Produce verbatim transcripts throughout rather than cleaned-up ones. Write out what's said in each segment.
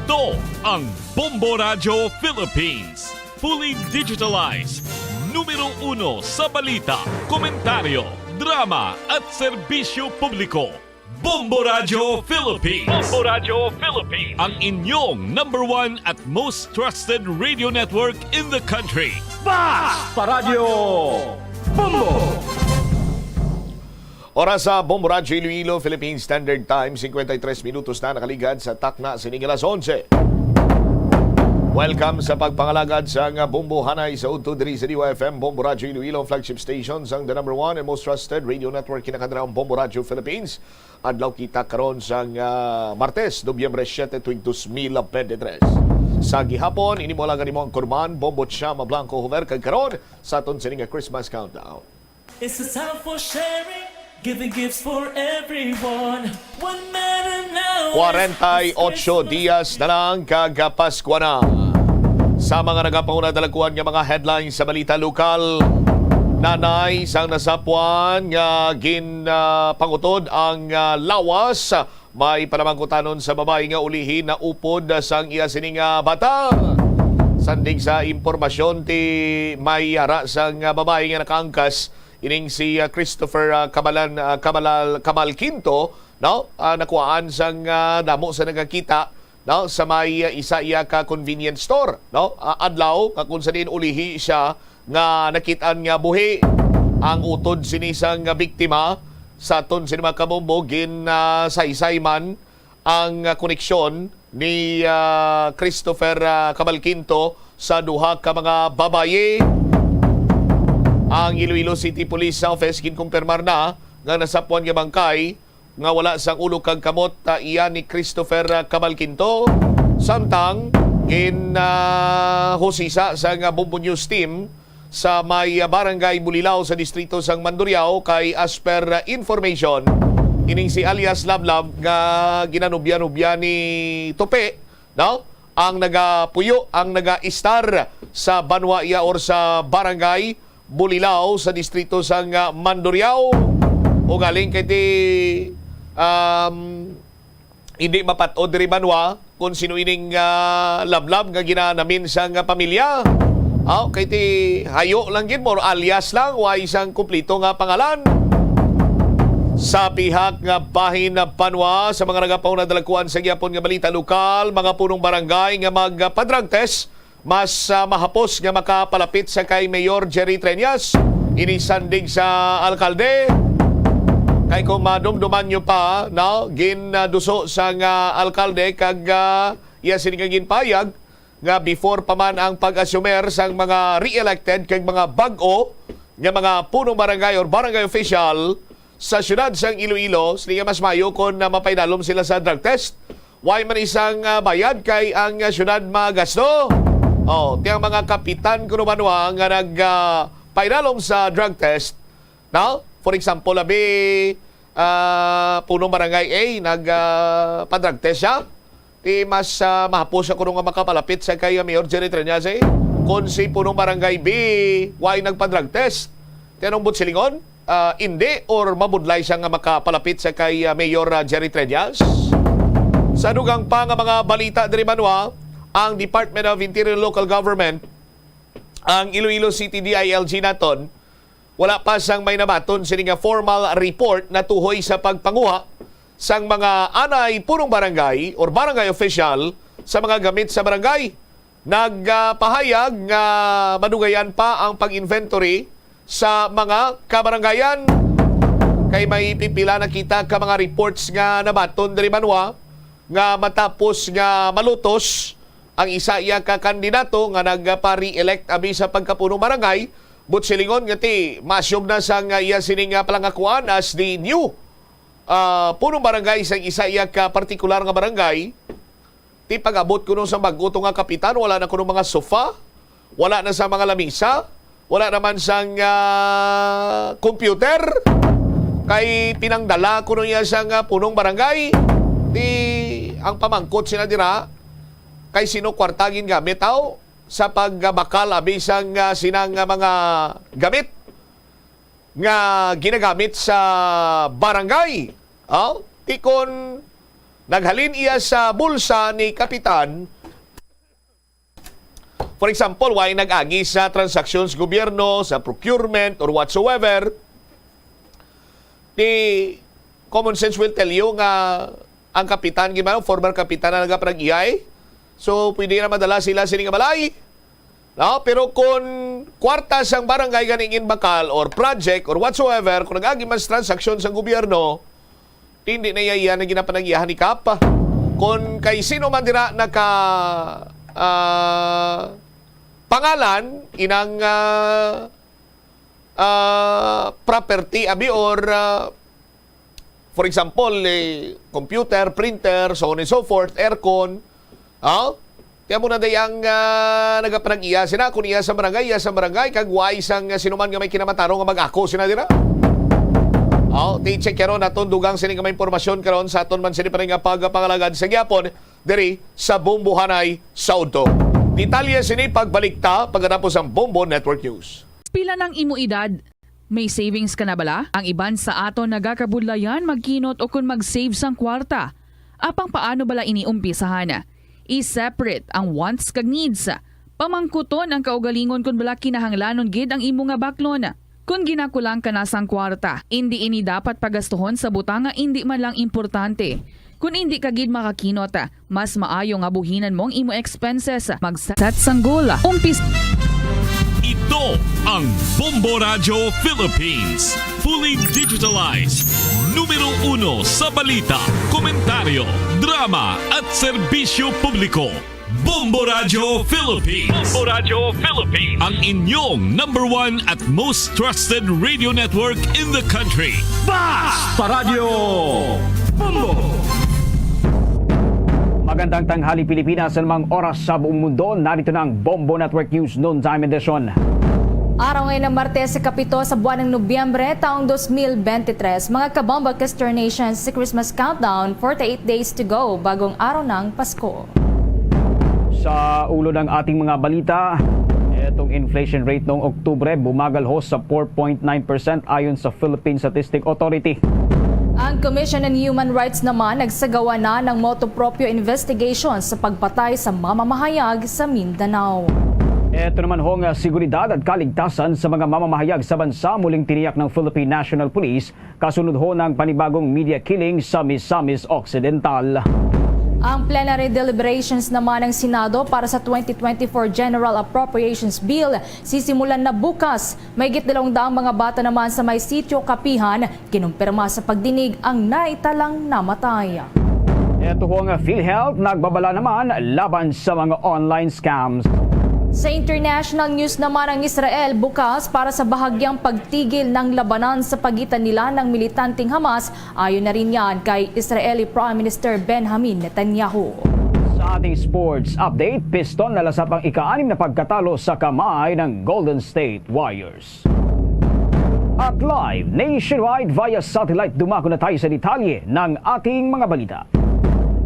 Ito ang Bombo Radyo Philippines. Fully digitalized. Numero uno sa balita, komentaryo, drama at serbisyo publiko. Bombo Radyo Philippines. Bombo Radyo Philippines. Ang inyong number one at most trusted radio network in the country. Basta Radyo Bombo! Oras sa Bombo Radyo Iloilo, Philippine Standard Time, cincuenta y tres minutos na nakaligad sa takna sining alas onse. Welcome sa pagpangalagad sa nga Bombo Hanay sa udto diri sa D Y F M, Bombo Radyo Iloilo, flagship station sang the number one and most trusted radio network, kinakandrang Bombo Radyo Philippines. Adlaw kita karon sang, ah, Martes, Nobyembre siete tuig dos mil veintitrés. Sa gihapon, ini mo lang ang imong kurman, Bombo Chama Blanco Hover, kag karon sa aton sini nga Christmas countdown. It's a time for sharing, giving gifts for everyone. One matter now. Kwarenta y ocho dias na lang kag Paskwa na. Sa mga nagapanguna, dalagkuan nga mga headlines sa balita lokal. Nanay sang nasapwan nga ginpangutod ang, ah, lawas, may panamangkutanon sa babayi nga ulihi naupod sang iya sini nga bata. Sandig sa impormasyon, ti may yara sang, ah, babayi nga nakaangkas ining si, ah, Christopher, ah, Kabalan, ah, Kabalal-, Kabal Quinto, no? Ah, nakuhaan sang, ah, damo sa nagakita, no, sa may, ah, isa iya ka convenience store, no? Ah, adlaw nga kung sa diin ulihi siya nga nakit-an nga buhi. Ang utod sini sang biktima, sa aton sini mga kabombo, gin, ah, saysay man ang, ah, koneksyon ni, ah, Christopher, ah, Cabalquinto sa duha ka mga babayi. Ang Iloilo City Police Office ginkumpirmar na nga nasapwan nga bangkay nga wala sang ulo kag kamot, ah, iya ni Christopher, ah, Cabalquinto. Samtang gin, ah, husisa sang Bombo News Team sa may, ah, Barangay Bulilao sa distrito sang Mandurriao, kay as per, ah, information, ining si alias Lablab nga ginanubya-nubya ni Tupi, no? Ang nagapuyo, ang nagaistar sa banwa iya or sa barangay Bulilao sa distrito sang, ah, Mandurriao. Ugaling kay ti, um, hindi mapat-od diri banwa kung sino ining, ah, Lablab nga ginanamin sang pamilya. Aw, kay ti hayo lang gid mo, alias lang, wa isang kumplito nga pangalan. Sa pihak nga bahin na banwa, sa mga nagapauna dalagkuan sa gihapon nga balita lokal, mga punong barangay nga magpa-drug test, mas, ah, mahapos nga makapalapit sa kay Mayor Jerry Treñas. Ini sandig sa alkalde. Kay kung madumduman nyo pa, no, gin, ah, duso sang alkalde kag, ah, iya sini nga ginpayag nga before pa man ang pag-assumer sang mga re-elected kag mga bag-o nga mga punong barangay or barangay official sa siyudad sang Iloilo, sila mas mayo kon, ah, mapaidalom sila sa drug test. Way man isang, ah, bayad kay ang, ah, siyudad magasto. Oh, ti ang mga kapitan kuno banwa nga nag, ah, paidalom sa drug test. Now, for example, abi, ah, punong barangay A nag, ah, pa-drug test siya. Ti mas, ah, mahapos siya kuno nga makapalapit sa kay, ah, Mayor Jerry Treñas, eh. Kung si punong barangay B, way nagpa-drug test. Ti anong buot silingon? Ah, indi or mabudlay siya nga makapalapit sa kay, ah, Mayor, ah, Jerry Treñas? Sa dugang pa nga mga balita diri banwa, ang Department of Interior and Local Government, ang Iloilo City D I L G naton, wala pa sang may nabaton sini nga formal report natuhoy sa pagpanguha sang mga anay punong barangay or barangay official sa mga gamit sa barangay. Nagpahayag nga madugayan pa ang pag-inventory sa mga kabarangayan, kay may pipila na kita ka mga reports nga nabaton diri banwa nga matapos nga malutos ang isa iya ka kandidato nga nagpa-re-elect abi sa pagkapunong barangay, buot silingon nga ti masyog na sang iya sini nga palangakuan as the new, ah, punong barangay sa isa iya ka partikular nga barangay. Ti pag-abot kuno sa bag-o to nga kapitan, wala na kuno mga sofa, wala na sa mga lamisa, wala naman sang, ah, computer. Kay pinangdala kuno niya sang, ah, punong barangay. Ti ang pamangkot sina dira, kay sino kwarta gingamit aw sa pagbakal abi sang, ah, sina nga mga gamit nga ginagamit sa barangay? Aw, ti kon Naghalin iya sa bulsa ni Kapitan. For example, why nag-agi sa transaksyon sa gobyerno, sa procurement, or whatsoever, the common sense will tell you nga ang kapitan, gid man, former kapitan na nagapanag-iyay. So, pwede na madala sila sini nga balay. No? Pero kung kwarta sang barangay ganing ginbakal or project or whatsoever, kung nag-agi man sa transaksyon sa gobyerno, hindi na iya, iya na ginapanag-iyahan ni Kap. Kung kay sino man dira naka, ah, pangalan, inang, ah, ah, property, abi, or, ah, for example, eh, computer, printer, so on and so forth, aircon, ah, kaya mo na day ang, ah, nagapanag-iya sina, kung iya sa barangay, iya sa barangay, kag why sang, ah, sino man nga may kinamatarong nga mag-ako sina dira. Oh, ti check karon naton dugang sini nga may impormasyon karon sa aton man sini pa nga pagpangalagad sa gyapon diri sa Bombohanay sa udto. Detalye sini pagbalik ta pagkatapos ang Bombo Network News. Pila nang imo edad? May savings ka na bala? Ang iban sa aton nagakabudlayan magkinot o kon mag-save sang kwarta. Apang paano bala ini umpisahan? I-separate ang wants kag needs. Pamangkuton ang kaugalingon kon bala kinahanglanon gid ang imo nga baklon. Kon ginakulang ka na sang kwarta, indi ini dapat pagastuhon sa butang nga indi man lang importante. Kon indi ka gid makakinot, mas maayo nga buhinan mo ang imo expenses. Mag-set sang goal. Umpis. Ito ang Bombo Radyo Philippines. Fully digitalized. Numero uno sa balita, komentaryo, drama at serbisyo publiko. Bombo Radyo Philippines. Bombo Radyo Philippines. Ang inyong number one at most trusted radio network in the country. Basta Radyo Bombo! Magandang tanghali, Pilipinas, sa anumang oras sa buong mundo. Narito na ang Bombo Network News Noontime Edition. Araw ngayon ng Martes, ikapito sa buwan ng Nobyembre, taong dos mil bente tres. Mga kabombo, Kester Nation, sa Christmas countdown, forty-eight days to go, bagong araw ng Pasko. Sa ulo ng ating mga balita, itong inflation rate noong Oktubre bumagal ho sa four point nine percent ayon sa Philippine Statistic Authority. Ang Commission on Human Rights naman nagsagawa na ng motu proprio investigation sa pagpatay sa mamamahayag sa Mindanao. Ito naman ho nga seguridad at kaligtasan sa mga mamamahayag sa bansa, muling tiniyak ng Philippine National Police kasunod ho ng panibagong media killing sa Misamis Occidental. Ang plenary deliberations naman ng Senado para sa twenty twenty-four General Appropriations Bill sisimulan na bukas. Mahigit dalawang daang mga bata naman sa may Sitio Kapihan kinumpirma sa pagdinig ang naitalang namatay. Ito ho nga PhilHealth nagbabala naman laban sa mga online scams. Sa international news naman, ang Israel bukas para sa bahagyang pagtigil ng labanan sa pagitan nila ng militanteng Hamas, ayon na rin yan kay Israeli Prime Minister Benjamin Netanyahu. Sa ating sports update, Piston nalasap ang ika-anim na pagkatalo sa kamay ng Golden State Warriors. At live nationwide via satellite, dumako na tayo sa detalye ng ating mga balita.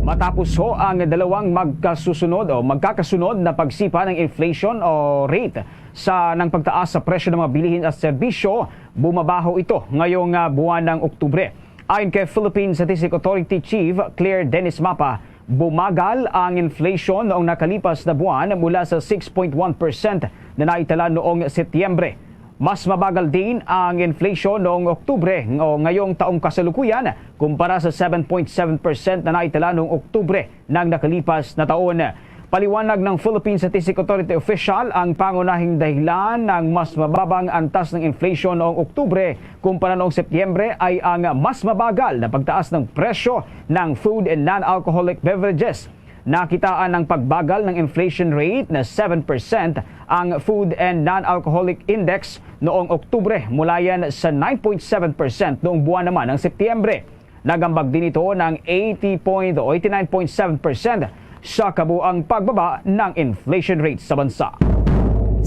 Matapos ho ang dalawang magkasusunod o magkakasunod na pagsipa ng inflation o rate sa ng pagtaas sa presyo ng mga bilihin at serbisyo, bumabaho ito ngayong ah, buwan ng Oktubre. Ayon kay Philippine Statistic Authority Chief Claire Dennis Mapa, bumagal ang inflation noong nakalipas na buwan mula sa six point one percent na naitala noong Setyembre. Mas mabagal din ang inflation noong Oktubre o ngayong taong kasalukuyan kumpara sa seven point seven percent na naitala noong Oktubre ng nakalipas na taon. Paliwanag ng Philippine Statistic Authority official, ang pangunahing dahilan ng mas mababang antas ng inflation noong Oktubre kumpara noong Setyembre ay ang mas mabagal na pagtaas ng presyo ng food and non-alcoholic beverages. Nakitaan ang pagbagal ng inflation rate na seven percent ang Food and Non-Alcoholic Index noong Oktubre, mula yan sa nine point seven percent noong buwan naman ng Setyembre. Nagambag din ito ng eighty point o eighty-nine point seven percent sa kabuang pagbaba ng inflation rate sa bansa.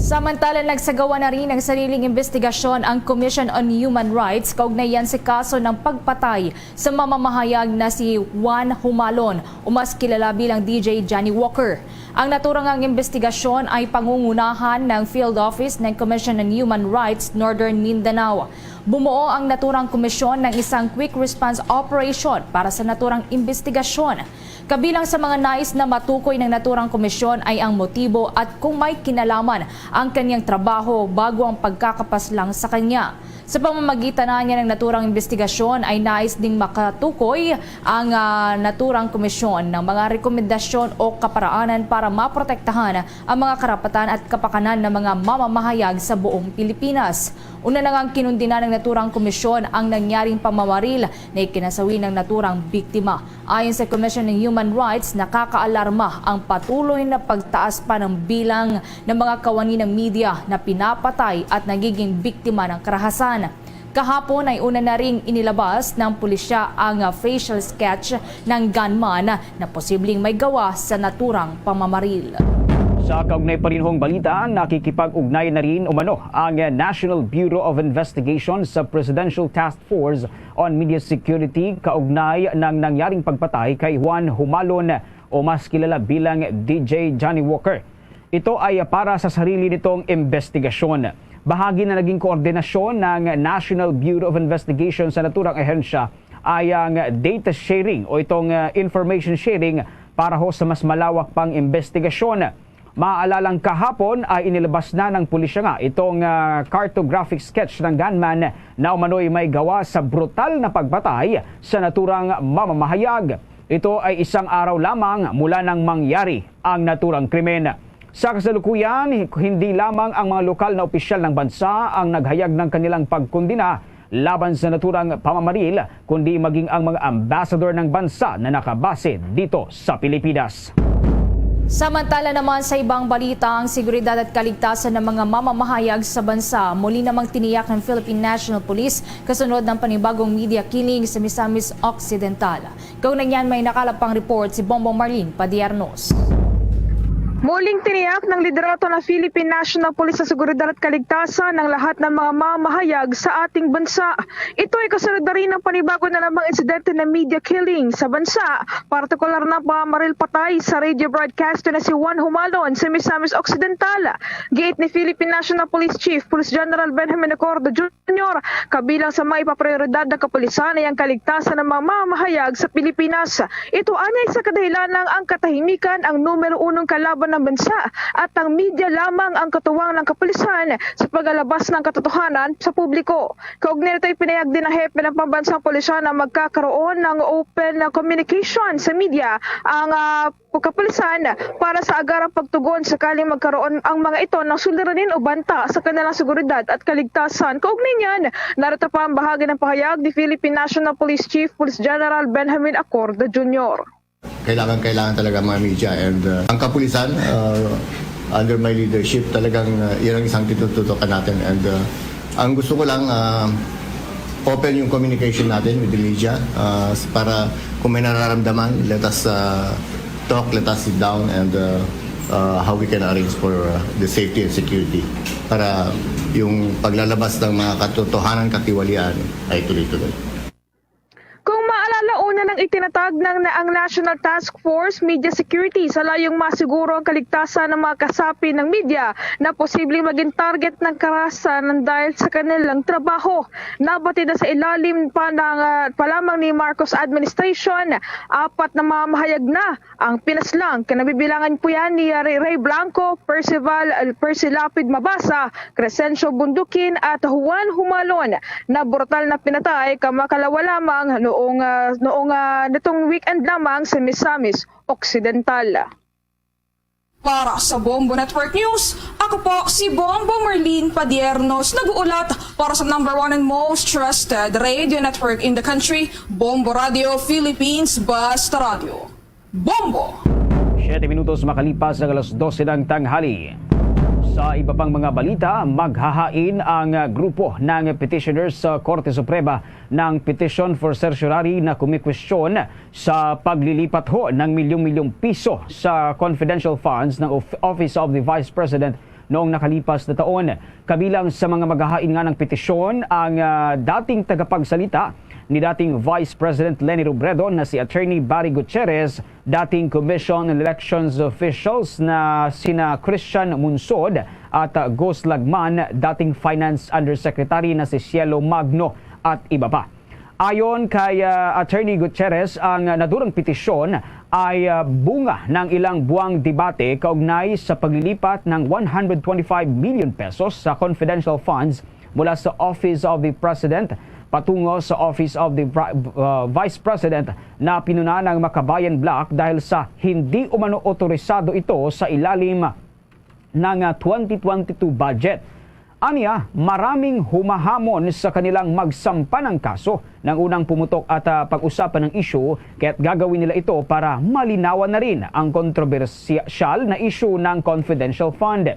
Samantala, nagsagawa na rin ng sariling investigasyon ang Commission on Human Rights kaugnay yan sa kaso ng pagpatay sa mamamahayag na si Juan Humalon o mas kilala bilang D J Johnny Walker. Ang naturang ang investigasyon ay pangungunahan ng Field Office ng Commission on Human Rights Northern Mindanao. Bumuo ang naturang komisyon ng isang quick response operation para sa naturang investigasyon. Kabilang sa mga nais na matukoy ng naturang komisyon ay ang motibo at kung may kinalaman ang kanyang trabaho bago ang pagkakapaslang sa kanya. Sa pamamagitan na niya ng naturang investigasyon ay nais ding makatukoy ang, ah, naturang komisyon ng mga rekomendasyon o kaparaanan para maprotektahan ang mga karapatan at kapakanan ng mga mamamahayag sa buong Pilipinas. Una na ngang kinundina ng naturang komisyon ang nangyaring pamamaril na ikinasawi ng naturang biktima. Ayon sa Commission on Human Rights, nakakaalarma ang patuloy na pagtaas pa ng bilang ng mga kawani ng media na pinapatay at nagiging biktima ng karahasan. Kahapon ay una na ring inilabas ng pulisya ang, ah, facial sketch ng gunman na posibleng may gawa sa naturang pamamaril. Sa kaugnay pa rin hong balita, nakikipag-ugnay na rin umano ang National Bureau of Investigation sa Presidential Task Force on Media Security kaugnay ng nangyaring pagpatay kay Juan Humalon o mas kilala bilang D J Johnny Walker. Ito ay para sa sarili nitong investigasyon. Bahagi na naging koordinasyon ng National Bureau of Investigation sa naturang ahensya ay ang data sharing o itong, ah, information sharing para ho sa mas malawak pang investigasyon. Maalalang kahapon ay inilabas na ng pulisya nga itong, ah, cartographic sketch ng gunman na umano'y may gawa sa brutal na pagpatay sa naturang mamamahayag. Ito ay isang araw lamang mula nang mangyari ang naturang krimen. Sa kasalukuyan, hindi lamang ang mga lokal na opisyal ng bansa ang naghayag ng kanilang pagkondena laban sa naturang pamamaril, kundi maging ang mga ambassador ng bansa na nakabase dito sa Pilipinas. Samantala naman, sa ibang balita, ang seguridad at kaligtasan ng mga mamamahayag sa bansa muli namang tiniyak ng Philippine National Police kasunod ng panibagong media killing sa Misamis Occidental. Kaugnay niyan, may nakalap pang report si Bongbong Marlene Padiernos. Muling tiniyak ng liderato ng Philippine National Police sa seguridad at kaligtasan ng lahat ng mga mamahayag sa ating bansa. Ito ay kasunod na rin ng panibago na namang insidente ng media killing sa bansa, partikular na pamamaril patay sa radio broadcaster na si Juan Humalon sa Misamis Occidental. Giit ni Philippine National Police Chief Police General Benjamin Acordo Junior, kabilang sa mga ipaprioridad ng kapulisan ay ang kaligtasan ng mga mamamahayag sa Pilipinas. Ito anyay sa kadahilanang ang katahimikan ang numero unong kalaban ng bansa at ang media lamang ang katuwang ng kapulisan sa paglalabas ng katotohanan sa publiko. Kaugnay nito, ipinahayag din ng hepe ng pambansang pulisya na magkakaroon ng open communication sa media ang, ah, kapulisan para sa agarang pagtugon sakaling magkaroon ang mga ito ng suliranin o banta sa kanilang seguridad at kaligtasan. Kaugnay niyan, narito pa ang bahagi ng pahayag ni Philippine National Police Chief Police General Benjamin Acordo Junior. Kailangan, kailangan talaga mga media and, uh, ang kapulisan, uh, under my leadership, talagang, uh, yan ang isang tinututukan natin. And, uh, ang gusto ko lang, uh, open yung communication natin with the media, uh, para kung may nararamdaman, let us, uh, talk, let us sit down and, uh, uh, how we can arrange for, uh, the safety and security para yung paglalabas ng mga katotohanan, katiwalian ay tuloy-tuloy. Kung maalala, una nang itinatag ng na ang National Task Force Media Security sa layong masiguro ang kaligtasan ng mga kasapi ng media na posibleng maging target ng karahasan dahil sa kanilang trabaho. Nabatid na sa ilalim pa ng, ah, pa lamang ni Marcos administration, apat na mamahayag na ang pinaslang, kinabibilangan po yan ni Ray, Ray Blanco, Percival, Percy Lapid Mabasa, Crescencio Bundukin at Juan Humalon na brutal na pinatay kamakalawa lamang noong, ah, noong, ah, nitong weekend lamang sa Misamis Occidental. Para sa Bombo Network News, ako po si Bombo Marlene Padiernos, nag-uulat para sa number one and most trusted radio network in the country, Bombo Radio Philippines, Basta Radio. Bombo! Siyete minutos makalipas ang alas dose ng tanghali. Sa iba pang mga balita, maghahain ang grupo ng petitioners sa Korte Suprema ng petition for certiorari na kumikwestiyon sa paglilipat ho ng milyong-milyong piso sa confidential funds ng Of-, Office of the Vice President noong nakalipas na taon. Kabilang sa mga magahain nga ng petisyon ang, ah, dating tagapagsalita ni dating Vice President Leni Robredo na si Attorney Barry Gutierrez, dating Commission on Elections officials na sina Christian Munsod at, ah, Gus Lagman, dating Finance Undersecretary na si Cielo Magno, at iba pa. Ayon kay, ah, Attorney Gutierrez, ang, ah, nadurang petisyon ay, ah, bunga ng ilang buwang debate kaugnay sa paglilipat ng one hundred twenty-five million pesos sa confidential funds mula sa Office of the President patungo sa Office of the Pri-, ah, Vice President na pinuna ng Makabayan Bloc dahil sa hindi umano otorisado ito sa ilalim ng, ah, twenty twenty-two budget. Anya, maraming humahamon sa kanilang magsampa ng kaso ng unang pumutok at, ah, pag-usapan ng isyu, kaya't gagawin nila ito para malinawan na rin ang kontrobersyal na isyu ng confidential fund.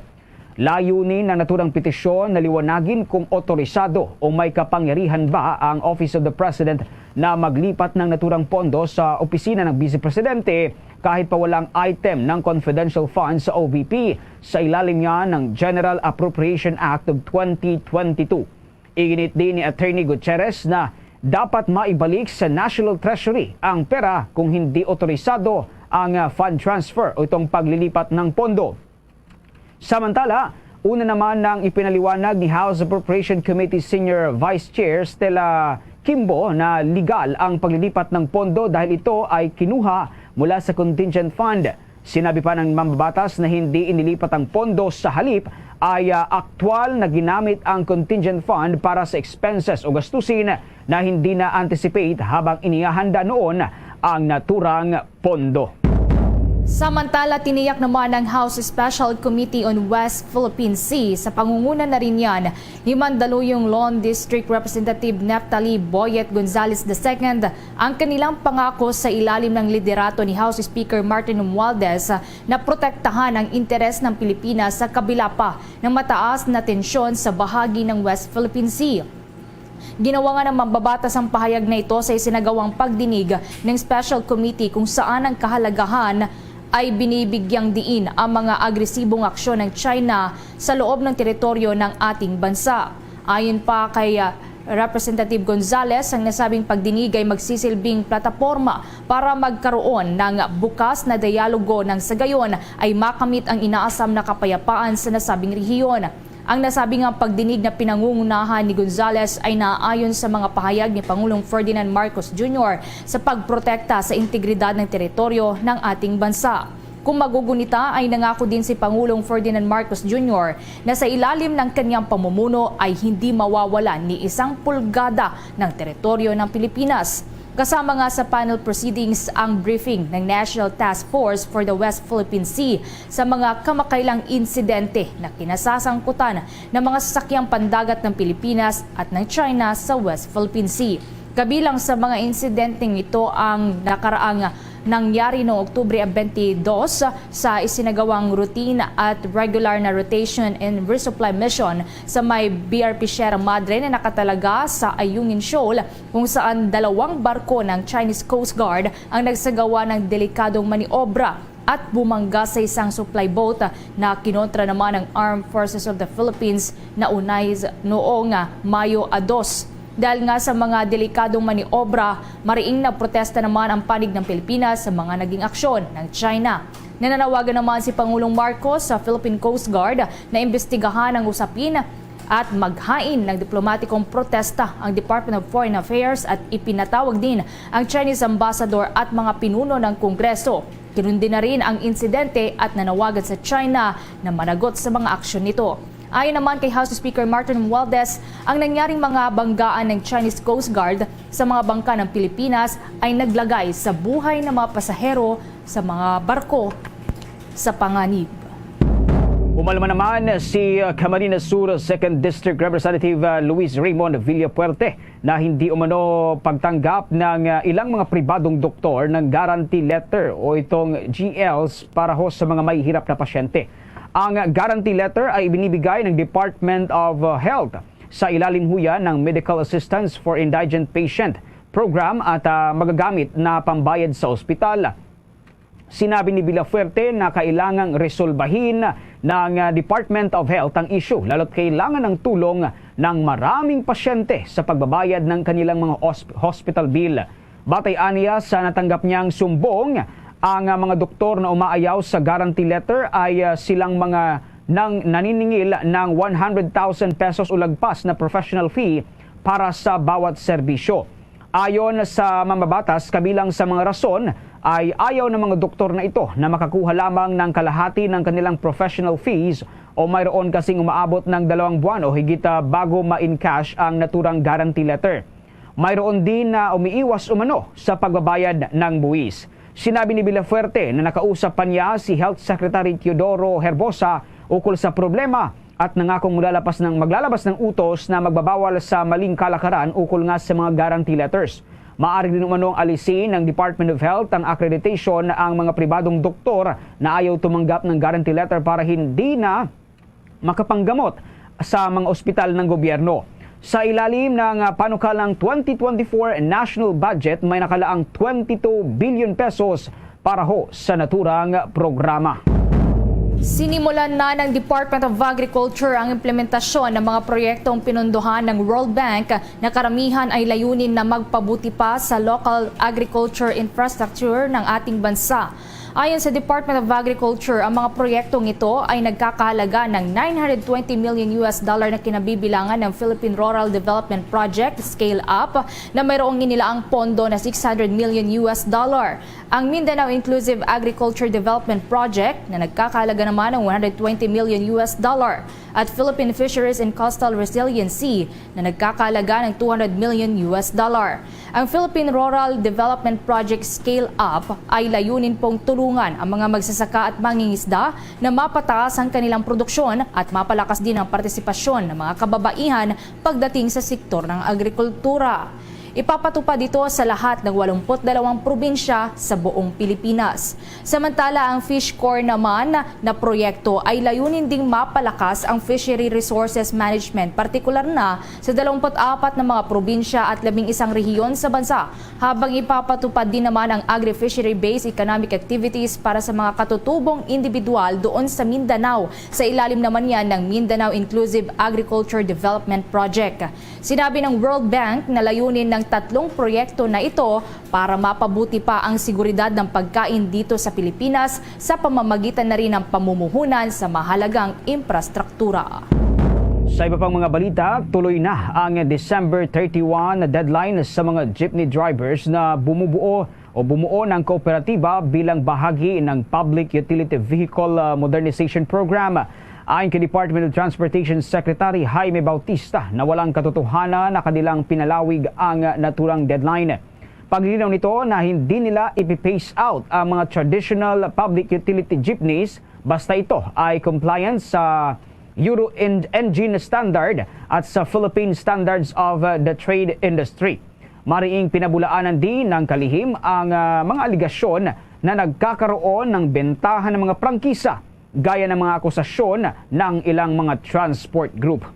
Layunin ng naturang petisyon na liwanagin kung otorisado o may kapangyarihan ba ang Office of the President na maglipat ng naturang pondo sa opisina ng Vice Presidente kahit pa walang item ng confidential funds sa O V P sa ilalim niya ng General Appropriation Act of twenty twenty-two. Iginit din ni Attorney Gutierrez na dapat maibalik sa National Treasury ang pera kung hindi otorisado ang, ah, fund transfer o itong paglilipat ng pondo. Samantala, una naman nang ipinaliwanag ni House Appropriation Committee Senior Vice Chair Stella Kimbo na legal ang paglilipat ng pondo dahil ito ay kinuha mula sa contingent fund. Sinabi pa ng mambabatas na hindi inilipat ang pondo, sa halip ay, ah, aktual na ginamit ang contingent fund para sa expenses o gastusin na hindi na-anticipate habang inihahanda noon ang naturang pondo. Samantala, tiniyak naman ng House Special Committee on West Philippine Sea sa pangunguna na rin yan ni Mandaluyong Lone District Representative Neftali Boyet Gonzales the second ang kanilang pangako sa ilalim ng liderato ni House Speaker Martin Romualdez na protektahan ang interes ng Pilipinas sa kabila pa ng mataas na tensyon sa bahagi ng West Philippine Sea. Ginawa nga ng mambabatas ang pahayag na ito sa isinagawang pagdinig ng Special Committee kung saan ang kahalagahan ay binibigyang diin ang mga agresibong aksyon ng China sa loob ng teritoryo ng ating bansa. Ayon pa kay, ah, Representative Gonzales, ang nasabing pagdinig ay magsisilbing plataporma para magkaroon ng bukas na dialogo nang sa gayon ay makamit ang inaasam na kapayapaan sa nasabing rehiyon. Ang nasabi nga pagdinig na pinangungunahan ni Gonzales ay naaayon sa mga pahayag ni Pangulong Ferdinand Marcos Junior sa pagprotekta sa integridad ng teritoryo ng ating bansa. Kung magugunita, ay nangako din si Pangulong Ferdinand Marcos Junior na sa ilalim ng kanyang pamumuno ay hindi mawawala ni isang pulgada ng teritoryo ng Pilipinas. Kasama nga sa panel proceedings ang briefing ng National Task Force for the West Philippine Sea sa mga kamakailang insidente na kinasasangkutan ng mga sasakyang pandagat ng Pilipinas at ng China sa West Philippine Sea. Kabilang sa mga insidenteng ito ang nakaraang nangyari noong Oktubre twenty-two sa isinagawang routine at regular na rotation and resupply mission sa may B R P Sierra Madre na nakatalaga sa Ayungin Shoal, kung saan dalawang barko ng Chinese Coast Guard ang nagsagawa ng delikadong maniobra at bumangga sa isang supply boat na kinontra naman ng Armed Forces of the Philippines na UNAIZ noong, ah, Mayo a dos. Dahil nga sa mga delikadong maniobra, mariing nagprotesta naman ang panig ng Pilipinas sa mga naging aksyon ng China. Nananawagan naman si Pangulong Marcos sa Philippine Coast Guard na imbestigahan ang usapin at maghain ng diplomatikong protesta ang Department of Foreign Affairs at ipinatawag din ang Chinese ambassador at mga pinuno ng Kongreso. Kinundi na rin ang insidente at nanawagan sa China na managot sa mga aksyon nito. Ayon naman kay House Speaker Martin Romualdez, ang nangyaring mga banggaan ng Chinese Coast Guard sa mga bangka ng Pilipinas ay naglagay sa buhay ng mga pasahero sa mga barko sa panganib. Umalma naman si, uh, Camarines Sur Second District Representative, uh, Luis Raymond Villafuerte na hindi umano pagtanggap ng, uh, ilang mga pribadong doktor ng guarantee letter o itong G Ls para ho sa mga mahihirap na pasyente. Ang guarantee letter ay ibinibigay ng Department of, uh, Health sa ilalim ho yan ng Medical Assistance for Indigent Patient Program at, ah, magagamit na pambayad sa ospital. Sinabi ni Villafuerte na kailangang resolbahin ng, ah, Department of Health ang issue, lalo't kailangan ng tulong ng maraming pasyente sa pagbabayad ng kanilang mga hosp-, hospital bill. Batay aniya sa natanggap niyang sumbong, ang, ah, mga doktor na umaayaw sa guarantee letter ay, ah, silang mga nang naniningil ng one hundred thousand pesos o lagpas na professional fee para sa bawat serbisyo. Ayon sa mambabatas, kabilang sa mga rason ay ayaw ng mga doktor na ito na makakuha lamang ng kalahati ng kanilang professional fees o mayroon kasing umaabot ng dalawang buwan o higit, ah, bago ma-encash ang naturang guarantee letter. Mayroon din na umiiwas umano sa pagbabayad ng buwis. Sinabi ni Villafuerte na nakausap pa niya si Health Secretary Teodoro Herbosa ukol sa problema at nangakong maglalapas ng, maglalabas ng utos na magbabawal sa maling kalakaran ukol nga sa mga guarantee letters. Maaari din umanong alisin ng Department of Health ang accreditation ang mga pribadong doktor na ayaw tumanggap ng guarantee letter para hindi na makapanggamot sa mga ospital ng gobyerno. Sa ilalim ng, ah, panukalang twenty twenty-four national budget, may nakalaang twenty-two billion pesos para ho sa naturang programa. Sinimulan na ng Department of Agriculture ang implementasyon ng mga proyektong pinundohan ng World Bank na karamihan ay layunin na magpabuti pa sa local agriculture infrastructure ng ating bansa. Ayon sa Department of Agriculture, ang mga proyektong ito ay nagkakahalaga ng nine hundred twenty million U S dollar na kinabibilangan ng Philippine Rural Development Project Scale Up, na mayroong inilaang pondo na six hundred million U S dollar. Ang Mindanao Inclusive Agriculture Development Project, na nagkakahalaga naman ng one hundred twenty million U S dollar, at Philippine Fisheries and Coastal Resiliency, na nagkakahalaga ng two hundred million U S dollar. Ang Philippine Rural Development Project Scale Up ay layunin pong tulungan ang mga magsasaka at mangingisda na mapataas ang kanilang produksyon at mapalakas din ang partisipasyon ng mga kababaihan pagdating sa sektor ng agrikultura. Ipapatupad ito sa lahat ng walumput dalawang probinsya sa buong Pilipinas. Samantala, ang Fish Corps naman na proyekto ay layunin ding mapalakas ang fishery resources management, partikular na sa dalawampu't apat na mga probinsya at labing isang rehiyon sa bansa, habang ipapatupad din naman ang agri-fishery-based economic activities para sa mga katutubong individual doon sa Mindanao. Sa ilalim naman yan ng Mindanao Inclusive Agriculture Development Project. Sinabi ng World Bank na layunin ng tatlong proyekto na ito para mapabuti pa ang seguridad ng pagkain dito sa Pilipinas sa pamamagitan na rin ng pamumuhunan sa mahalagang infrastruktura. Sa iba pang mga balita, tuloy na ang December thirty-one na deadline sa mga jeepney drivers na bumubuo o bumuo ng kooperatiba bilang bahagi ng Public Utility Vehicle, ah, Modernization Program. Ayon kay Department of Transportation Secretary Jaime Bautista, na walang katotohanan na kanilang pinalawig ang naturang deadline. Paglinaw nito na hindi nila ipi-phase out ang mga traditional public utility jeepneys basta ito ay compliant sa Euro en-, engine standard at sa Philippine Standards of, uh, the Trade Industry. Mariing pinabulaanan din ng kalihim ang, ah, mga alegasyon na nagkakaroon ng bentahan ng mga prangkisa, gaya ng mga akusasyon ng ilang mga transport group.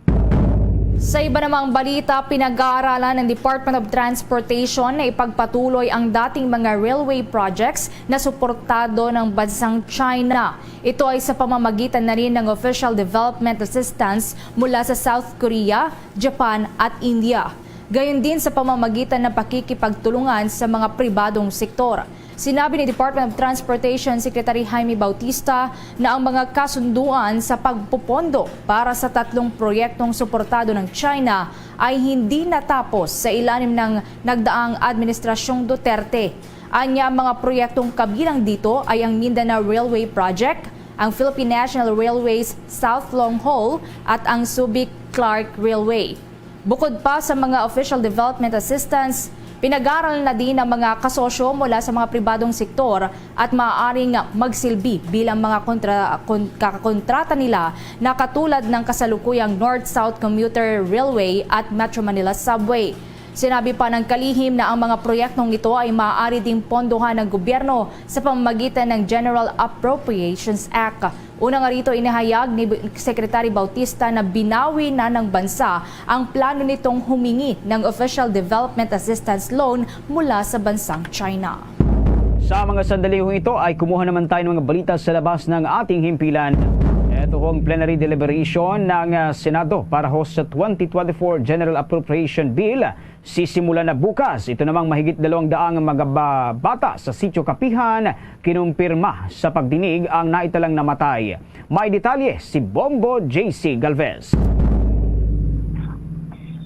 Sa iba namang balita, pinag-aaralan ng Department of Transportation na ipagpatuloy ang dating mga railway projects na suportado ng bansang China. Ito ay sa pamamagitan na rin ng official development assistance mula sa South Korea, Japan at India. Gayon din sa pamamagitan ng pakikipagtulungan sa mga pribadong sektor. Sinabi ni Department of Transportation Secretary Jaime Bautista na ang mga kasunduan sa pagpupondo para sa tatlong proyektong suportado ng China ay hindi natapos sa ilalim ng nagdaang Administrasyong Duterte. Anya, ang mga proyektong kabilang dito ay ang Mindanao Railway Project, ang Philippine National Railways South Long Haul at ang Subic Clark Railway. Bukod pa sa mga official development assistance, pinag-aral na din ang mga kasosyo mula sa mga pribadong sektor at maaaring magsilbi bilang mga kontra-, kon-, kakakontrata nila na katulad ng kasalukuyang North-South Commuter Railway at Metro Manila Subway. Sinabi pa ng kalihim na ang mga proyektong ito ay maaari ding pondohan ng gobyerno sa pamamagitan ng General Appropriations Act. Una nga rito, inihayag ni B-, Secretary Bautista na binawi na ng bansa ang plano nitong humingi ng Official Development Assistance Loan mula sa bansang China. Sa mga sandalihong ito ay kumuha naman tayo ng mga balita sa labas ng ating himpilan. Tuhong plenary deliberation ng, ah, Senado para ho sa twenty twenty-four General Appropriation Bill sisimulan na bukas. Ito namang mahigit dalawang daang mga ba-, bata sa Sitio Kapihan kinumpirma sa pagdinig ang naitalang namatay. May detalye si Bombo J C Galvez.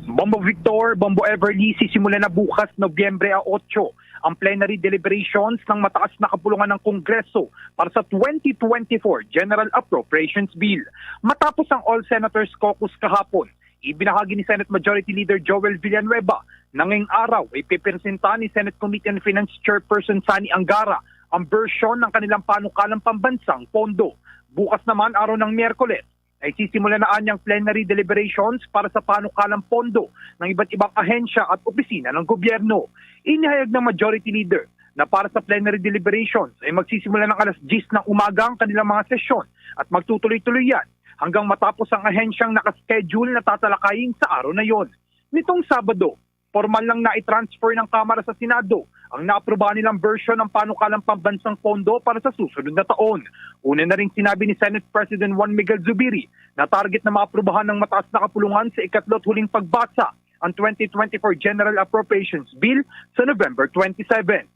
Bombo Victor, Bombo Everly, sisimulan na bukas, Nobyembre a otso, ang plenary deliberations ng mataas na kapulungan ng Kongreso para sa twenty twenty-four General Appropriations Bill. Matapos ang All Senators Caucus kahapon, ibinahagi ni Senate Majority Leader Joel Villanueva na ngayong araw ipipresenta ni Senate Committee on Finance Chairperson Sonny Angara ang bersyon ng kanilang panukalang pambansang pondo. Bukas naman, araw ng Miyerkules, ay sisimula na anyang plenary deliberations para sa panukalang pondo ng iba't ibang ahensya at opisina ng gobyerno. Inihayag ng Majority Leader na para sa plenary deliberations ay magsisimula ng alas diyes ng umaga ang kanilang mga sesyon at magtutuloy-tuloy yan hanggang matapos ang ahensyang nakaschedule na tatalakayin sa araw na yon. Nitong Sabado, formal lang na i-transfer ng Kamara sa Senado ang naaprubahan nilang bersyon ng panukalang pambansang pondo para sa susunod na taon. Una na rin sinabi ni Senate President Juan Miguel Zubiri na target na maaprubahan ng mataas na kapulungan sa ikatlo at huling pagbasa ang twenty twenty-four General Appropriations Bill sa November twenty-seven.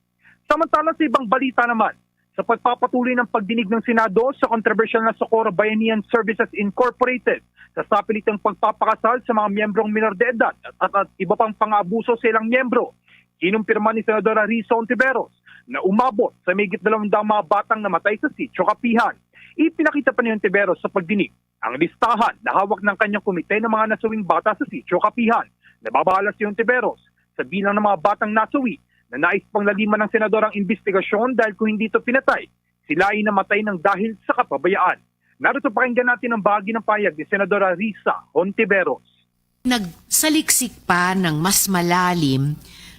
Samantala, sa ibang balita naman, sa pagpapatuloy ng pagdinig ng Senado sa kontrobersyal na Socorro Bayanihan Services Incorporated sa sapilitang pagpapakasal sa mga miyembrong minor de edad at, at, at iba pang pang-abuso sa ilang miyembro, kinumpirma ni Senadora Risa Hontiveros na umabot sa mahigit dalawang daang mga batang namatay sa Sitio Kapihan. Ipinakita pa ni Hontiveros sa pagdinig ang listahan na hawak ng kanyang komite ng mga nasawing bata sa Sitio Kapihan. Nababala si Hontiveros sa bilang ng mga batang nasawi na nais pang laliman ng senador ang imbestigasyon dahil kung hindi ito pinatay, sila ay namatay ng dahil sa kapabayaan. Narito, pakinggan natin ang bahagi ng pahayag ni Senadora Risa Hontiveros. Nagsaliksik pa ng mas malalim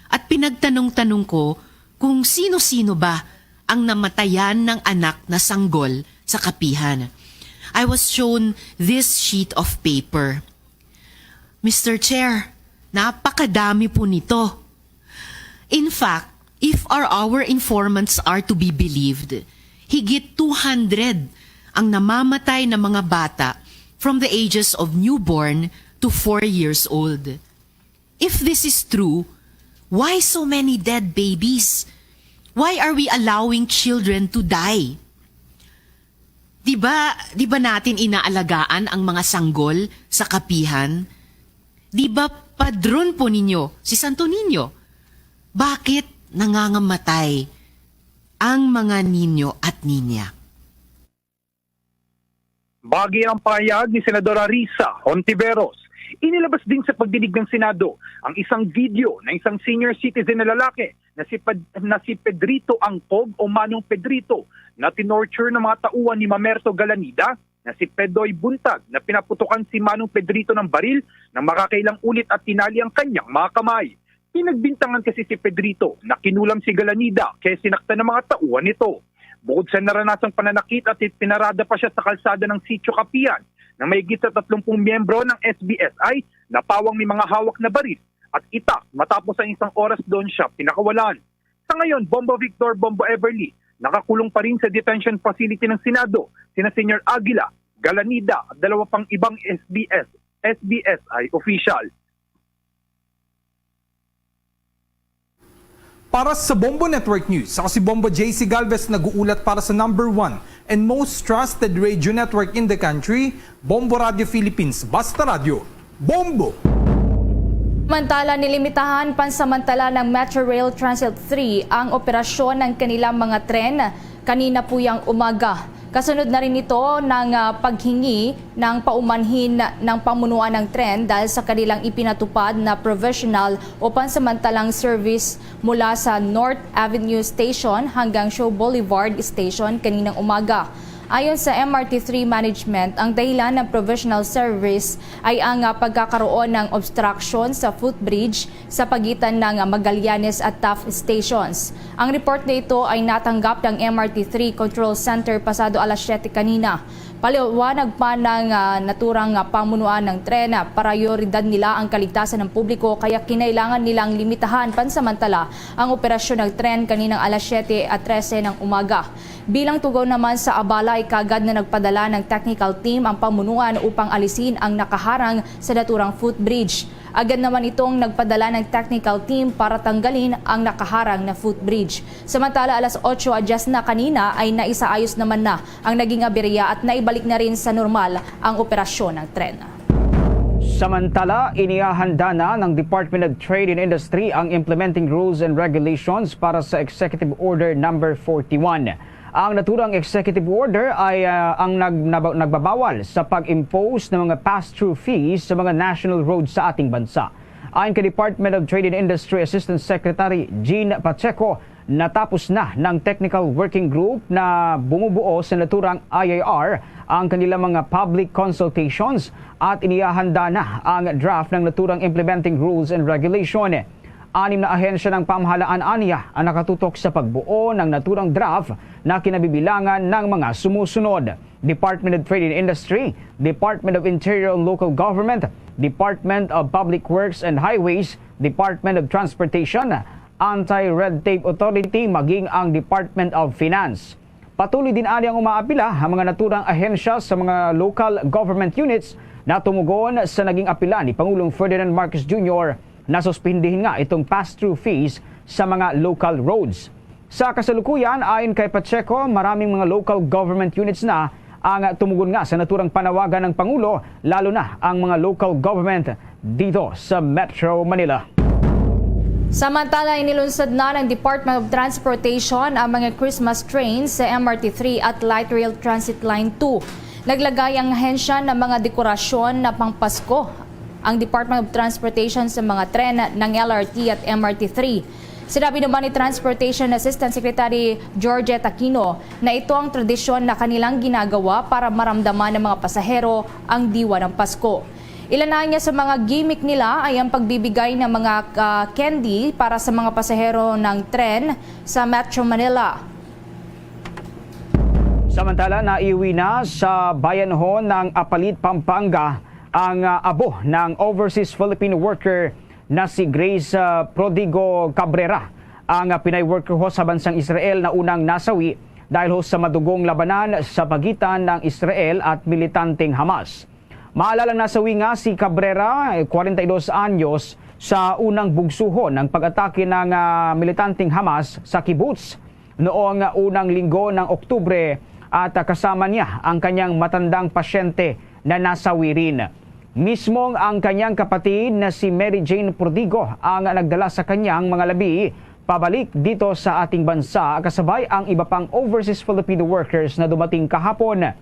at pinagtanong-tanong ko kung sino-sino ba ang namatayan ng anak na sanggol sa Kapihan. I was shown this sheet of paper. Mister Chair, napakadami po nito. In fact, if our, our informants are to be believed, higit two hundred ang namamatay na mga bata from the ages of newborn to four years old. If this is true, why so many dead babies? Why are we allowing children to die? Di ba, di ba natin inaalagaan ang mga sanggol sa Kapihan? Di ba padron po ninyo si Santo Niño? Bakit nangangamatay ang mga ninyo at ninya? Bahagi ang pahayag ni Senadora Risa Hontiveros. Inilabas din sa pagdinig ng Senado ang isang video ng isang senior citizen na lalaki na si Ped-, na si Pedrito Angkog o Manong Pedrito na tinorture ng mga tauhan ni Mamerto Galanida na si Pedoy Buntag na pinaputukan si Manong Pedrito ng baril ng makakailang ulit at tinali ang kanyang mga kamay. Pinagbintangan kasi si Pedrito na kinulam si Galanida kaya sinaktan ng mga tauhan nito. Bukod sa naranasang pananakit at pinarada pa siya sa kalsada ng Sitio Kapihan ng mahigit sa tatlumpung miyembro ng S B S I na pawang may mga hawak na baril at itak matapos ang isang oras doon siya pinakawalan. Sa ngayon, Bombo Victor, Bombo Everly, nakakulong pa rin sa detention facility ng Senado sina Senior Aguila, Galanida at dalawa pang ibang S B S, S B S I official. Para sa Bombo Network News, ako si Bombo J C Galvez, nag-uulat para sa number one and most trusted radio network in the country, Bombo Radio Philippines. Basta Radyo, Bombo! Samantala, nilimitahan pansamantala ng Metro Rail Transit three ang operasyon ng kanilang mga tren kanina puyang umaga. Kasunod na rin ito ng, ah, paghingi ng paumanhin ng pamunuan ng tren dahil sa kanilang ipinatupad na provisional o pansamantalang service mula sa North Avenue Station hanggang Shaw Boulevard Station kaninang umaga. Ayon sa M R T three management, ang dahilan ng provisional service ay ang, ah, pagkakaroon ng obstruction sa footbridge sa pagitan ng Magallanes at Taft stations. Ang report na ito ay natanggap ng M R T three Control Center pasado alas siyete kanina. Paliwanag pa ng, ah, naturang, ah, pamunuan ng tren, ah, prayoridad nila ang kaligtasan ng publiko, kaya kinailangan nilang limitahan pansamantala ang operasyon ng tren kaninang alas siyete at trese ng umaga. Bilang tugon naman sa abala, ay kaagad na nagpadala ng technical team ang pamunuan upang alisin ang nakaharang sa naturang footbridge. Agad naman itong nagpadala ng technical team para tanggalin ang nakaharang na footbridge. Samantala, alas otso a dyes na kanina ay naisaayos naman na ang naging aberya at naibalik na rin sa normal ang operasyon ng tren. Samantala, inihahanda na ng Department of Trade and Industry ang implementing rules and regulations para sa Executive Order Number forty-one. Ang naturang executive order ay, ah, ang nag-, naba-, nagbabawal sa pag-impose ng mga pass-through fees sa mga national roads sa ating bansa. Ayon kay Department of Trade and Industry Assistant Secretary Jean Pacheco, natapos na ng technical working group na bumubuo sa naturang I I R ang kanilang mga public consultations at inihahanda na ang draft ng naturang implementing rules and regulation. Anim na ahensya ng pamahalaan aniya ang nakatutok sa pagbuo ng naturang draft na kinabibilangan ng mga sumusunod: Department of Trade and Industry, Department of Interior and Local Government, Department of Public Works and Highways, Department of Transportation, Anti-Red Tape Authority, maging ang Department of Finance. Patuloy din ani ang umaapila ang mga naturang ahensya sa mga local government units na tumugon sa naging apila ni Pangulong Ferdinand Marcos Junior na suspindihin nga itong pass-through fees sa mga local roads. Sa kasalukuyan, ayon kay Pacheco, maraming mga local government units na ang tumugon nga sa naturang panawagan ng Pangulo, lalo na ang mga local government dito sa Metro Manila. Samantala, inilunsad na ng Department of Transportation ang mga Christmas trains sa M R T three at Light Rail Transit Line two. Naglagay ang ahensya ng mga dekorasyon na pangpasko ang Department of Transportation sa mga tren ng L R T at M R T three. Sinabi naman ni Transportation Assistant Secretary Georgette Aquino na ito ang tradisyon na kanilang ginagawa para maramdaman ng mga pasahero ang diwa ng Pasko. Ilan na niya sa mga gimmick nila ay ang pagbibigay ng mga, ah, candy para sa mga pasahero ng tren sa Metro Manila. Samantala, naiuwi na sa bayanhon ng Apalit, Pampanga ang, ah, abo ng overseas Filipino worker na si Grace, ah, Prodigo Cabrera. Ang, ah, Pinay worker ho sa bansang Israel na unang nasawi dahil ho sa madugong labanan sa pagitan ng Israel at militanteng Hamas. Maalalang nasawi nga si Cabrera, eh, kwarenta y dos anyos, sa unang bugsuhon ng pag-atake ng, ah, militanteng Hamas sa kibbutz noong unang linggo ng Oktubre at, ah, kasama niya ang kanyang matandang pasyente na nasawi rin. Mismong ang kanyang kapatid na si Mary Jane Prodigo ang nagdala sa kanyang mga labi pabalik dito sa ating bansa, kasabay ang iba pang overseas Filipino workers na dumating kahapon.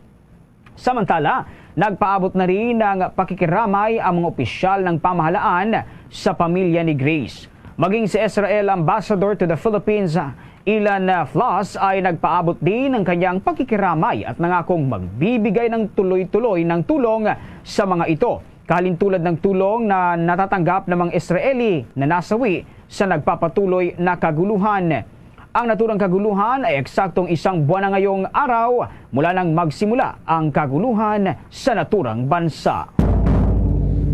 Samantala, nagpaabot na rin ng pakikiramay ang mga opisyal ng pamahalaan sa pamilya ni Grace. Maging si Israel Ambassador to the Philippines, Ilan Flas, ay nagpaabot din ng kanyang pakikiramay at nangakong magbibigay ng tuloy-tuloy ng tulong sa mga ito, kahalintulad ng tulong na natatanggap ng mga Israeli na nasawi sa nagpapatuloy na kaguluhan. Ang naturang kaguluhan ay eksaktong isang buwan na ngayong araw mula nang magsimula ang kaguluhan sa naturang bansa.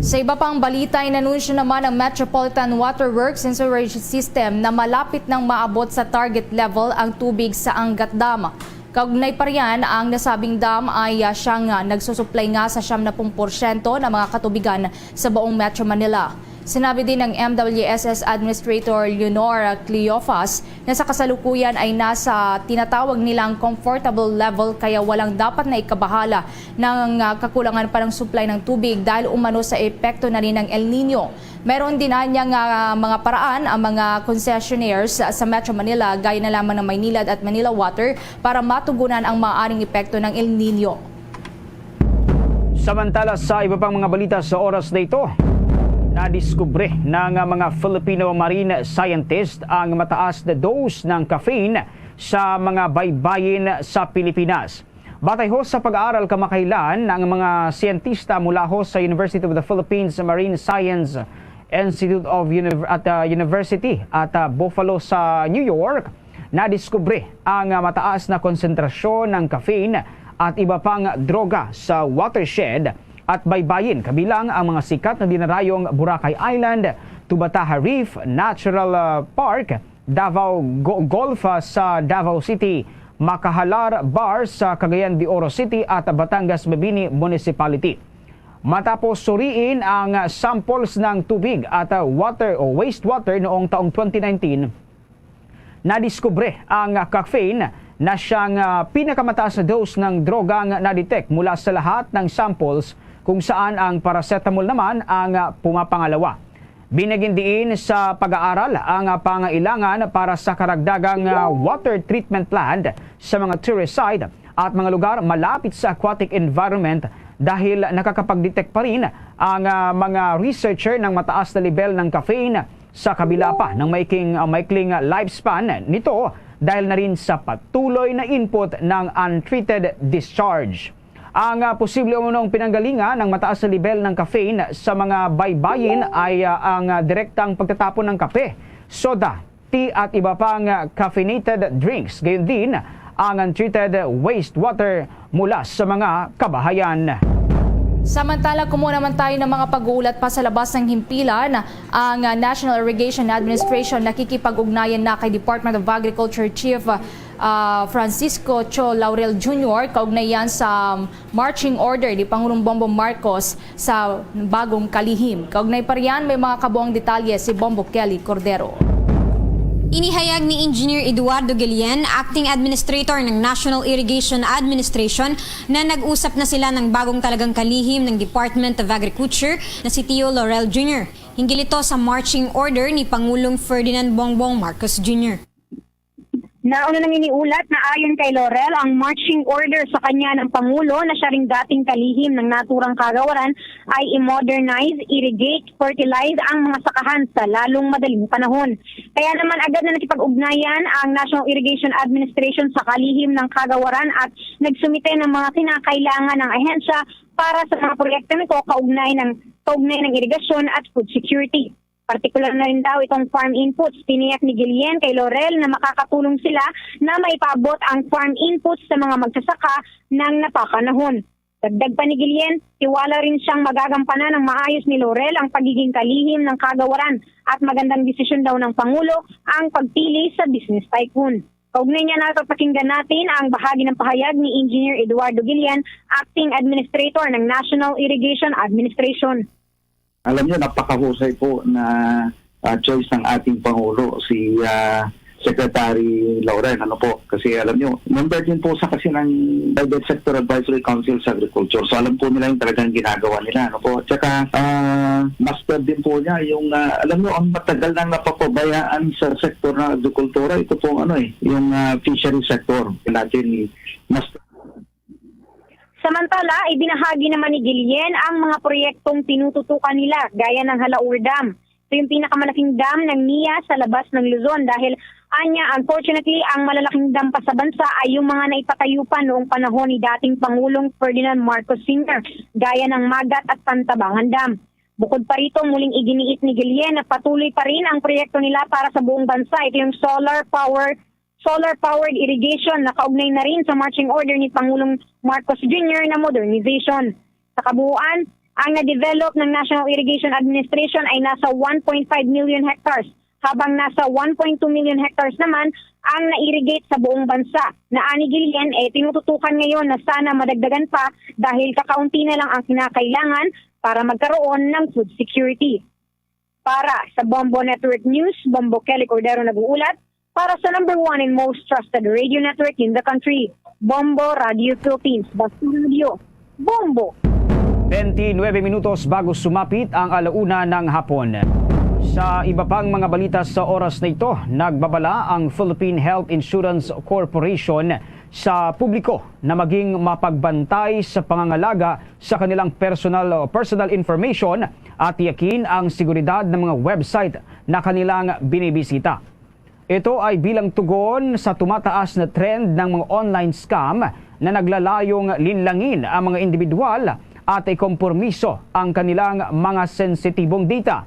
Sa iba pang balita, inanunsyo naman ng Metropolitan Water Works and Sewerage System na malapit nang maabot sa target level ang tubig sa Angat Dam. Kaugnay pa riyan, ang nasabing dam ay, ah, siyang, ah, nagsusuplay nga sa siyam na pung porsyento ng mga katubigan sa buong Metro Manila. Sinabi din ng M W S S Administrator Leonor Cleofas na sa kasalukuyan ay nasa tinatawag nilang comfortable level, kaya walang dapat na ikabahala ng, ah, kakulangan pa ng supply ng tubig dahil umano sa epekto na rin ng El Nino. Meron din anya nga mga paraan ang mga concessionaires sa Metro Manila, gaya na lamang ng Maynilad at Manila Water, para matugunan ang maaaring epekto ng El Nino. Samantala, sa iba pang mga balita sa oras na ito, nadiskubre ng mga Filipino marine scientist ang mataas na dose ng caffeine sa mga baybayin sa Pilipinas. Batay ho sa pag-aaral kamakailan, ang mga siyentista mula ho sa University of the Philippines Marine Science Institute of Univ-, at, ah, University at, ah, Buffalo sa New York, nadiskubre ang, ah, mataas na konsentrasyon ng caffeine at iba pang droga sa watershed at baybayin, kabilang ang mga sikat na dinarayong Boracay Island, Tubataha Reef Natural, ah, Park, Davao Go-, Golf, ah, sa Davao City, Makahalar Bar sa Cagayan de Oro City at Batangas Mabini Municipality. Matapos suriin ang samples ng tubig at, ah, water o wastewater noong taong twenty nineteen, nadiskubre ang caffeine na siyang, ah, pinakamataas na dose ng drogang na-detect mula sa lahat ng samples, kung saan ang paracetamol naman ang, ah, pumapangalawa. Binagin diin sa pag-aaral ang, ah, pangailangan para sa karagdagang, ah, water treatment plant sa mga tourist site at mga lugar malapit sa aquatic environment, dahil nakakapag-detect pa rin ang, ah, mga researcher ng mataas na level ng caffeine sa kabila pa ng maiking, ah, maikling lifespan nito, dahil na rin sa patuloy na input ng untreated discharge. Ang, ah, posible umunong pinanggalingan ng mataas na level ng caffeine sa mga baybayin ay, ah, ang, ah, direktang pagtatapon ng kape, soda, tea at iba pang, ah, caffeinated drinks, gayon din ang untreated wastewater mula sa mga kabahayan. Samantala, kumuha naman tayo ng mga pag-uulat pa sa labas ng himpilan. Ang, ah, National Irrigation Administration nakikipag-ugnayan na kay Department of Agriculture Chief, ah, Francisco Cho Laurel Junior kaugnay yan sa marching order ni Pangulong Bongbong Marcos sa bagong kalihim. Kaugnay pa riyan, may mga kabuang detalye si Bombo Kelly Cordero. Inihayag ni Engineer Eduardo Guillen, Acting Administrator ng National Irrigation Administration, na nag-usap na sila ng bagong talagang kalihim ng Department of Agriculture na si Tio Laurel Junior. Hinggil ito sa marching order ni Pangulong Ferdinand Bongbong Marcos Junior. Nauna nang iniulat na ayon kay Laurel, ang marching order sa kanya ng Pangulo na siya ring dating kalihim ng naturang kagawaran ay i-modernize, irrigate, fertilize ang mga sakahan sa lalong madaling panahon. Kaya naman agad na nakipag-ugnayan ang National Irrigation Administration sa kalihim ng kagawaran at nagsumite ng mga kinakailangan ng ahensya para sa mga proyekto nito kaugnay ng, kaugnay ng irigasyon at food security. Partikular na rin daw itong farm inputs. Tiniyak ni Guillen kay Laurel na makakatulong sila na maipaabot ang farm inputs sa mga magsasaka ng napapanahon. Dagdag pa ni Guillen, tiwala rin siyang magagampanan ng maayos ni Laurel ang pagiging kalihim ng kagawaran at magandang desisyon daw ng Pangulo ang pagpili sa business tycoon. Kaugnay niya, napapakinggan natin ang bahagi ng pahayag ni Engineer Eduardo Guillen, Acting Administrator ng National Irrigation Administration. Alam niyo, napakahusay po na, ah, choice ng ating Pangulo, si, ah, Secretary Laurel, ano po. Kasi alam niyo, member din po sa kasi ng Private Sector Advisory Council sa Agriculture. So alam po nila yung talagang ginagawa nila, ano po. At saka, ah, master din po niya yung, ah, alam niyo, ang matagal nang napapabayaan sa sektor ng agrikultura, ito pong ano eh, yung, ah, fishery sector. Natin, master. Samantala, ibinahagi naman ni Guillen ang mga proyektong tinututukan nila, gaya ng Halaur Dam. Ito yung pinakamalaking dam ng NIA sa labas ng Luzon dahil, anya, unfortunately, ang malalaking dam pa sa bansa ay yung mga naipatayo pa noong panahon ni dating Pangulong Ferdinand Marcos Senior, gaya ng Magat at Pantabangan Dam. Bukod pa rito, muling iginiit ni Guillen na patuloy pa rin ang proyekto nila para sa buong bansa. Ito yung solar power solar-powered irrigation na kaugnay na rin sa marching order ni Pangulong Marcos Junior na modernization. Sa kabuuan, ang na-develop ng National Irrigation Administration ay nasa one point five million hectares, habang nasa one point two million hectares naman ang na-irrigate sa buong bansa, na ani Guillen, eh, tinututukan ngayon na sana madagdagan pa dahil kakaunti na lang ang kinakailangan para magkaroon ng food security. Para sa Bombo Network News, Bombo Kelly Cordero nag-uulat para sa number one and most trusted radio network in the country, Bombo Radio Philippines. Basta Radio, Bombo! Twenty-nine minutos bago sumapit ang alauna ng hapon. Sa iba pang mga balita sa oras na ito, nagbabala ang Philippine Health Insurance Corporation sa publiko na maging mapagbantay sa pangangalaga sa kanilang personal o personal information at tiyakin ang seguridad ng mga website na kanilang binibisita. Ito ay bilang tugon sa tumataas na trend ng mga online scam na naglalayong linlangin ang mga individual at ikompromiso ang kanilang mga sensitibong data.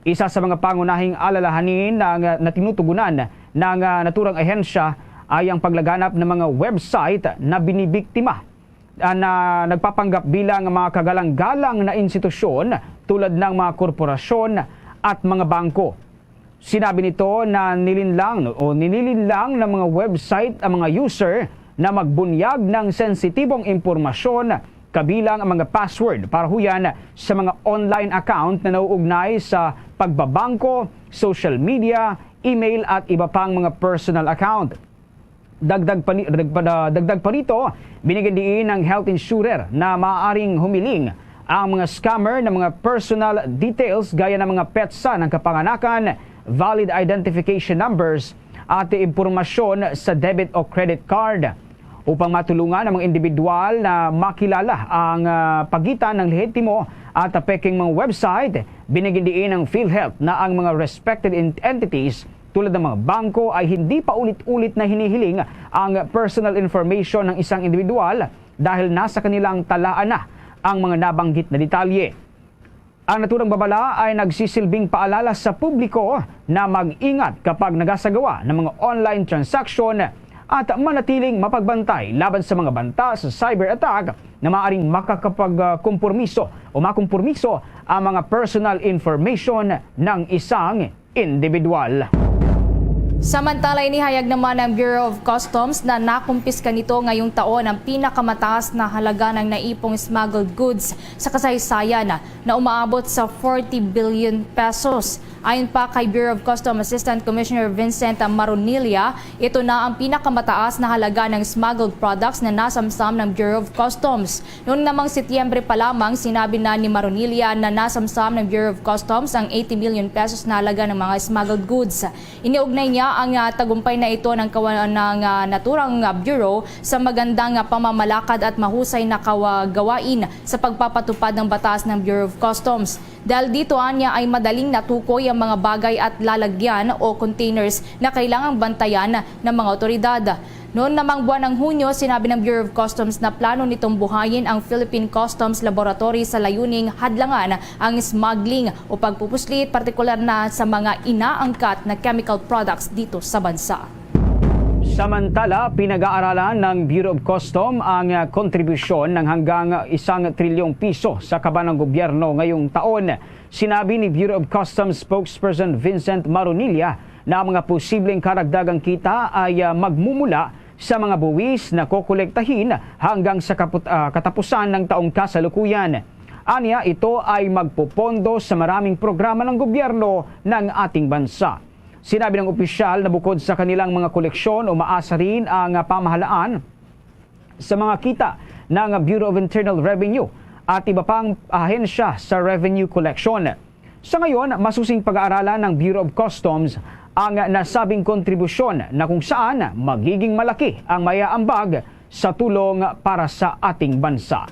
Isa sa mga pangunahing alalahanin na, na tinutugunan ng, ah, naturang ahensya ay ang paglaganap ng mga website na binibiktima ah, na nagpapanggap bilang mga kagalang-galang na institusyon tulad ng mga korporasyon at mga bangko. Sinabi nito na nilinlang o ninilinlang ng mga website ang mga user na magbunyag ng sensitibong impormasyon, kabilang ang mga password para huyan sa mga online account na nauugnay sa pagbabangko, social media, email at iba pang mga personal account. Dagdag pa ni-, dagdag pa, dagdag pa rito, binigyan diin ng health insurer na maaaring humiling ang mga scammer ng mga personal details gaya ng mga petsa ng kapanganakan, valid identification numbers, at impormasyon sa debit o credit card. Upang matulungan ang mga individual na makilala ang, ah, pagitan ng lehitimo at peking mga website, binigyan diin ng PhilHealth na ang mga respected en-, entities tulad ng mga bangko ay hindi paulit-ulit na hinihiling ang personal information ng isang individual dahil nasa kanilang talaan na ang mga nabanggit na detalye. Ang naturang babala ay nagsisilbing paalala sa publiko na mag-ingat kapag nagasagawa ng mga online transaction at manatiling mapagbantay laban sa mga banta sa cyber attack na maaaring makakapagkompormiso o makompormiso ang mga personal information ng isang individual. Samantala, inihayag naman ng Bureau of Customs na nakumpiska nito ngayong taon ang pinakamataas na halaga ng naipong smuggled goods sa kasaysayan, na umaabot sa forty billion pesos. Ayon pa kay Bureau of Customs Assistant Commissioner Vincent Maronilla, ito na ang pinakamataas na halaga ng smuggled products na nasamsam ng Bureau of Customs. Noong namang Setyembre pa lamang, sinabi na ni Maronilla na nasamsam ng Bureau of Customs ang eighty million pesos na halaga ng mga smuggled goods. Iniugnay niya ang, ah, tagumpay na ito ng kawa-, ng, ah, naturang, ah, bureau sa magandang, ah, pamamalakad at mahusay na kawa-, gawain sa pagpapatupad ng batas ng Bureau of Customs. Dahil dito, anya, ay madaling natukoy ang mga bagay at lalagyan o containers na kailangang bantayan ng mga otoridad. Noon namang buwan ng Hunyo, sinabi ng Bureau of Customs na plano nitong buhayin ang Philippine Customs Laboratory sa layuning hadlangan ang smuggling o pagpupuslit, partikular na sa mga inaangkat na chemical products dito sa bansa. Samantala, pinag-aaralan ng Bureau of Custom ang, ah, kontribusyon ng hanggang isang trilyong piso sa kaban ng gobyerno ngayong taon. Sinabi ni Bureau of Customs spokesperson Vincent Maronilla na ang mga posibleng karagdagang kita ay, ah, magmumula sa mga buwis na kokolektahin hanggang sa kaput-, ah, katapusan ng taong kasalukuyan. Anya, ito ay magpopondo sa maraming programa ng gobyerno ng ating bansa. Sinabi ng opisyal na bukod sa kanilang mga koleksyon, umaasa rin ang, ah, pamahalaan sa mga kita ng Bureau of Internal Revenue at iba pang ahensya sa revenue collection. Sa ngayon, masusing pag-aaralan ng Bureau of Customs ang nasabing kontribusyon na kung saan magiging malaki ang maiaambag sa tulong para sa ating bansa.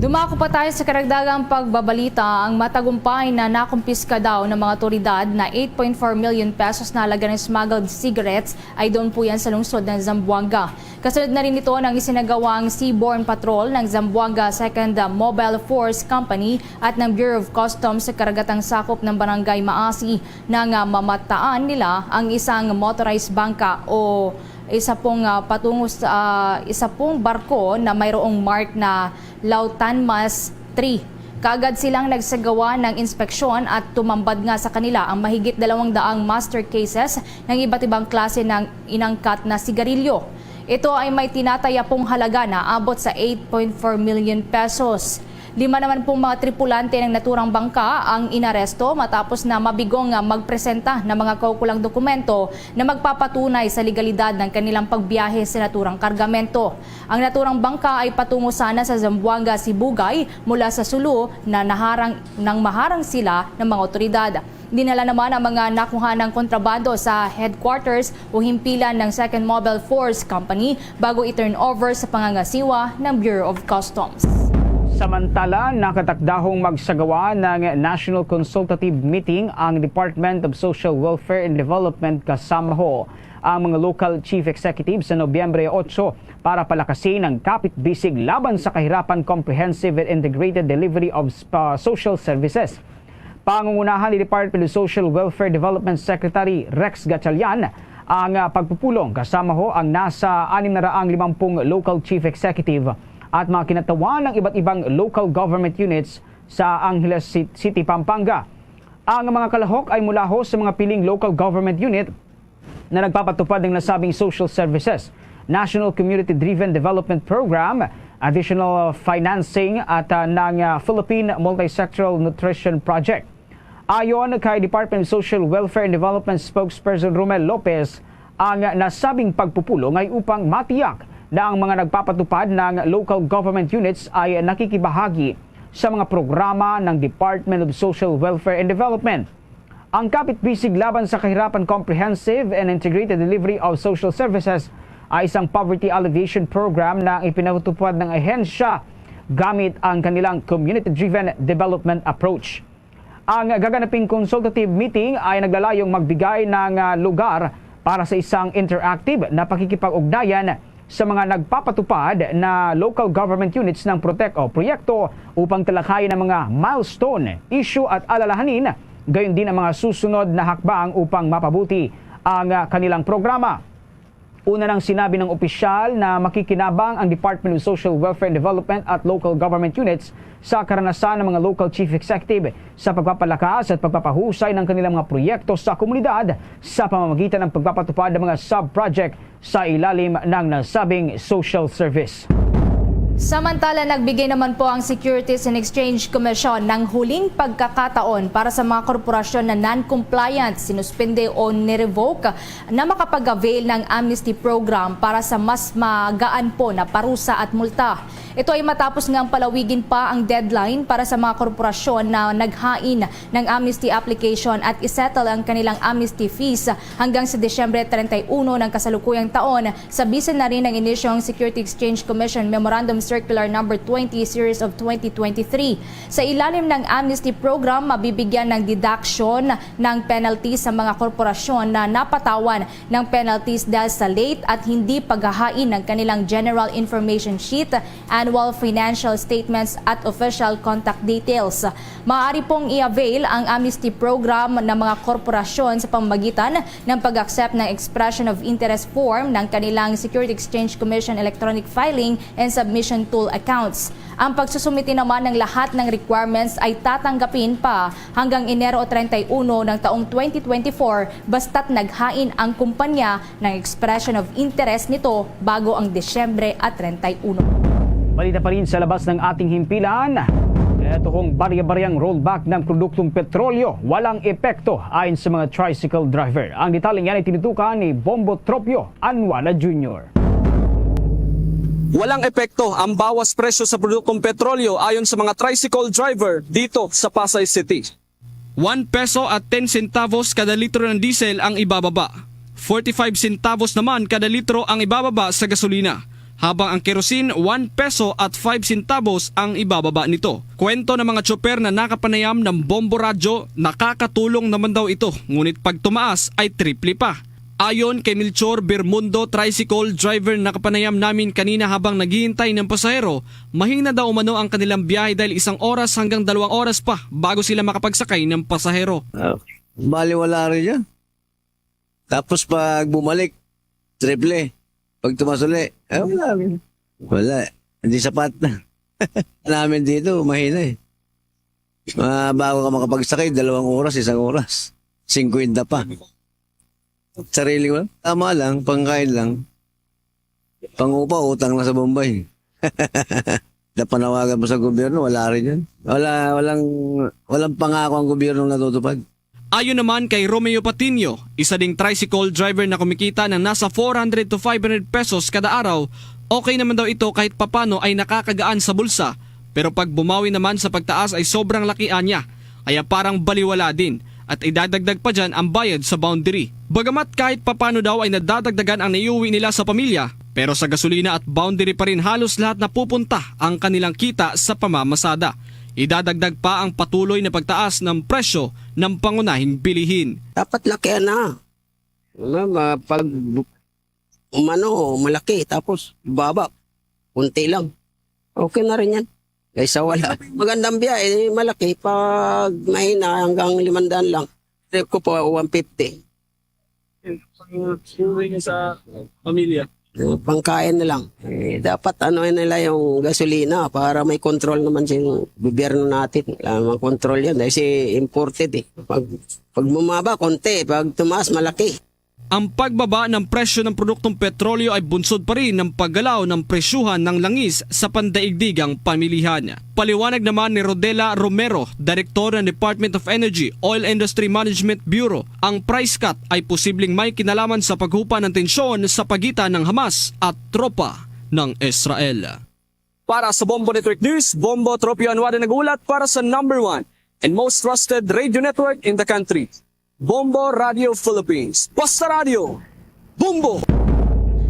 Dumako pa tayo sa karagdagang pagbabalita. Ang matagumpay na nakumpiska daw ng mga otoridad na eight point four million pesos na halaga ng smuggled cigarettes ay doon po yan sa lungsod ng Zamboanga. Kasunod na rin nito ng isinagawang seaborne patrol ng Zamboanga Second Mobile Force Company at ng Bureau of Customs sa karagatang sakop ng Barangay Maasi, nang, ah, mamataan nila ang isang motorized bangka o isa pong, ah, patungo sa, ah, isa pong barko na mayroong mark na Lautanmas three. Kaagad silang nagsagawa ng inspeksyon at tumambad nga sa kanila ang mahigit dalawang daang master cases ng iba't ibang klase ng inangkat na sigarilyo. Ito ay may tinatayapong halaga na abot sa eight point four million pesos. Lima naman pong mga tripulante ng naturang bangka ang inaresto matapos na mabigo nga magpresenta ng mga kaukulang dokumento na magpapatunay sa legalidad ng kanilang pagbiyahe sa naturang kargamento. Ang naturang bangka ay patungo sana sa Zamboanga Sibugay mula sa Sulu na naharang, nang maharang sila ng mga otoridad. Dinala naman ang mga nakuhanang kontrabando sa headquarters o himpilan ng Second Mobile Force Company bago i-turn over sa pangangasiwa ng Bureau of Customs. Samantala, nakatakdahong magsagawa ng National Consultative Meeting ang Department of Social Welfare and Development kasama ho ang mga local chief executive sa Nobyembre otso para palakasin ang kapit-bisig laban sa kahirapan, comprehensive and integrated delivery of spa-, social services. Pangungunahan ni Department of Social Welfare Development Secretary Rex Gatchalian ang, ah, pagpupulong, kasama ho ang nasa anim na raang limampung local chief executive at mga kinatawan ng iba't ibang local government units sa Angeles Ci-, City, Pampanga. Ang mga kalahok ay mulaho sa mga piling local government unit na nagpapatupad ng nasabing social services, National Community-Driven Development Program, additional financing at, ah, ng, ah, Philippine Multisectoral Nutrition Project. Ayon kay Department of Social Welfare and Development Spokesperson Romel Lopez, ang nasabing pagpupulong ay upang matiyak na ang mga nagpapatupad ng local government units ay nakikibahagi sa mga programa ng Department of Social Welfare and Development. Ang Kapit Bisig Laban sa Kahirapan Comprehensive and Integrated Delivery of Social Services ay isang poverty alleviation program na ipinatutupad ng ahensya gamit ang kanilang community-driven development approach. Ang gaganaping consultative meeting ay naglalayong magbigay ng, ah, lugar para sa isang interactive na pakikipag-ugnayan sa mga nagpapatupad na local government units ng protek-, o proyekto upang talakayin ang mga milestone, issue at alalahanin, gayon din ang mga susunod na hakbang upang mapabuti ang, ah, kanilang programa. Una nang sinabi ng opisyal na makikinabang ang Department of Social Welfare and Development at local government units sa karanasan ng mga local chief executive sa pagpapalakas at pagpapahusay ng kanilang mga proyekto sa komunidad sa pamamagitan ng pagpapatupad ng mga sub-project sa ilalim ng nasabing social service. Samantala, nagbigay naman po ang Securities and Exchange Commission ng huling pagkakataon para sa mga korporasyon na non-compliant, sinuspende o nirevoke na makapag-avail ng amnesty program para sa mas magaan po na parusa at multa. Ito ay matapos ngang palawigin pa ang deadline para sa mga korporasyon na naghain ng amnesty application at isettle ang kanilang amnesty fees hanggang sa Disyembre treinta y uno ng kasalukuyang taon, sa bisan na rin ng inisyong Security Exchange Commission Memorandum Circular Number twenty Series of twenty twenty-three. Sa ilalim ng amnesty program, mabibigyan ng deduction ng penalty sa mga korporasyon na napatawan ng penalties dahil sa late at hindi paghahain ng kanilang general information sheet, annual financial statements at official contact details. Maaari pong i-avail ang amnesty program ng mga korporasyon sa pamamagitan ng pag-accept ng expression of interest form ng kanilang Security Exchange Commission electronic filing and submission tool accounts. Ang pagsusumite naman ng lahat ng requirements ay tatanggapin pa hanggang Enero treinta y uno ng taong twenty twenty-four, basta't naghain ang kumpanya ng expression of interest nito bago ang Disyembre at treinta y uno. Balita pa rin sa labas ng ating himpilan, ito hong barya-baryang rollback ng produktong petrolyo walang epekto ayon sa mga tricycle driver. Ang detalye niyan ay tinutukan ni Bombo Tropio Anuala Junior. Walang epekto ang bawas presyo sa produktong petrolyo ayon sa mga tricycle driver dito sa Pasay City. One peso at ten centavos kada litro ng diesel ang ibababa. Forty-five centavos naman kada litro ang ibababa sa gasolina, habang ang kerosene, one peso at five centavos ang ibababa nito. Kwento ng mga tsoper na nakapanayam ng Bombo Radyo, nakakatulong naman daw ito, ngunit pag tumaas ay triple pa. Ayon kay Melchor Bermundo, tricycle driver na nakapanayam namin kanina habang naghihintay ng pasahero, mahina daw umano ang kanilang biyahe dahil isang oras hanggang dalawang oras pa bago sila makapagsakay ng pasahero. Ah, baliwala rin yan. Tapos pag bumalik, triple. Pag tumasuli, eh, wala rin. Wala. Hindi sapat na. Namin dito, mahina eh. Ah, bago ka makapagsakay, dalawang oras, isang oras. Singkwenta pa. Sarili ko lang. Tama lang, pangkain lang. Pangupa, utang na sa Bombay. Napanawagan mo sa gobyerno, wala rin yan. Wala, walang, walang pangako ang gobyerno natutupad. Ayon naman kay Romeo Patiño, isa ding tricycle driver na kumikita ng nasa four hundred to five hundred pesos kada araw, okay naman daw ito kahit papano ay nakakagaan sa bulsa, pero pag bumawi naman sa pagtaas ay sobrang laki niya, kaya parang baliwala din at idadagdag pa dyan ang bayad sa boundary. Bagamat kahit papano daw ay nadadagdagan ang naiuwi nila sa pamilya, pero sa gasolina at boundary pa rin halos lahat napupunta ang kanilang kita sa pamamasada. Idadagdag pa ang patuloy na pagtaas ng presyo ng pangunahing bilihin. Dapat lakihan na. Ano, ma-, pag bu-, umano, malaki, tapos baba, konti lang. Okay na rin yan. Kaysa wala. Magandang biyahe, malaki. Pag mahina, hanggang limandaan lang. Trip ko po, one fifty. Pang-uwi niyo sa pamilya? Yung pangkain na lang. Eh, dapat ano nila yung gasolina para may control naman sa gobyerno natin. Kailangan makontrol yan dahil si imported eh. Pag, pag bumaba, konti. Pag tumaas, malaki. Ang pagbaba ng presyo ng produktong petrolyo ay bunsod pa rin ng paggalaw ng presyuhan ng langis sa pandaigdigang pamilihan. Paliwanag naman ni Rodela Romero, Direktor ng Department of Energy Oil Industry Management Bureau, ang price cut ay posibleng may kinalaman sa paghupa ng tensyon sa pagitan ng Hamas at tropa ng Israel. Para sa Bombo Network News, Bombo Tropio Anuada nag-ulat para sa number one and most trusted radio network in the country, Bombo Radio Philippines. Basta Radio, Bombo!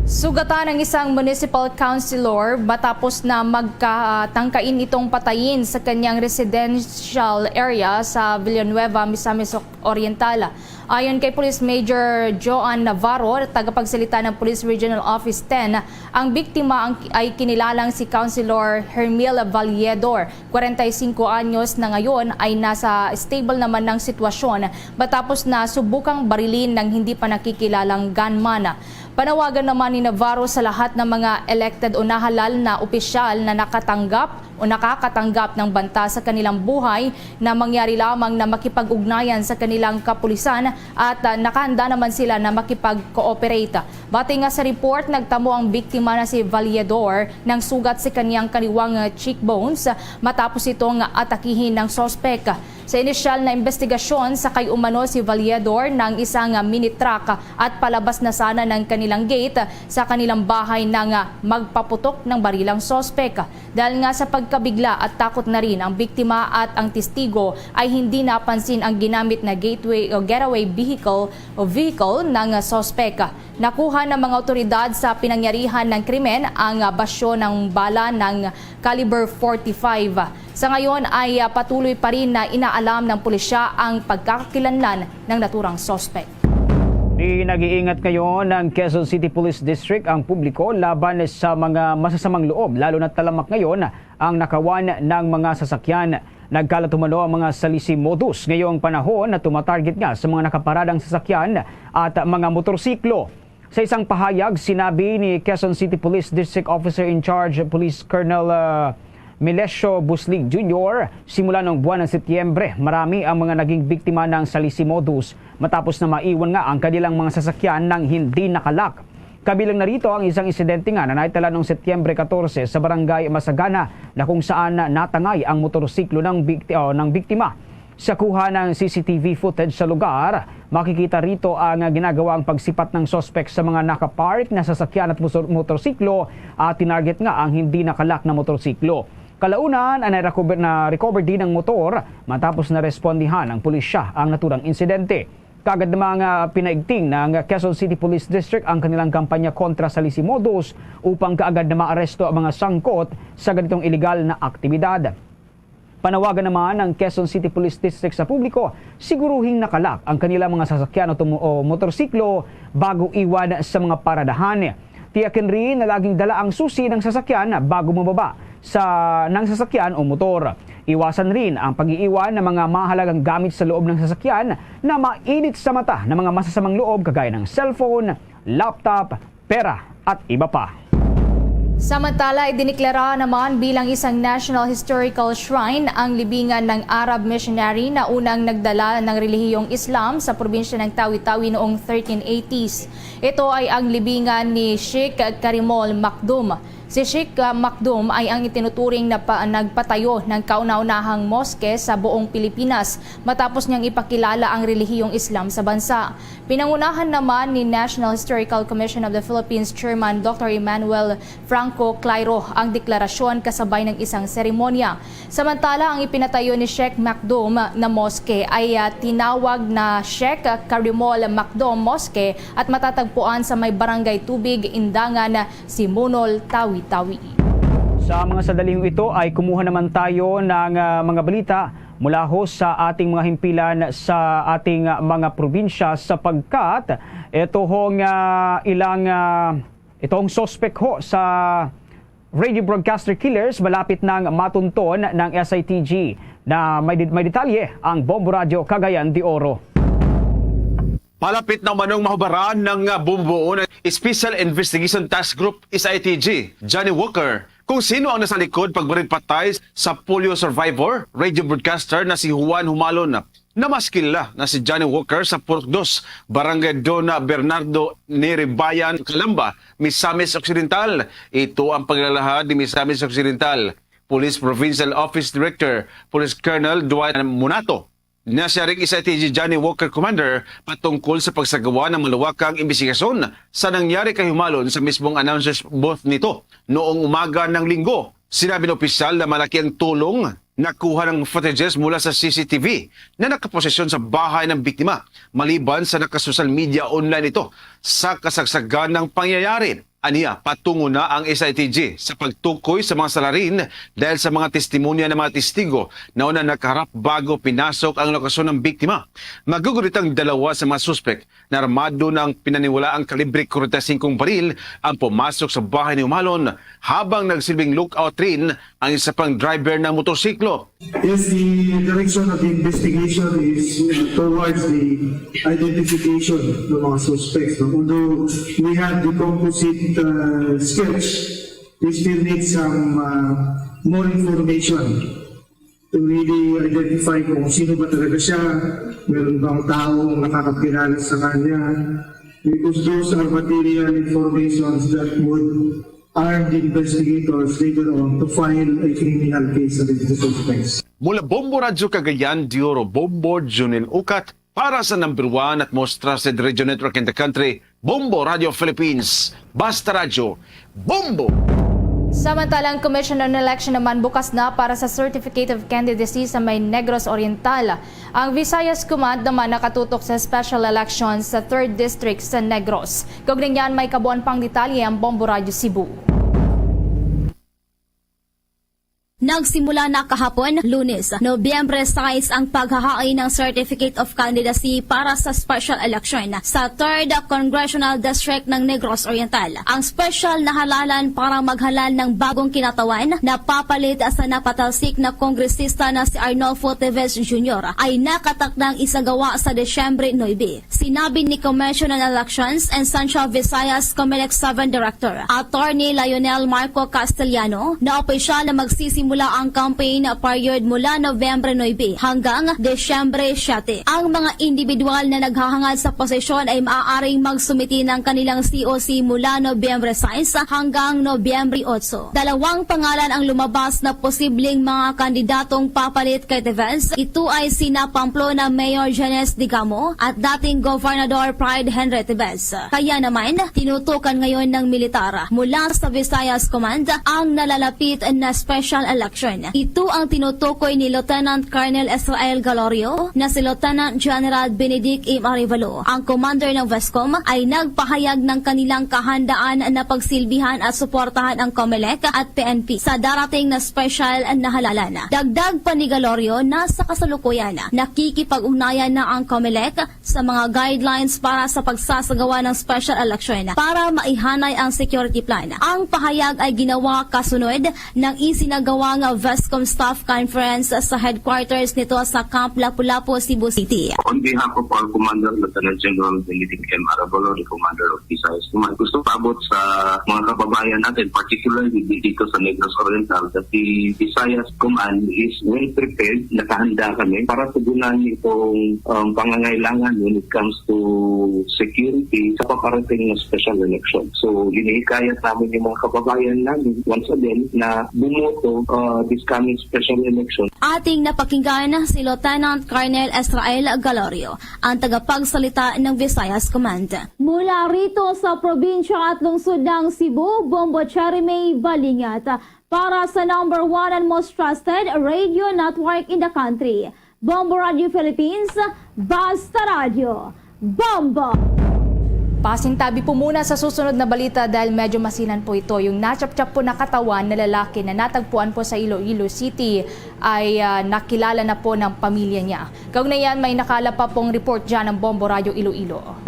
Sugatan ang isang municipal councilor matapos na magkatangkain itong patayin sa kanyang residential area sa Villanueva, Misamis Oriental. Ayon kay Police Major Joan Navarro, tagapagsalita ng Police Regional Office ten, ang biktima ang, ay kinilalang si Councilor Hermil Valledor, kwarenta y singko anyos na ngayon, ay nasa stable naman ng sitwasyon matapos na subukang barilin ng hindi pa nakikilalang gunman. Panawagan naman ni Navarro sa lahat ng mga elected o nahalal na opisyal na nakatanggap o nakakatanggap ng banta sa kanilang buhay na mangyari lamang na makipag-ugnayan sa kanilang kapulisan at, ah, nakahanda naman sila na makipag-cooperate. Batay nga sa report, nagtamo ang biktima na si Valledor ng sugat sa kanyang kaliwang, ah, cheekbones matapos itong atakihin ng sospek. Sa inisyal na investigasyon, sakay umano si Valledor ng isang, ah, mini truck at palabas na sana ng kanilang gate sa kanilang bahay nang, ah, magpaputok ng barilang sospek. Dahil nga sa pagkabigla at takot na rin ang biktima at ang testigo ay hindi napansin ang ginamit na gateway o getaway vehicle o vehicle ng sospek. Nakuha ng mga otoridad sa pinangyarihan ng krimen ang basyo ng bala ng caliber forty-five. Sa ngayon ay, ah, patuloy pa rin na inaalam ng pulisya ang pagkakakilanlan ng naturang sospek. Di nag-iingat ngayon ng Quezon City Police District ang publiko laban sa mga masasamang loob, lalo na talamak ngayon ang nakawan ng mga sasakyan. Nagkalat umano ang mga salisi modus ngayong panahon na tumatarget nga sa mga nakaparadang sasakyan at mga motorsiklo. Sa isang pahayag, sinabi ni Quezon City Police District Officer in Charge Police Colonel, ah, Melesio Buslig Junior, simula noong buwan ng Setyembre, marami ang mga naging biktima ng salisi modus matapos na maiwan nga ang kanilang mga sasakyan nang hindi nakalak. Kabilang na rito ang isang insidente nga na naitala noong Setyembre katorse sa Barangay Masagana, na kung saan natangay ang motorsiklo ng bikti-, oh, ng biktima. Sa kuha ng C C T V footage sa lugar, makikita rito ang ginagawang pagsipat ng suspek sa mga nakapark na sasakyan at motor-, motorsiklo, at tinarget nga ang hindi nakalak na motorsiklo. Kalaunan, na-recover, na-recover din ang motor matapos na respondihan ng pulisya ang naturang insidente. Kaagad na mga pinaigting ng Quezon City Police District ang kanilang kampanya kontra sa salisi modus upang kaagad na maaresto ang mga sangkot sa ganitong iligal na aktibidad. Panawagan naman ng Quezon City Police District sa publiko, siguruhing nakalak ang kanilang mga sasakyan o tumo-, o motorsiklo bago iwan sa mga paradahan. Tiyakin rin na laging dala ang susi ng sasakyan bago mababa sa, ng sasakyan o motor. Iwasan rin ang pag-iiwan ng mga mahalagang gamit sa loob ng sasakyan na mainit sa mata ng mga masasamang loob, kagaya ng cellphone, laptop, pera, at iba pa. Samantala, idineklara naman bilang isang National Historical Shrine ang libingan ng Arab missionary na unang nagdala ng relihiyong Islam sa probinsya ng Tawi-Tawi noong thirteen eighties. Ito ay ang libingan ni Sheikh Karimol Makdum. Si Sheikh, ah, Makdum ay ang itinuturing na pa-, nagpatayo ng kauna-unahang moske sa buong Pilipinas matapos niyang ipakilala ang relihiyong Islam sa bansa. Pinangunahan naman ni National Historical Commission of the Philippines Chairman Doctor Emmanuel Franco Clairo ang deklarasyon kasabay ng isang seremonya. Samantala, ang ipinatayo ni Sheikh Makdum na moske ay, ah, tinawag na Sheikh Karimol Makdum Mosque at matatagpuan sa may Barangay Tubig, Indangan, Simunol, Tawi-Tawi. Sa mga sandalihong ito ay kumuha naman tayo ng, ah, mga balita mula ho sa ating mga himpilan sa ating, ah, mga probinsya, sapagkat ito hong, ah, ilang, ah, itong suspek ho sa radio broadcaster killers malapit nang matunton ng S I T G. Na may, may detalye ang Bombo Radyo Cagayan de Oro. Palapit na umanong mahubaran ng, ah, bumubuo ng Special Investigation Task Group, S I T G, Johnny Walker, kung sino ang nasa likod pagbaril patay sa polio survivor, radio broadcaster na si Juan Humalon, na mas kilala na si Johnny Walker sa Purok Dos, Barangay Don Bernardo Niribayan, Calamba, Misamis Occidental. Ito ang paglalahad ni Misamis Occidental Police Provincial Office Director, Police Colonel Dwight Munato, na siya ring isa ti Johnny Walker Commander patungkol sa pagsagawa ng malawakang imbestigasyon sa nangyari kay Humalon sa mismong announcer's booth nito noong umaga ng Linggo. Sinabi ng opisyal na malaki ang tulong nakuha ng footages mula sa C C T V na nakaposisyon sa bahay ng biktima, maliban sa naka-social media online ito sa kasagsagan ng pangyayari. Aniya, patungo na ang S I T G sa pagtukoy sa mga salarin dahil sa mga testimonya ng mga testigo na una nakaharap bago pinasok ang lokasyon ng biktima. Magugulit ang dalawa sa mga suspek na armado ng pinaniwalaang kalibre forty-five baril ang pumasok sa bahay ni Umalon, habang nagsilbing lookout rin ang isa pang driver ng motorsiklo. Yes, the direction of the investigation is, uh, towards the identification ng mga suspects, no? Although we have the composite, uh, sketch, we still need some, uh, more information to really identify kung sino ba talaga siya, meron bang taong nakakakilala sa kanya, because those are material informations that would armed investigators later on to file a criminal case against the suspects. Mula Bombo Radyo Cagayan de Oro, Bombo Junel Ukat, para sa number one at most trusted radio network in the country, Bombo Radio Philippines. Basta Radyo, Bombo! Samantala, ang Commission on Election naman bukas na para sa Certificate of Candidacy sa may Negros Oriental. Ang Visayas Command naman nakatutok sa special election sa third District sa Negros. Kaugnay niyan, may kabuuan pang detalye ang Bombo Radyo Cebu. Nagsimula na kahapon, Lunes, Nobyembre sais, ang paghahain ng Certificate of Candidacy para sa special election sa third Congressional District ng Negros Oriental. Ang special na halalan para maghalal ng bagong kinatawan na papalit sa napatalsik na kongresista na si Arnolfo Teves Junior ay nakatakdang isagawa sa Disyembre nuebe. Sinabi ni Commission on Elections and Central Visayas Comelec seven Director Attorney Lionel Marco Castellano na opisyal na magsisimula ang campaign period mula Nobyembre nuebe hanggang Disyembre siyete. Ang mga individual na naghahangad sa posisyon ay maaaring magsumiti ng kanilang C O C mula Nobyembre sais hanggang Nobyembre otso. Dalawang pangalan ang lumabas na posibleng mga kandidatong papalit kay Teves. Ito ay sina Pamplona Mayor Janice Digamo at dating Gobernador Pride Henry Teves. Kaya naman, tinutukan ngayon ng militar mula sa Visayas Command ang nalalapit na special election. Ito ang tinutukoy ni Lieutenant Colonel Israel Galorio na si Lieutenant General Benedict M. Arevalo. Ang commander ng Viscom ay nagpahayag ng kanilang kahandaan na pagsilbihan at suportahan ang Comelec at P N P sa darating na special na halalan. Dagdag pa ni Galorio na sa kasalukuyan, nakikipag-ugnayan na ang Comelec sa mga guidelines para sa pagsasagawa ng special election para maihanay ang security plan. Ang pahayag ay ginawa kasunod ng isinagawang Viscom Staff Conference sa headquarters nito sa Camp Lapu-Lapu, Cebu City. On behalf of our Commander, Lieutenant General Benedict M. Arevalo, the Commander of Visayas Command, gusto paabot sa mga kababayan natin, particularly dito sa Negros Oriental, that the Visayas Command is well prepared, nakahanda kami para tugunan itong, um, pangangailangan when it comes to security sa paparating na special election. So, hinihikayat namin yung mga kababayan namin, once again, na bumoto, uh, this coming special election. Ating napakinggan si Lieutenant Colonel Israel Galorio, ang tagapagsalita ng Visayas Command. Mula rito sa probinsya at lungsod ng Cebu, Bombo Cherry May Balingat para sa number one and most trusted radio network in the country, Bombo Radio Philippines, Basta Radio, Bombo! Pasintabi po muna sa susunod na balita dahil medyo masinan po ito. Yung nachapchap po na katawan na lalaki na natagpuan po sa Iloilo City ay, ah, nakilala na po ng pamilya niya. Kaugnay niyan, may nakalap pa pong report dyan ng Bombo Radio Iloilo.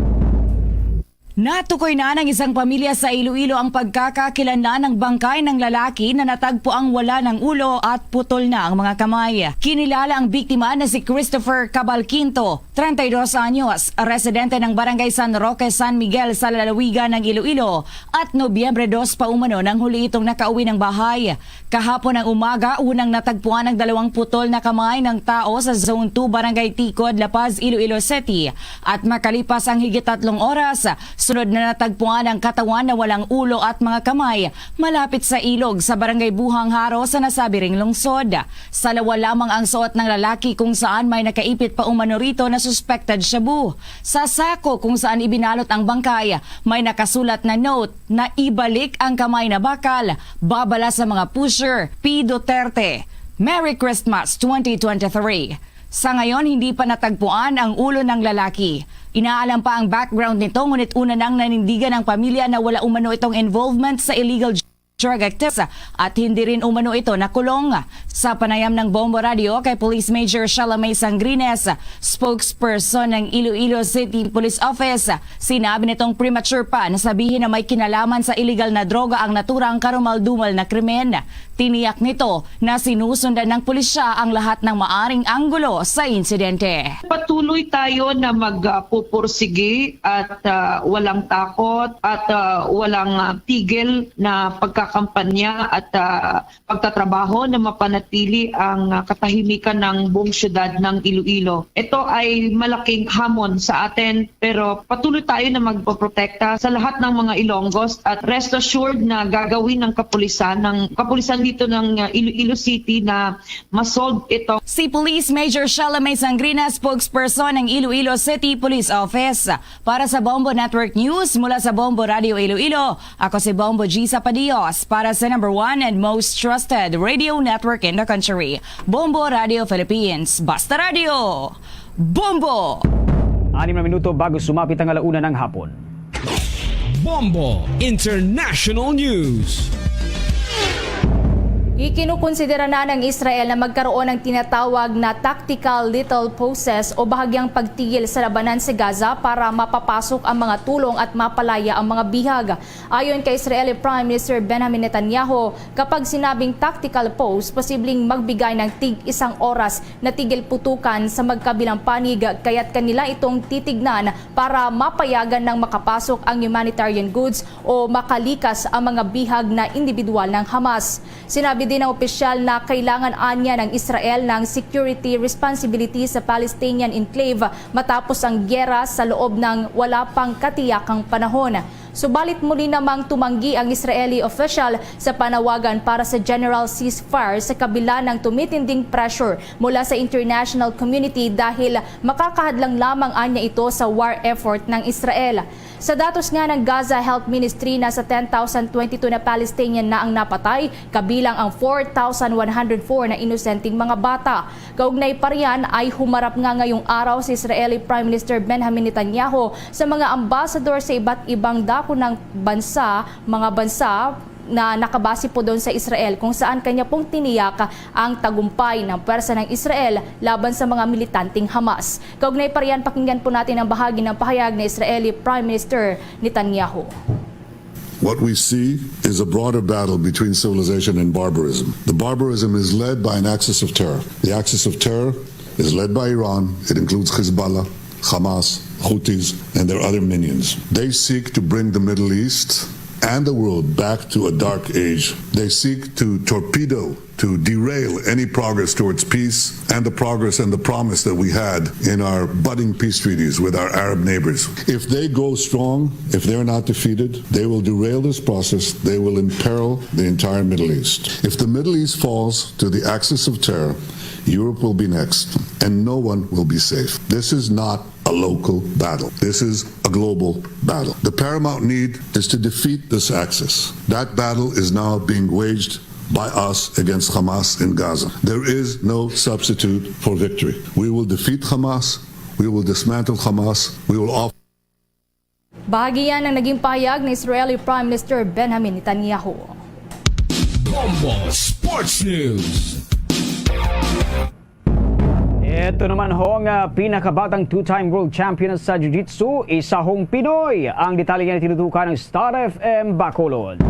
Natukoy na ng isang pamilya sa Iloilo ang pagkakakilanlan ng bangkay ng lalaki na natagpo ang wala ng ulo at putol na ang mga kamay. Kinilala ang biktima na si Christopher Cabal Quinto, treinta y dos anyos, residente ng Barangay San Roque, San Miguel sa lalawigan ng Iloilo, at Nobyembre dos pa umano nang huli itong nakauwi ng bahay. Kahapon ng umaga, unang natagpuan ang dalawang putol na kamay ng tao sa Zone two, Barangay Ticod, La Paz, Iloilo City. At makalipas ang higit tatlong oras, sunod na natagpuan ang katawan na walang ulo at mga kamay malapit sa ilog sa Barangay Buhang Haro sa nasabi ring lungsod. Salawa lamang ang suot ng lalaki kung saan may nakaipit pa umano rito na suspected shabu. Sa sako kung saan ibinalot ang bangkay, may nakasulat na note na "Ibalik ang kamay na bakal, babala sa mga pusher, P Duterte. Merry Christmas twenty twenty-three." Sa ngayon, hindi pa natagpuan ang ulo ng lalaki. Inaalam pa ang background nito, ngunit una nang nanindigan ang pamilya na wala umano itong involvement sa illegal drug activities at hindi rin umano ito nakulong. Sa panayam ng Bombo Radio kay Police Major Shalomay Sangrines, spokesperson ng Iloilo City Police Office, sinabi nitong premature pa na sabihin na may kinalaman sa iligal na droga ang naturang karumal-dumal na krimen. Tiniyak nito na sinusundan ng pulisya ang lahat ng maaring anggulo sa insidente. Patuloy tayo na magpupursigi at, ah, walang takot at, ah, walang, ah, tigil na pagkakampanya at, ah, pagtatrabaho na mapanatili ang, ah, katahimikan ng buong siyudad ng Iloilo. Ito ay malaking hamon sa atin, pero patuloy tayo na magpoprotekta sa lahat ng mga Ilonggos at rest assured na gagawin ng kapulisan, ng kapulisan dito ng, ah, Iloilo City na masolve ito. Si Police Major Shalomay Sangrina, spokesperson ng Iloilo City Police Office. Para sa Bombo Network News, mula sa Bombo Radio Iloilo, ako si Bombo Gisa Padios para sa number one and most trusted radio network in the country, Bombo Radio Philippines. Basta Radio, Bombo! Anim na minuto bago sumapit ang alauna ng hapon. Bombo International News. Ikinukonsidera na ng Israel na magkaroon ng tinatawag na tactical little pauses o bahagyang pagtigil sa labanan sa Gaza para mapapasok ang mga tulong at mapalaya ang mga bihag. Ayon kay Israeli Prime Minister Benjamin Netanyahu, kapag sinabing tactical pause, posibleng magbigay ng tig isang oras na tigil putukan sa magkabilang panig, kaya't kanila itong titignan para mapayagan ng makapasok ang humanitarian goods o makalikas ang mga bihag na individual ng Hamas. Sinabi din ng opisyal na kailangan anya ng Israel ng security responsibility sa Palestinian enclave matapos ang giyera sa loob ng wala pang katiyakang panahon. Subalit muli namang tumanggi ang Israeli official sa panawagan para sa general ceasefire sa kabila ng tumitinding pressure mula sa international community dahil makakahadlang lamang anya ito sa war effort ng Israel. Sa datos nga ng Gaza Health Ministry, nasa ten thousand twenty-two na Palestinian na ang napatay, kabilang ang four thousand one hundred four na inosenteng mga bata. Kaugnay pa riyan ay humarap nga ngayong araw si Israeli Prime Minister Benjamin Netanyahu sa mga ambasador sa iba't ibang dako ng bansa, mga bansa na nakabase po doon sa Israel, kung saan kanya pong tiniyak ang tagumpay ng pwersa ng Israel laban sa mga militanteng Hamas. Kaugnay pa riyan, pakinggan po natin ang bahagi ng pahayag ni Israeli Prime Minister Netanyahu. What we see is a broader battle between civilization and barbarism. The barbarism is led by an axis of terror. The axis of terror is led by Iran. It includes Hezbollah, Hamas, Houthis, and their other minions. They seek to bring the Middle East and the world back to a dark age. They seek to torpedo, to derail any progress towards peace and the progress and the promise that we had in our budding peace treaties with our Arab neighbors. If they go strong, if they're not defeated, they will derail this process. They will imperil the entire Middle East. If the Middle East falls to the axis of terror, Europe will be next, and no one will be safe. This is not a local battle. This is a global battle. The paramount need is to defeat this axis. That battle is now being waged by us against Hamas in Gaza. There is no substitute for victory. We will defeat Hamas. We will dismantle Hamas. We will offer Bahagi yan ng naging pahayag ni Israeli Prime Minister Benjamin Netanyahu. Bombo Sports News. Ito naman ho ang ah, pinakabatang two-time world champion sa Jiu-Jitsu, isa hong Pinoy. Ang detalye niya tinutukan ng Star F M Bacolod.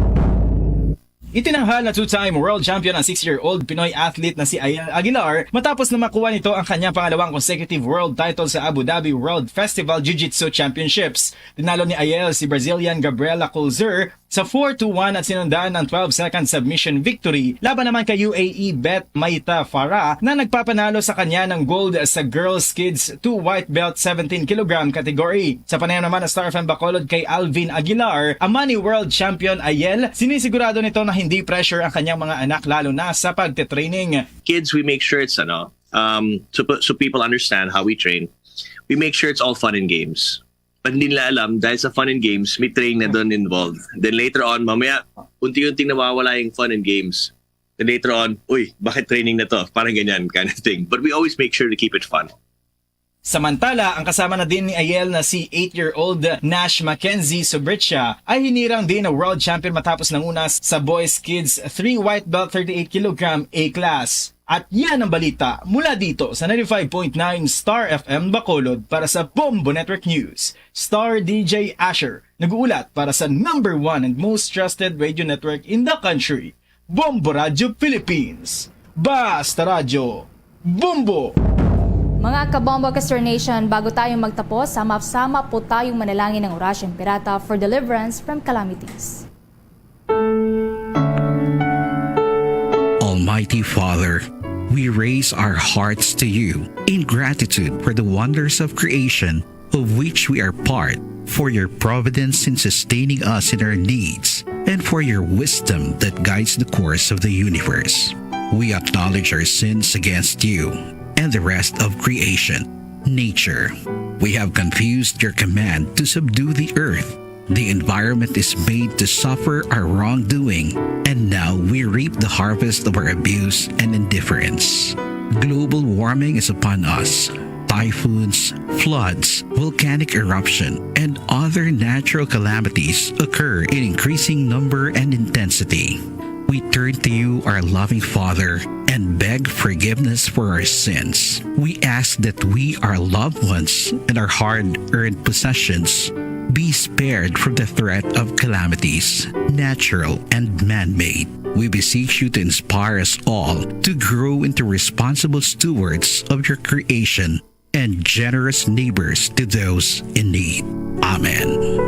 Itinanghal na two-time world champion ang six-year-old Pinoy athlete na si Ayel Aguilar matapos na makuha nito ang kanyang pangalawang consecutive world title sa Abu Dhabi World Festival Jiu-Jitsu Championships. Tinalo ni Ayel si Brazilian Gabriela Colzer sa four to one at sinundan ng twelve-second submission victory laban naman kay U A E Beth Maita Farah na nagpapanalo sa kanya ng gold sa Girls Kids two white belt seventeen kilogram category. Sa panayam naman ng Star F M Bacolod kay Alvin Aguilar, ama ni world champion Ayel, sinisigurado nito na hindi pressure ang kanyang mga anak lalo na sa pagte-training. Kids, we make sure it's ano, um, so, so people understand how we train. We make sure it's all fun and games. Pag hindi nila alam, dahil sa fun and games, may training na doon involved. Then later on, mamaya, unti-unti nawawala yung fun and games. Then later on, uy, bakit training na to? Parang ganyan, kind of thing. But we always make sure to keep it fun. Samantala, ang kasama na din ni Ayel na si eight-year-old Nash Mackenzie Subricia ay hinirang din na world champion matapos nanguna sa Boys Kids three white belt thirty-eight kilogram A class. At yan ang balita mula dito sa ninety-five point nine Star F M Bacolod para sa Bombo Network News. Star D J Asher, nag-uulat para sa number one and most trusted radio network in the country, Bombo Radio Philippines. Basta Radyo, Bombo! Mga kabombo ka Star Nation, bago tayo magtapos, sama-sama po tayong manalangin ng Orasyon Pirata for deliverance from calamities. Almighty Father, we raise our hearts to you in gratitude for the wonders of creation of which we are part, for your providence in sustaining us in our needs, and for your wisdom that guides the course of the universe. We acknowledge our sins against you and the rest of creation, nature. We have confused your command to subdue the earth. The environment is made to suffer our wrongdoing, and now we reap the harvest of our abuse and indifference. Global warming is upon us. Typhoons, floods, volcanic eruption, and other natural calamities occur in increasing number and intensity. We turn to you, our loving Father, and beg forgiveness for our sins. We ask that we, our loved ones, and our hard earned possessions be spared from the threat of calamities, natural and man made. We beseech you to inspire us all to grow into responsible stewards of your creation and generous neighbors to those in need. Amen.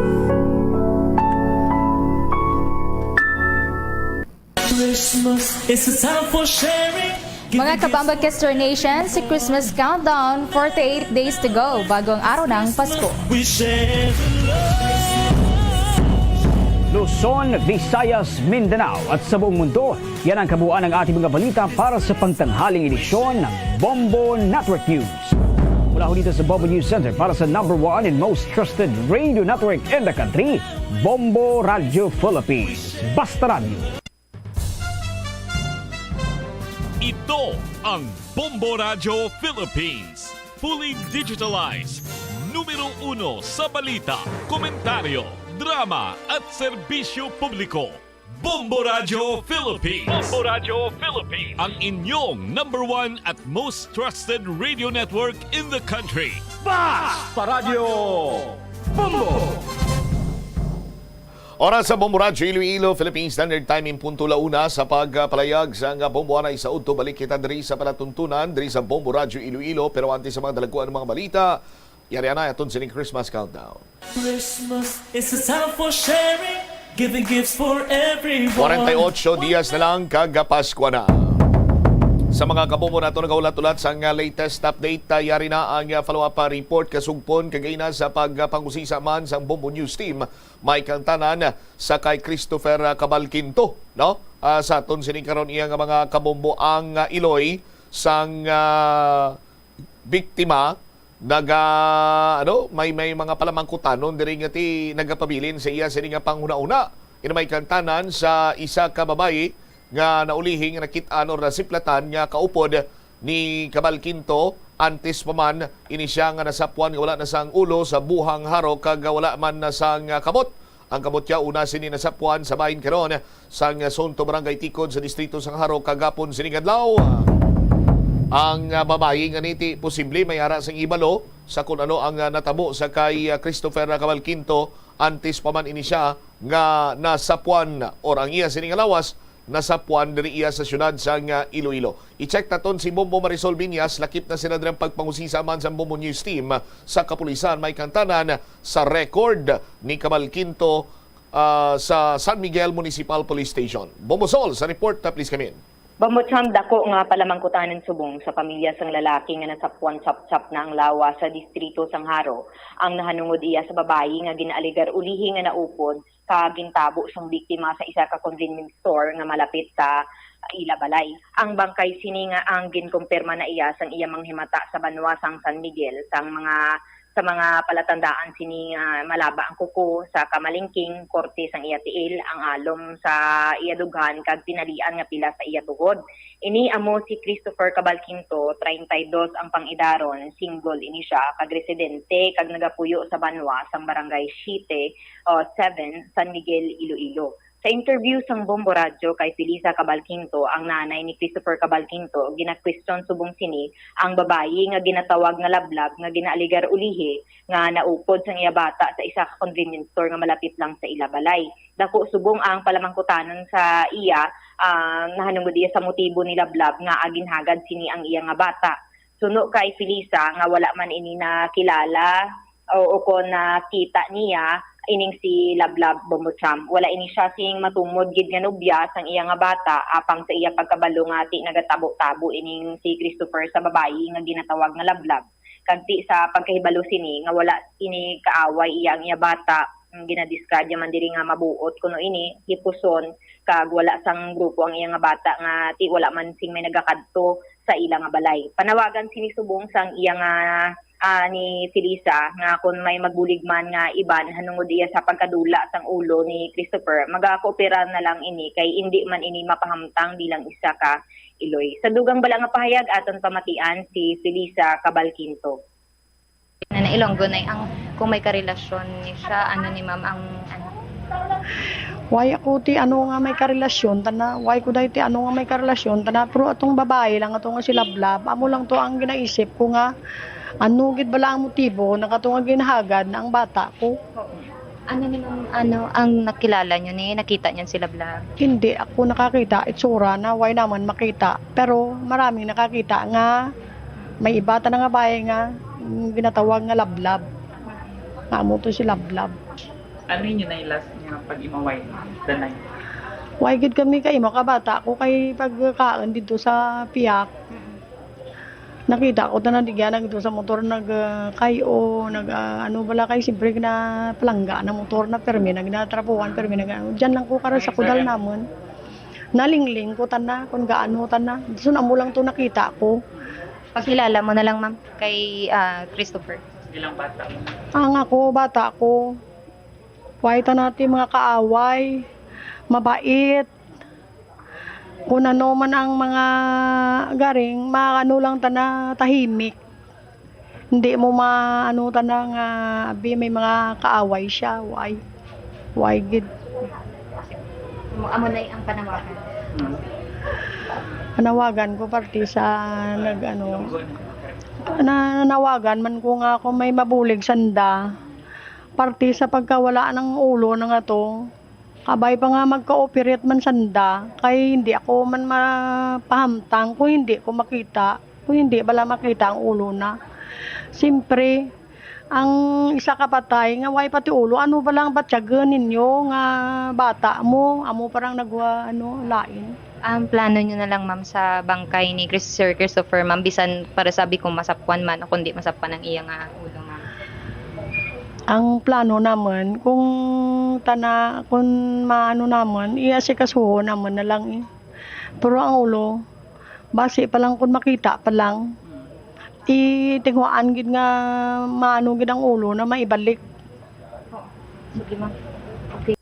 Mga kabamba Kester Nation, si Christmas Countdown, forty-eight days to go bago ang araw ng Pasko. Luzon, Visayas, Mindanao at sa buong mundo, yan ang kabuuan ng ating mga balita para sa pangtanghaling edisyon ng Bombo Network News. Mula ho dito sa Bombo News Center para sa number one and most trusted radio network in the country, Bombo Radio Philippines. Basta Radio. Ito ang Bombo Radyo Philippines. Fully digitalized. Numero uno sa balita, komentaryo, drama at serbisyo publiko. Bombo Radyo Philippines. Bombo Radyo Philippines. Ang inyong number one at most trusted radio network in the country. Basta Radyo Bombo! Oras sa Bombo Radyo Iloilo, Philippine Standard Time, in punto la una sa pagpalayag sang Bombo Anay sa udto. Balik kita diri sa palatuntunan, diri sa Bombo Radyo Iloilo. Pero antes sa mga dalagkuan nga mga balita, yari anay aton sining Christmas countdown. Christmas is a time for sharing, giving gifts for everyone. Forty-eight dias na lang kag Paskwa na. Sa mga kabombo nato nagaulat-ulat sang latest update, ah, yari na ang, ah, follow-up, ah, report kasugpon kagina sa pagpangusisa man sang Bombo News Team. May kangtanan sa kay Christopher, ah, Cabalquinto, no? Ah, sa aton sini karon iya nga mga kabombo ang, ah, iloy sang, ah, biktima naga, ano, may, may mga palamangkutanon diri nga ti nagapabilin sa iya sini nga panghunahuna. Ina may kangtanan sa isa ka babayi nga naulihi nga nakit-an or nasiplatan nga kaupod ni Cabalquinto, antes pa man ini siya nga nasapwan nga wala na sang ulo sa buhang harok kag wala man na sang kamot. Ang kamot niya una sini nasapwan sa bahin karon sang Sonto Barangay Tikod sa distrito sang Jaro kagapon sining adlaw. Ang, ah, babayi nga niti posible may ara sing ibalo sa kun ano ang, ah, natabo sa kay, ah, Christopher Cabalquinto antes pa man ini siya nga nasapuan or ang iya sini nga lawas nasapuan diri iya sa siyudad sang, ah, Iloilo. I-check naton si Bombo Marisol Viñas, lakip na sila diri ang pagpangusisa man sa Bombo News Team sa kapulisan. May kantanan sa record ni Cabalquinto, ah, sa San Miguel Municipal Police Station. Bombo Sol, sa report, ah, please come in. Bombo Cham, dako nga palamangkutanan subong sa pamilya sang lalaki nga nasapuan chapchap na ang lawas sa distrito sang Jaro ang nahanungod iya sa babayi nga ginaaligar ulihi nga naupod ka gintabo sang biktima sa isa ka convenience store nga malapit sa ila balay. Ang bangkay sini nga ang ginkumpirma na iya sang iya manghimata sa banwa sang San Miguel sang mga sa mga palatandaan sini nga malaba ang kuko sa kamalingking, korte sang iya tiil, ang alom sa iya dughan, kag tinalian nga pila sa iya tuhod. Ini amo si Christopher Cabalquinto, treinta y dos ang pang-idaron, single ini siya, kag residente kag nagapuyo sa banwa sang Barangay Siete, o Seven, San Miguel, Iloilo. Sa interview sang Bombo Radyo kay Felisa Cabalquinto, ang nanay ni Christopher Cabalquinto, ginakwestiyon subong sini ang babayi nga ginatawag nga Lablab nga ginaaligar ulihi nga naupod sang iya bata sa isa ka convenience store nga malapit lang sa ila balay. Dako subong ang palamangkutanan sa iya, ah, nahanungod iya sa motibo ni Lablab nga ginhagad sini ang iya nga bata. Suno kay Felisa nga wala man ini nakilala o, o kon nakita niya ining si Lablab Bombo Cham. Wala ini siya sing matumod gid nga nobya sang iya nga bata, apang sa iya pagkabalo nga ti nagatabo-tabo ining si Christopher sa babayi nga ginatawag nga Lablab. Kag ti sa pagkahibalo sini nga wala ini kaaway iya ang iya bata, ang ginadiskadya man diri nga mabuot kuno ini, hipuson, kag wala sang grupo ang iya nga bata nga ti wala man sing may nagakadto sa ila nga balay. Panawagan sini subong sang iya nga, ah, ni Felisa nga kon may magbulig man nga iban hanungod iya sa pagkadula sang ulo ni Christopher, magakoopera na lang ini kay indi man ini mapahamtang bilang isa ka iloy. Sa dugang bala nga pahayag, aton pamatian si Felisa Cabalquinto. Na, na Ilonggo na ang kung may karelasyon ni siya, ano ni ma'am ang ano? Why ako ti ano nga may karelasyon tana? Why ko dahil ti ano nga may karelasyon tana? Pero atong babae lang ato nga si Lablab, amo lang to ang ginaisip ko nga ano gid bala ang motibo na kato nga ginahagad na ang bata ko. Oo. Ano ni ma'am, ano ang nakilala nyo ni? Nakita nyo si Lablab? Hindi ako nakakita, itsura na, why naman makita. Pero maraming nakakita nga may iba ta na nga bahay nga, mm, ginatawag nga Lablab. Nga amo to si Lablab. Ano inyo na last nga pag-imaway, Danay? Why gid kami kay imo ka bata ko kay pagkaon dito sa piyak. Mm. Nakita ko tanan di gana dito sa motor nag, ah, kayo, nag, ah, ano bala kay siyempre na palangga na motor na permi na ginatrapuhan, permi na gina-, diyan lang ko kara sa kudal naman. Nalingling ko tana kung gaano tana. So, amo lang to nakita ko. Pakilala mo na lang, ma'am, kay, ah, Christopher. Ilang bata mo? Ang ako, bata ko. Why ta natin mga kaaway, mabait. Kung ano man ang mga garing, maano lang ta na tahimik. Hindi mo maano ta na nga, abi, may mga kaaway siya. Why? Why gid? Amo, amo na ang panawagan. Hmm. Panawagan ko parte sa nag-ano, Ilonggo na. Na, nanawagan man ko nga ako may mabulig sanda. Parte sa pagkawala ng ulo na nga to. Kabay pa nga magka-operate man sanda, kay hindi ako man mapahamtang kung hindi ko makita, kung hindi bala makita ang ulo na. Siyempre, ang isa ka patay nga way pati ulo, ano ba lang batyagan ninyo nga bata mo, amo parang nagwa, ano, lain? Ang plano nyo na lang, ma'am, sa bangkay ni Chris-, Sir Christopher, ma'am, bisan para sabi kung masapwan man o kundi masapwan ang iya nga ulo, ma'am? Ang plano naman, kung tana-, kung maano naman, i-asikasuho naman na lang eh. Pero ang ulo, basi pa lang kung makita pa lang, itingwaan gid nga maano gid ang ulo na maibalik. Oo. Sige, ma'am. Okay.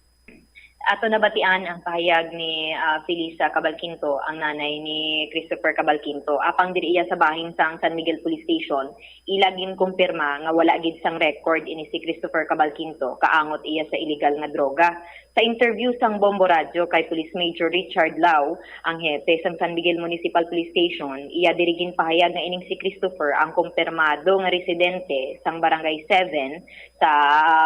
Ato nabatian ang pahayag ni, ah, Felisa Cabalquinto, ang nanay ni Christopher Cabalquinto. Apang diri iya sa bahin sang San Miguel Police Station, ila ginkumpirma nga wala gid sang record ini si Christopher Cabalquinto kaangot iya sa iligal nga droga. Sa interview sang Bombo Radyo kay Police Major Richard Lau, ang hepe sang San Miguel Municipal Police Station, iya diri ginpahayag nga ining si Christopher ang kumpirmado nga residente sang Barangay seven sa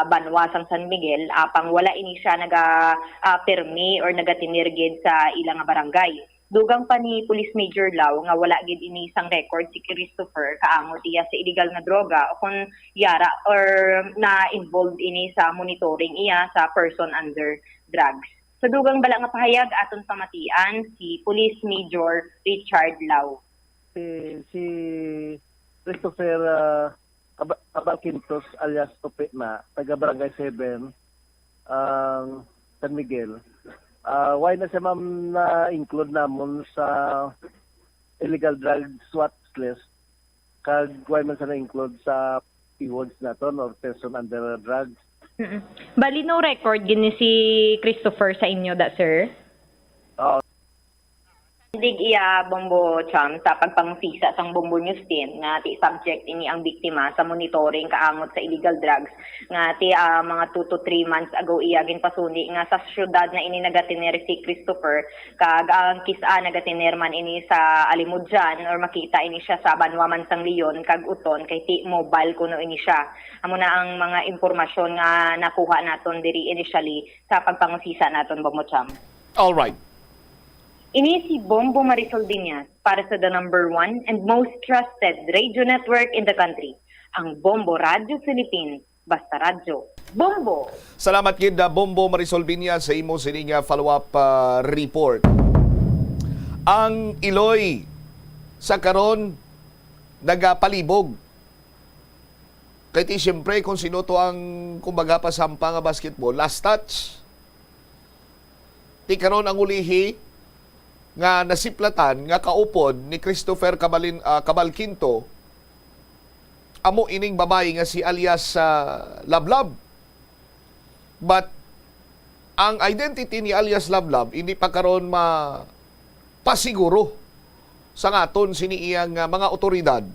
banwa sang San Miguel, apang wala ini siya naga, ah, pirmi or nagatinir gid sa ila nga barangay. Dugang pa ni Police Major Lau nga wala gid ini sang record si Christopher kaangot iya sa illegal nga droga o kon yara or na-involved ini sa monitoring iya sa person under drugs. Sa dugang bala nga pahayag, aton pamatian si Police Major Richard Lau. Si, si Christopher, ah, Aba-, Abal Quintos alias Tupi na, taga Barangay seven, ang San Miguel. Ah, why na siya, ma'am, na-include namon sa illegal drugs watch list? Kag why man siya na-include sa P-wards naton or person under drugs? Mm-mm. Bali, no record gini si Christopher sa inyo, da, sir? Oo. Sandig iya, Bombo Cham, sa pagpangusisa sang Bombo News Team nga ti subject ini ang biktima sa monitoring kaangot sa illegal drugs nga ti, ah, mga two to three months ago iya ginpasuni nga sa syudad na ini nagatiner si Christopher, kag ang kis-a nagatiner man ini sa Alimodian or makita ini siya sa banwa man sang Leon kag Oton kay ti mobile kuno ini siya. Amo na ang mga impormasyon nga nakuha naton diri initially sa pagpangusisa naton, Bombo Cham. All right. Ini si Bombo Marisol Diñas para sa the number one and most trusted radio network in the country, ang Bombo Radyo Philippines. Basta Radyo. Bombo! Salamat gid, ah, Bombo Marisol Binya, sa imo sining, ah, follow-up, ah, report. Ang Iloy sa karon nagapalibog. Kay ti, siyempre, kung sino to ang, kumbaga, pasampa nga basketball, last touch. Ti karon ang ulihi nga nasiplatan nga kaupod ni Christopher Cabalin-, ah, Cabal Quinto, amo ining babayi nga si alias, ah, Lablab. But ang identity ni alias Lablab hindi pa karon mapasiguro sa ngaton sini iyang, ah, mga awtoridad,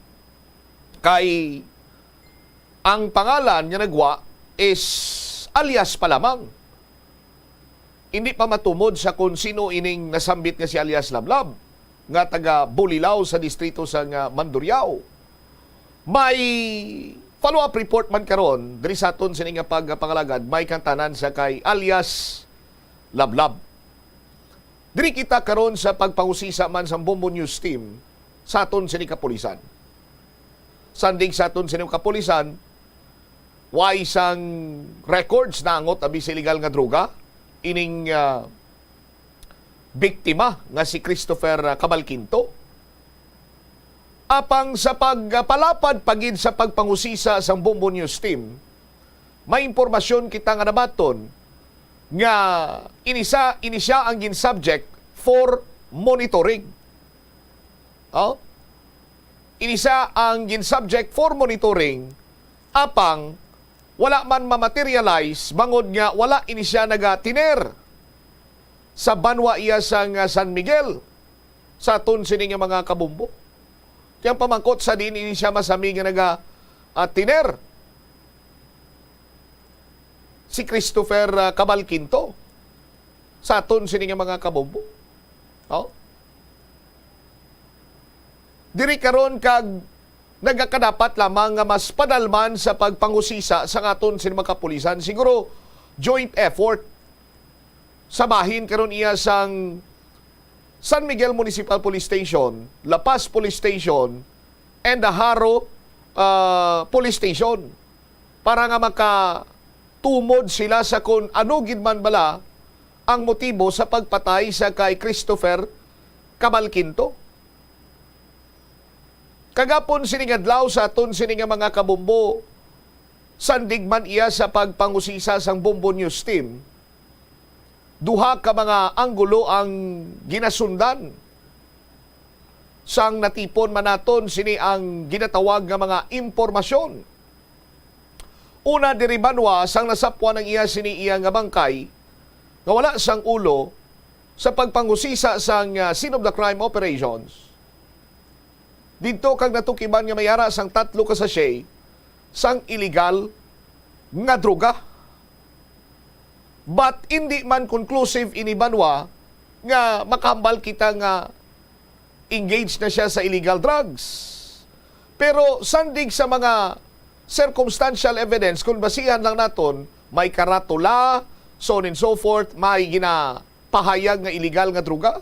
kay ang pangalan nga nagwa is alias pa lamang. Hindi pa matumod sa kung sino ining nasambit nga si alias Lablab, nga taga Bulilao sa distrito sang, ah, Mandurriao. May follow-up report man karon diri sa aton sini nga pagpangalagad, may kantanan sa kay alias Lablab. Diri kita karon sa pagpangusisa man sang Bombo News Team sa aton sini kapulisan. Sandig sa aton sini kapulisan, way sang records naangot abi sa illegal nga droga ining, ah, biktima nga si Christopher, ah, Cabalquinto. Apang sa pagpalapad pa gid sa pagpangusisa sang Bombo News Team, may impormasyon kita nga nabaton nga inisa, ini siya ang gin-subject for monitoring. Oh? Ini siya ang gin-subject for monitoring, apang wala man ma-materialize bangod nga wala ini siya nagatiner sa banwa iya sang, ah, San Miguel, sa aton sini nga mga kabombo. Ti ang pamangkot, sa diin ini siya masami nga naga, ah, tiner si Christopher, ah, Cabalquinto sa aton sini nga mga kabombo. Oh? Diri karon kag nagakadapat lamang nga mas padalman sa pagpangusisa sa aton sini mga kapulisan. Siguro joint effort sa bahin karon iya sang San Miguel Municipal Police Station, La Paz Police Station, and the Jaro, ah, Police Station para nga makatumod sila sa kun ano gid man bala ang motibo sa pagpatay sa kay Christopher Cabalquinto. Kagapon sining adlaw sa aton sini nga mga kabombo, sandig man iya sa pagpangusisa sang Bombo News Team, duha ka mga anggulo ang ginasundan sang natipon man naton sini ang ginatawag nga mga impormasyon. Una, diri banwa sang nasapwan ang iya sini iya nga bangkay nga wala sang ulo sa pagpangusisa sang, ah, scene of the crime operations. Didto kag natukiban nga may ara sang tatlo ka sachet sang iligal nga droga. But hindi man conclusive ini, banwa, nga makahambal kita nga engaged na siya sa illegal drugs. Pero sandig sa mga circumstantial evidence, kung basihan lang naton, may karatula, so on and so forth, may ginapahayag nga illegal nga droga.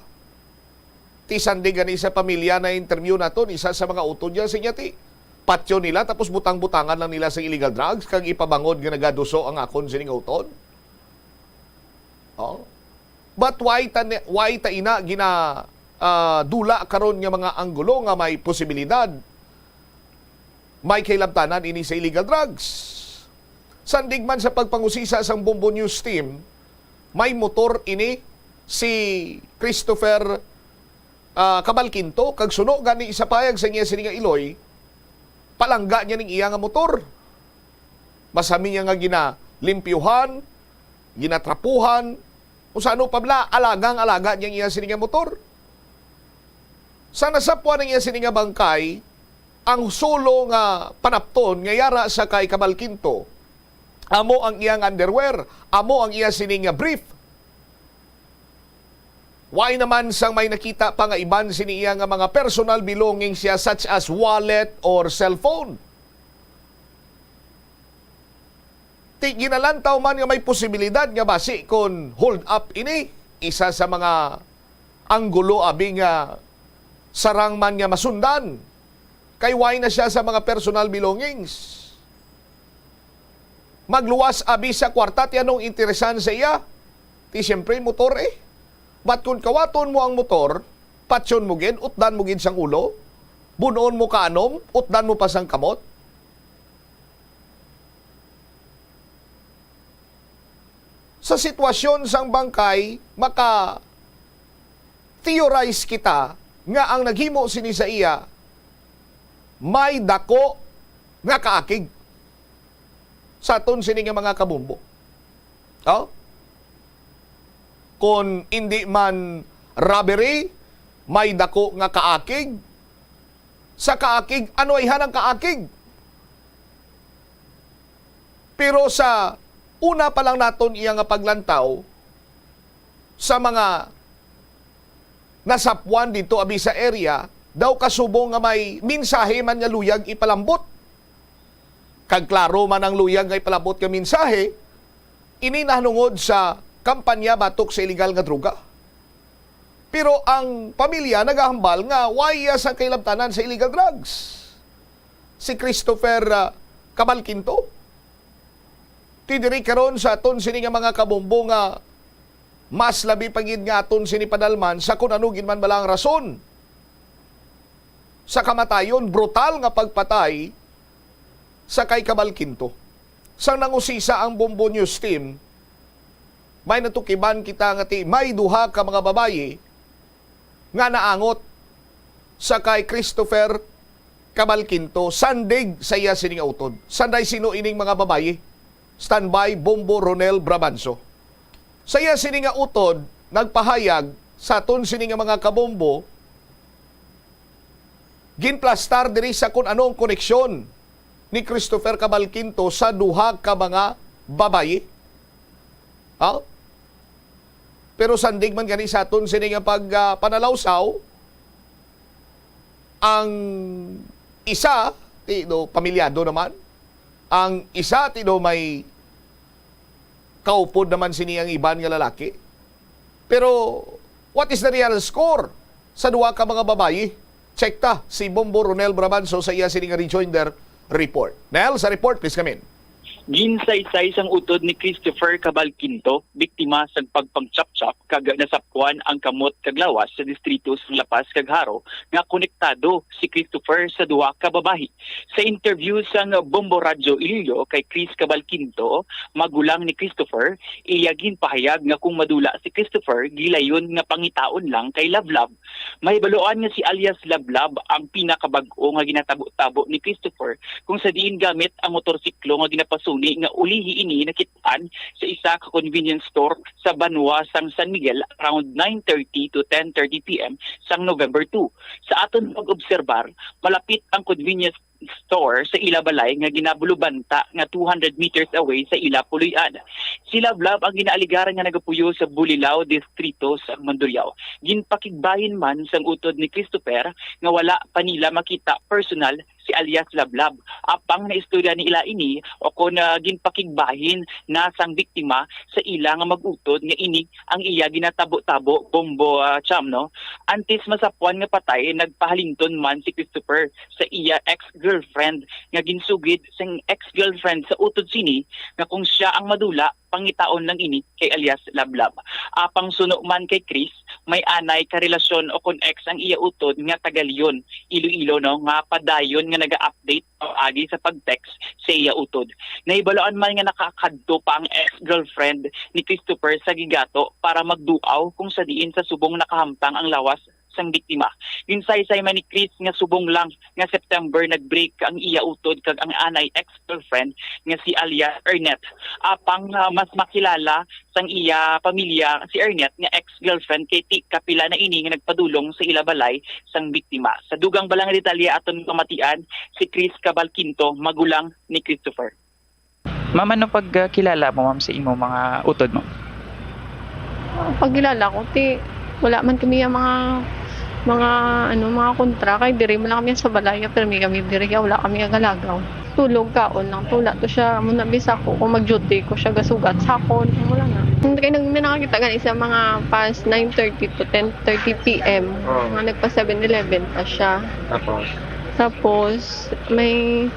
Ti sandig gani sa pamilya na interview naton, isa sa mga utod niya, siya ti patyon nila, tapos butang-butangan lang nila sa illegal drugs, kag ipabangod nga nagaduso ang akon sining utod. Oh. But why ta, why ta ina gina, ah, dula karon nga mga anggulo nga may posibilidad may kahilabtanan ini sa illegal drugs? Sandig man sa pagpangusisa sang Bombo News team, may motor ini si Christopher, ah, Cabalquinto, kag suno gani sa payag sa iya sini nga iloy, palangga niya ning iya nga motor. Masami niya nga ginalimpyuhan, ginatrapuhan, kung sa ano pa bala, alagang-alaga niya ang iya sini nga motor. Sa nasapwan ang iya sini nga bangkay, ang sulo nga panapton nga yara sa kay Cabalquinto, amo ang iyang underwear, amo ang iya sini nga brief. Why naman sang may nakita pa nga iban sini iya nga mga personal belongings siya, such as wallet or cellphone? Ti ginalantaw man nga may posibilidad nga basi kon hold up ini, isa sa mga anggulo abi nga sarang man nga masundan. Kay why na siya sa mga personal belongings? Magluwas abi sa kwarta, ti anong interesan sa iya? Ti siyempre, motor eh. But kung kawaton mo ang motor, patyon mo gid, utdan mo gid sang ulo, bunon mo kaanom, utdan mo pa sang kamot. Sa sitwasyon sang bangkay, maka-theorize kita nga ang naghimo sini sa iya may dako nga kaakig sa aton sini nga mga kabombo. Oh? Kon indi man robbery, may dako nga kaakig. Sa kaakig, ano ayhan ang kaakig? Pero sa una pa lang naton iya nga paglantaw sa mga nasapwan didto abi sa area, daw kasubong nga may mensahe man nga luyag ipalambot. Kag klaro man ang luyag nga ipalambot nga mensahe, ini nahanungod sa kampanya batok sa iligal nga droga. Pero ang pamilya nagahambal nga wala iya sang kahilabtanan sa illegal drugs si Christopher, ah, Cabalquinto. Ti diri karon sa aton sini nga mga kabombo nga mas labi pa gid nga aton sini padalman sa kun ano gid man bala ang rason sa kamatayon, brutal nga pagpatay sa kay Cabalquinto. Sang nangusisa ang Bombo News team, may natukiban kita nga ti may duha ka mga babayi nga naangot sa kay Christopher Cabalquinto, sandig sa iya sini nga utod. Sanday sino ining mga babayi? Standby, Bombo Ronel Brabanso. Sa iya sini nga utod, nagpahayag sa aton sini nga mga kabombo, ginplastar diri sa kun ano ang koneksyon ni Christopher Cabalquinto sa duha ka mga babayi. Ha? Pero sandig man gani sa aton sini nga pag, ah, panalawsaw, ang isa, ti do, pamilyado naman. Ang isa, ti do, may kaupod naman sini ang iban nga lalaki. Pero what is the real score sa duha ka mga babayi? Check ta si Bombo Ronel Brabanso sa iya sini nga rejoinder report. Nel, sa report, please come in. Ginsaysay sang utod ni Christopher Cabalquinto, biktima sang pagpangchapchap kag nasapwan ang kamot kag lawas sa distrito sang La Paz kag Jaro nga konektado si Christopher sa duha ka babayi. Sa interview sang Bombo Radyo Iloilo kay Chris Cabalquinto, magulang ni Christopher, iya ginpahayag nga kung madula si Christopher, gilayon nga pangitaon lang kay Lablab. Mahibaluan nga si alias Lablab ang pinakabag-o nga ginatabo-tabo ni Christopher, kung sa diin gamit ang motorsiklo nga ginapasuni nga ulihi ini nakit-an sa isa ka convenience store sa banwa sang San Miguel around nine thirty to ten thirty P M sang November two. Sa aton pag-obserbar, malapit ang convenience store sa ila balay nga ginabulubanta nga two hundred meters away sa ila puloy-an. Si Lablab ang ginaaligaran nga nagapuyo sa Bulilao Distrito sa Mandurriao. Ginpakigbahin man sang utod ni Christopher nga wala pa nila makita personal si alias Lablab. Apang naistorya nila ini o kon, ah, ginpakigbahin na sang biktima sa ila nga mag-utod nga ini ang iya ginatabo-tabo, Bombo, ah, Cham, no? Antes masapuan nga patay, nagpahalington man si Christopher sa iya ex-girlfriend nga ginsugid sang ex-girlfriend sa utod sini nga kung siya ang madula, pangitaon lang ini kay alias Lablab. Apang suno man kay Chris, may anay ka relasyon o kon ex ang iya utod nga taga Leon, Iloilo, no, nga padayon nga naga-update o agi sa pag-text sa iya utod. Nahibaluan man nga nakakadto pa ang ex-girlfriend ni Christopher sa Gigato para magduaw kung sa diin sa subong nakahamtang ang lawas sang biktima. Ginsaysay man ni Chris nga subong lang nga September nag-break ang iya utod kag ang anay ex-girlfriend nga si alias Ernest. Apang, ah, mas makilala sang iya pamilya si Ernest nga ex-girlfriend kay ti kapila na ini nga nagpadulong sa ila balay sang biktima. Sa dugang bala nga detalye aton pamatian si Chris Cabal Quinto, magulang ni Christopher. Ma'am, ano pagkilala mo, ma'am, sa imo mga utod mo? Pagkilala ko, ti, wala man kami ang mga, mga, ano, mga kontra. Kay diri man lang kami sa balay, pero may kami diri, wala kami agalagaw. Tulog, kaon lang, tula to siya. Amo na, bisa ko, kung mag-duty ko siya, gasugat sa akon, wala na. Kay nag-, may nakakita gani sa mga past nine thirty to ten thirty P M, Oo. Nga nagpa seven eleven pa siya. Tapos? Tapos, may,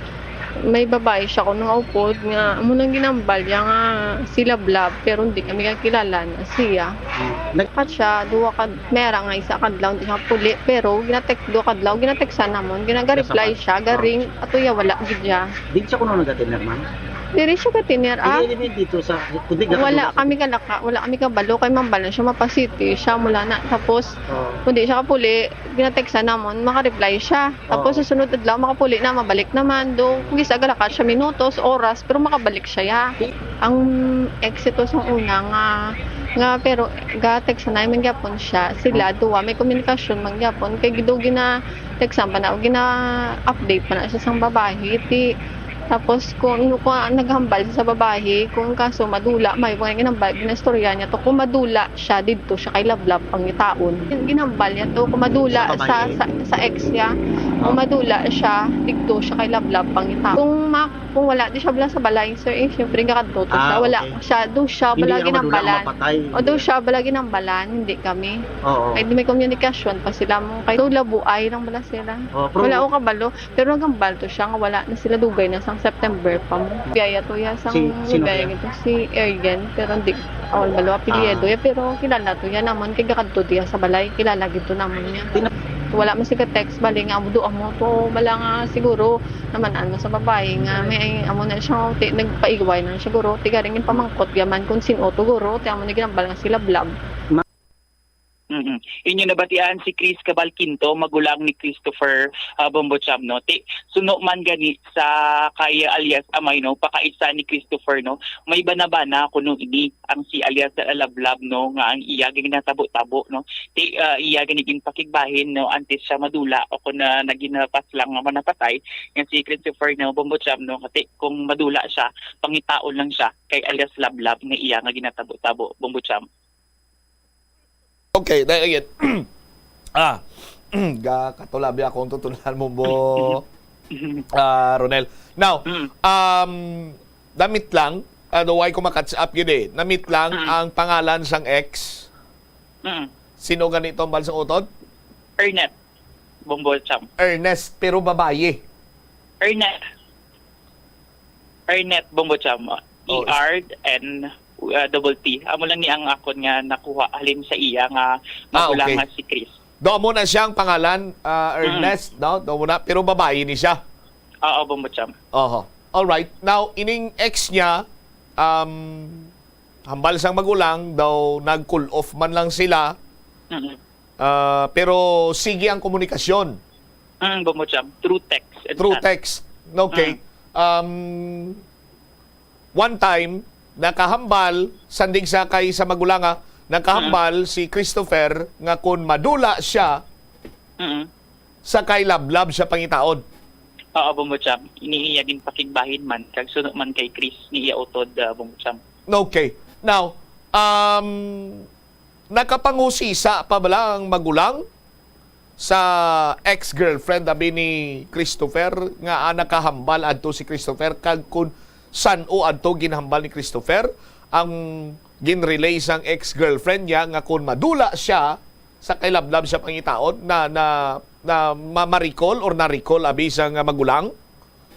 may babae siya kuno nga upod nga amo nang ginambal niya nga si Lablab, pero hindi kami kakilala na siya. Hmm. Nag- Kat siya, duha ka, mera nga isa kadlaw, hindi siya puli, pero ginatek-, duha kadlaw, ginateksan namon, ginaga-reply Nasa siya, garing, ato ya, wala gid siya. Di siya kuno nag-attend, ma'am? Diri siya ka-tenure, ah. Hindi, hindi, dito sa, kundi Wala nagkatulog sa kami kalaka, wala kami kabalo kay mambal na siya, mapa-city siya, mula na. Tapos, Oo. kung di siya kapuli, ginateksan namon, maka-reply siya. Tapos Oo. sa sunod adlaw, makapuli na, mabalik naman. Do, kung gisa galaka siya minutos, oras, pero makabalik siya, ya. Ang exit sang una nga, nga, pero ga-text na man gyapon siya. Sila Hmm. duwa, may komunikasyon man gyapon. Kay gido gina-textan pa na, o gina-update pa na siya sang babayi. Ti, tapos kung, kung naghambal siya sa babayi, kung kaso madula, may mga ginambal, ginastorya niya to, kung madula siya didto siya kay Lablab pangitaon. Ginambal niya to, kung madula Sa sa, babayi? sa, sa ex niya, kung Oh. madula siya, didto siya kay Lablab pangitaon. Kung ma-, kung wala, di siya bala sa balay, sir, eh, syempre, gakadto to siya. Ah, Wala okay. siya, do siya Hindi bala niya madula ginambalan. mapatay. O, do Hindi. siya bala ginambalan, hindi kami. Oo. Kay may komunikasyon pa sila mo. Kay do labuay lang bala sila. Oh, pero Wala ko kabalo. Pero nagambal to siya nga wala na sila, dugay na sang September pa mo. Biyaya to ya sang Si, sino biyaya to? Gito, si Ergen, pero hindi ako balo apelyido Ah. ya, pero kilala to ya naman kay gakadto diya sa balay, kilala gito naman niya. Tina- Wala man siya text bali nga amo do amo to, bala nga siguro naman ano sa babae nga may amo na siya, ti, nagpaiway na siguro, ti garing pamangkot gaman kung sin-o to guro, ti amo ni ginambal nga si Lablab. Mm-mm. Inyo nabatian si Chris Cabal Quinto, magulang ni Christopher, ah, Bombo Cham, no? Ti, suno man gani sa kay alias Amay, no? Pakaisa ni Christopher, no? May bana-bana kuno ini ang si alias Lablab, no? Nga ang iya ginatabo-tabo, no? Ti, ah, iya gani ginpakigbahin, no? Antes siya madula o kung na, naginapas lang nga manapatay, nga si Christopher, no? Bombo Cham, no? Ti, kung madula siya, pangitaon lang siya kay alias Lablab nga iya nga ginatabo-tabo, Bombo Cham. Okay, dahil again. Ah, ga-, katulabi akong tutunan mo, bo, ah, Ronel. Now, Mm. um, namit lang, ah, do why ko ma-catch up yun eh. Namit lang Mm. ang pangalan sang ex. Mm. Sino ganito ang balsang utod? Ernest Bombo Cham. Ernest, pero babayi. Ernest. Ernest Bombo Cham. Oh, is- E R N, uh, double T. Amo lang ni ang akon nga nakuha halin sa iya nga Ah, magulang okay. nga si Chris. Do mo na siyang pangalan, ah, Mm. Ernest, no? Do mo na, pero babayi ni siya. Oo, Bombo Cham. Oho. All right. Now, ining ex niya, um, hambal sang magulang, daw nag-cool off man lang sila. Mm-mm. Ah, pero sige ang komunikasyon. Mm, Bombo Cham. Through text and Through chat. text. Okay. Mm. Um, one time, nakahambal, sandig sa kay sa magulanga, nakahambal Mm. si Christopher nga kun madula siya, Mm. sa kay Lablab siya pangitaon. Oo, Bombo Cham. Ini iya ginpakigbahin man, kag suno man kay Chris ni iya utod, ah, Bombo Cham. Okay. Now, um, nakapangusisa pa bala ang magulang sa ex-girlfriend abi ni Christopher, nga, ah, nakahambal adto si Christopher, kag kun san-o adto ginhambal ni Christopher ang ginrelay sang ex-girlfriend niya, nga kun madula siya sa kay Lablab siya pangitaon, na, na, na ma-, ma-recall or na-recall abi sang magulang?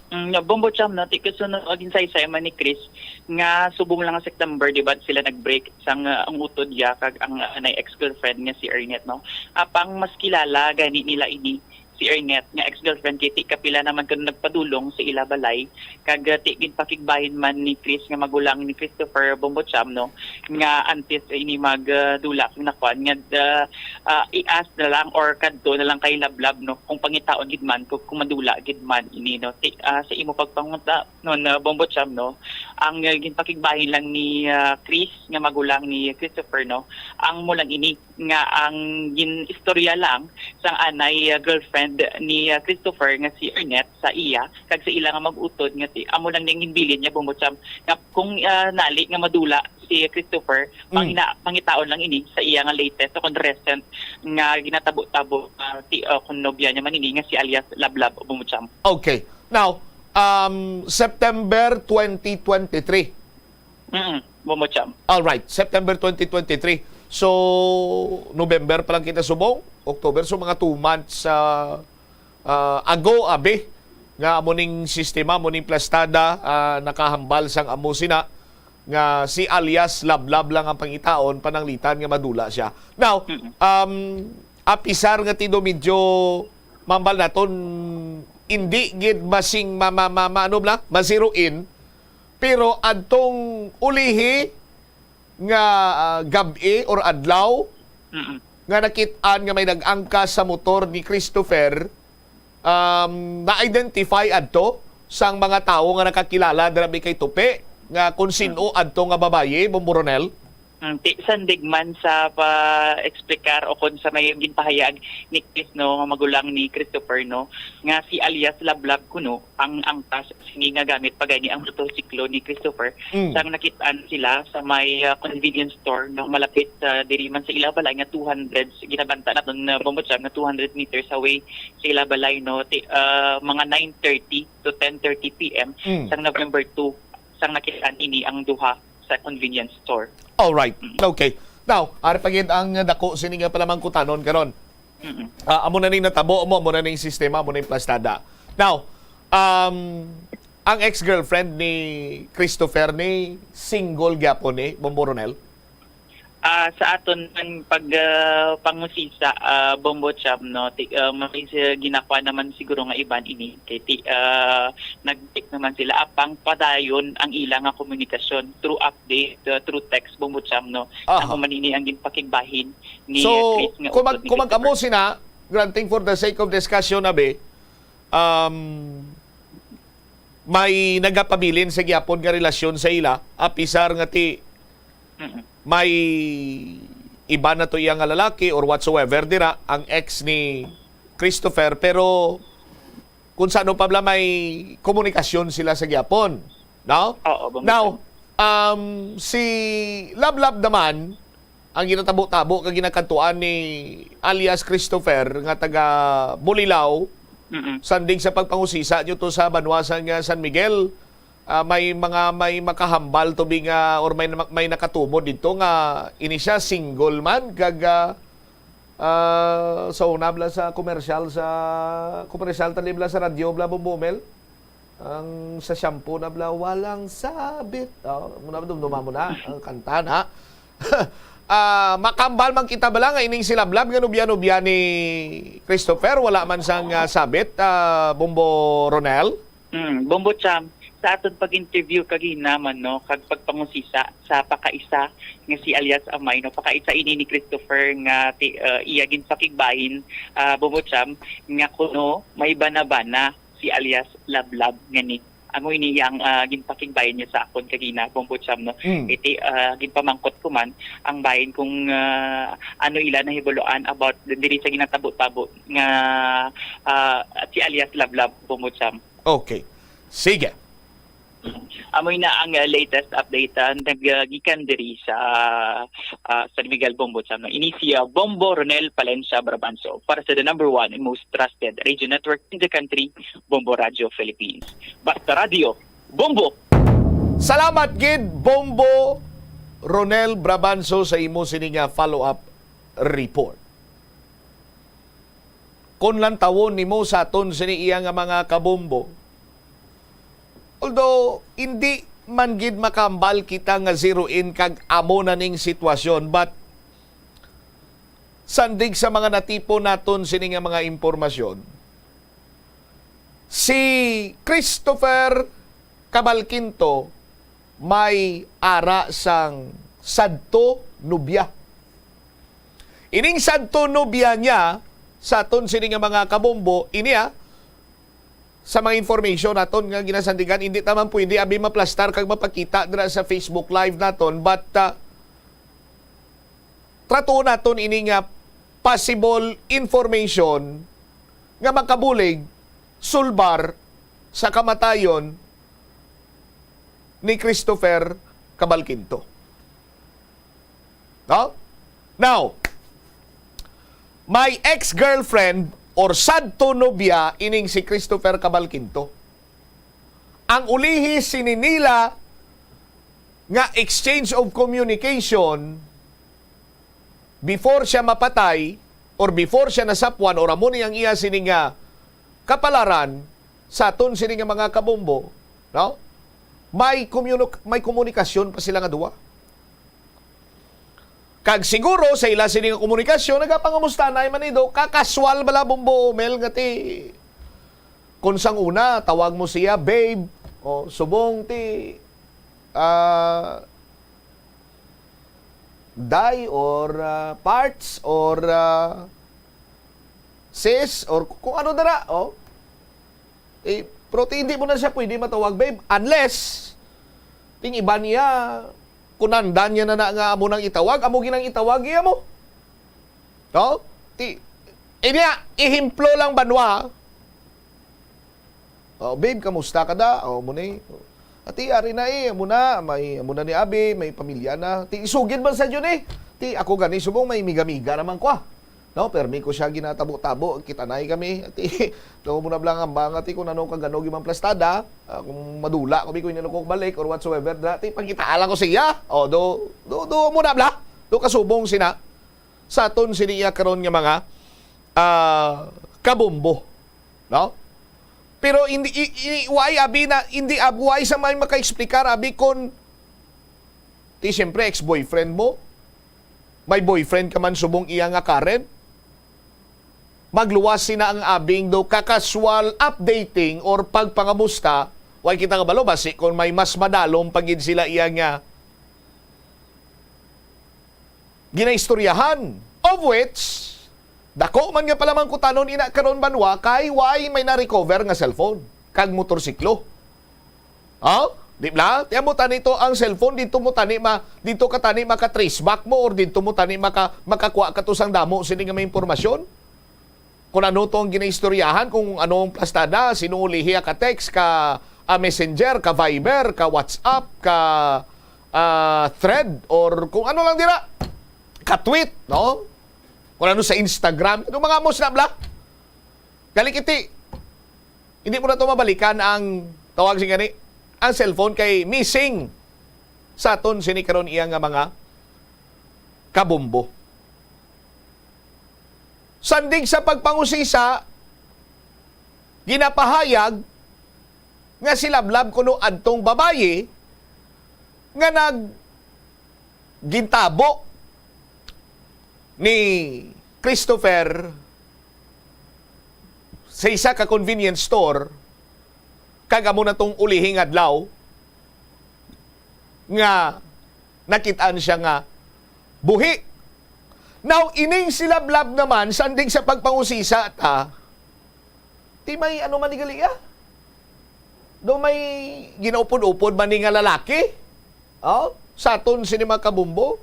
Mm, nga, Bombo Cham, no, ti kasunod, ang ginsaysay man ni Chris nga subong lang nga September, di ba, sila nag-break sang, ah, ang utod niya kag ang, ah, anay ex-girlfriend nga si Ernest, no? Apang mas kilala gani nila ini, si Ernest, nga ex-girlfriend, kay ti kapila naman kuno nagpadulong sa ila balay, kag, ah, ti ginpakigbahin man ni Chris nga magulang ni Christopher, Bombo Cham, no, nga antes ini mag, ah, dula kag nakuan nga, ah, ah, i-ask na lang or kadto na lang kay Lablab, no, kung pangitaon gid man, kung, kung madula gid man ini, no. Ti-, ah, sa imo pagpanguta, no, na Bombo Cham, no, ang, ah, ginpakigbahin lang ni, ah, Chris nga magulang ni Christopher, no, ang mo lang ini nga ang gin-istorya lang sang anay, ah, girlfriend ni, ah, Christopher nga si Ernest sa iya kag sa ila nga mag-utod nga ti-, amo lang ning ginbilin niya, Bombo Cham, nga kung, ah, nali nga madula si Christopher, Mm. pangina-, pangitaon lang ini sa iya nga latest o kon recent nga ginatabo-tabo, ah, ti-, ah, kon nobya niya man ini nga si alias Lablab, Bombo Cham. Okay. Now, um, September twenty twenty-three. Mm, Bombo Cham. All right, September twenty twenty-three. So, November pa lang kita subong, October. So, mga two months, ah, ah, ago, abi, nga amo ning sistema, amo ning plastada, ah, nakahambal sang amo sina nga si alias Lablab lang ang pangitaon, pananglitan nga madula siya. Now, Mm. um, apisar nga tido medyo mambal naton, hindi gid masing ma-, ma-, ma-, ma-, ano bala? Ma-zero in, pero adtong ulihi nga, ah, gab-i or adlaw Mm. nga nakit-an nga may nag-angkas sa motor ni Christopher, um, na-identify adto sang mga tawo nga nakakilala dira bi kay Tupi nga kung sin-o Mm. adto nga babayi, Bombo Ronel? Mm, ti-, sandig man sa pa-explicar o kon sa may ginpahayag ni Chris, no, nga magulang ni Christopher, no, nga si alias Lablab kuno ang angkas sini nga gamit pa gani ang motorsiklo ni Christopher. Mm. Sang nakit-an sila sa may, ah, convenience store, no, malapit sa diri man sa ila balay nga two hundred, ginabanta naton, ah, Bombo Cham, nga two hundred meters away sa ila balay, no, ti-, ah, mga nine thirty to ten thirty P M Mm. sang November two, sang nakit-an ini ang duha sa convenience store. All right. Mm. Okay. Now, ari pa gid ang dako sini nga palamangkutanon karon. Mm-mm. Ah, amo na ning natabo mo, amo na ning sistema, amo na ning plastada. Now, um, ang ex-girlfriend ni Christopher ni single gyapon ni Bombo Ronel? Ah, sa aton ang pag, ah, pangusisa, ah, Bombo Cham, no, ti-, ah, may si-, ginakuha naman siguro nga iban ini kay ti-, ah, nag-break naman sila, apang padayon ang ila nga komunikasyon through update, ah, through text, Bombo Cham, no. Aha. Amo man ini ang ginpakigbahin ni, So, ah, Chris nga kung mag-, utod ni kung mag-amo Christopher. Sina, granting for the sake of discussion, abi, um, may nagapabilin sa gyapon nga relasyon sa ila, apisar nga ti Mm-mm. may iba na to iya nga lalaki or whatsoever dira, ang ex ni Christopher, pero kung sa ano pa bala may komunikasyon sila sa gyapon, no? Oo, Bombo Now, Cham. Um, si Lablab naman, ang ginatabo-tabo kag ginakadtuan ni alias Christopher nga taga Bulilao, Mm-mm. sandig sa pagpangusisa nyo to sa banwa sang, ah, San Miguel, ah, may mga, may makahambal to bi nga, or may, may nakatumod dito nga ini siya single man kag, ah, ah, sa una bala sa komersyal, sa komersyal tali bala sa radyo bala, Bombo Mel? Ang sa shampoo na bala, "Walang sabit." Oh, muna ba dumduma mo na ang kanta na? Ah, makambal man kita bala nga ining si Lablab nga nubya-nubya ni Christopher, wala man sang, ah, sabit, ah, Bombo Ronel? Mm, Bombo Cham, sa aton pag-interview kagina man, no, kag pagpangusisa sa pakaisa nga si alias Amay, no, pakaisa ini ni Christopher nga ti-, ah, iya ginpakigbahin, ah, Bombo Cham, nga kuno may bana-bana si alias Lablab nga ni Amo ini ang, ah, ginpakigbayan niya sa akon kagina, Bombo Cham, no? Mm. Iti, ah, ginpamangkot ko man ang bahin kung, ah, ano ila nahibaluan about diri sa ginatabo-tabo nga, ah, si alias Lablab, Bombo Cham. Okay. Sige. Amo na ang, ah, latest update, ah, nag, ah, gikan diri sa, ah, San Miguel, Bombo Cham, no? Ini si, ah, Bombo Ronel Palencia Brabanso para sa the number one and most trusted radio network in the country, Bombo Radio Philippines. Basta Radio, Bombo! Salamat gid, Bombo Ronel Brabanso, sa imo sini nga follow-up report. Kon lantawon nimo sa aton sini iya nga mga kabombo, although hindi man gid makahambal kita nga zero in kag amo na ning sitwasyon, but sandig sa mga natipon naton sini nga mga impormasyon, si Christopher Cabalquinto may ara sang sadto nobya. Ining sadto nobya niya, sa aton sini nga mga kabombo, ini, ah, sa mga information naton nga ginasandigan, hindi ta man pwede abi maplastar kag mapakita dira sa Facebook Live naton, but, ah, trato naton ini nga possible information nga makabulig sulbar sa kamatayon ni Christopher Cabalquinto. No? Now, may ex-girlfriend or sadto nobya ining si Christopher Cabalquinto. Ang ulihi sini nila nga exchange of communication before siya mapatay or before siya nasapwan or amo ni ang iya sini nga kapalaran sa aton sini nga mga kabombo, no? May komunik-, may komunikasyon pa sila nga duwa. Kag siguro sa ila sini nga komunikasyon, nagapangamusta na man ido, kakaswal bala, Bombo Mel, nga ti, kung sang una, tawag mo siya, "Babe," o, "Subong," ti, ah, "Day," or, ah, "Parts," or, ah, "Sis," or kung ano dara, oh. Eh, pero ti, hindi mo na siya pwede matawag, "Babe," unless ting iba niya, kunandan niya na, na nga amo nang itawag, amo ginang itawag iya mo. No? Ti, eh, niya, ehemplo lang, banwa. "Oh, babe, kamusta ka da?" "Oh, mo ni." "Ati, ari na eh, amo na, may, amo na ni abi, may pamilya na." Ti, isugid man sa yun eh. Ti, ako gani, subong may miga-miga naman ko, ah. No, permi ko siya ginatabo-tabo, kita na eh kami. Ti, no, mo na bala nga, ti, kung ano ka ganog imang plastada, ah, kung madula ko, bi, kung hindi ko balik or whatsoever, na, ti, pangita lang ko siya. O, do, do, do, mo na bala. Do, kasubong sina. Sa aton sini iya karon nga mga, ah, kabombo. No? Pero hindi, i, i, why, abi na, hindi, ab-, why sa may maka-explicar, abi, kon, ti, siyempre, ex-boyfriend mo? May boyfriend ka man subong iya nga current? Magluwas sina ang abing do ka casual updating or pagpangamusta, way kita kabalo, basi kon may mas madalom pa gid sila iya nga ginaistoryahan, of which, dako man nga palamangkutanon ina karon, banwa, kay way may na-recover nga cellphone kag motorsiklo. Ha? Di bala? Ti amo tani to ang cellphone, dito mo tani ma-, dito ka tani maka-trace back mo, or dito mo tani maka-, makakuha ka to sang damo sini nga mga impormasyon. Kung ano to ang ginaistoryahan, kung ano ang plastada, sino ulihi ka text, ka, ah, Messenger, ka Viber, ka WhatsApp, ka, ah, Thread, or kung ano lang dira, ka tweet, no? Kung ano sa Instagram, itong mga amos na bala. Galing iti, hindi mo na to mabalikan ang tawag sing gani, ang cellphone kay missing sa aton sini karon iya nga mga kabombo. Sandig sa pagpangusisa, ginapahayag nga si Lablab kuno adtong babayi nga nag-, gintabo ni Christopher sa isa ka convenience store, kag amo na tong ulihing adlaw nga nakit-an siya nga buhi. Now, ining si Lablab naman, sandig sa pagpangusisa ta, ti may ano man ni gali, ah? Do may ginaupod-upod man ni nga lalaki? Oh, sa aton sini mga kabombo?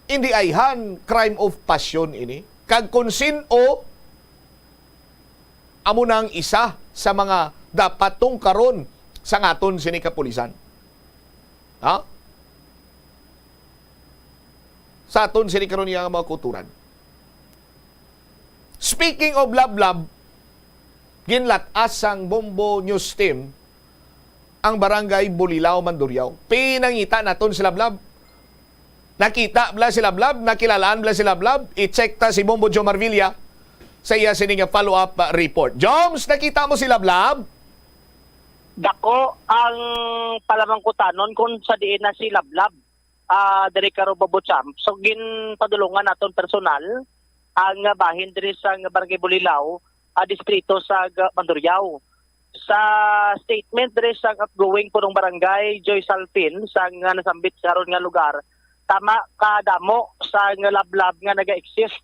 Hindi ayhan, crime of passion ini. Kag kung sin-o, amo na ang isa sa mga dapat tungkaron sa aton sini kapulisan. Ha? Sa aton sini karon nga mga kauturan. Speaking of Lablab, ginlat-as sang Bombo News Team ang Barangay Bulilao, Mandurriao. Pinangita naton si Lablab. Nakita bala si Lablab? Nakilalaan bala si Lablab? I-check ta si Bombo Joe Marvilla sa iya sini nga follow-up, uh, report. Joms, nakita mo si Lablab? Dako ang palamangkutanon kung sa diin na si Lablab, ah, diri karon, Bombo Champ. So, ginpadulungan naton personal ang, ah, bahin diri sa Barangay Bulilao, ah, distrito sa Ga-, Mandurriao. Sa statement diri sa outgoing punong barangay, Joy Salpin, sa nga nasambit karon nga lugar, tama ka damo sa nga lablab nga naga-exist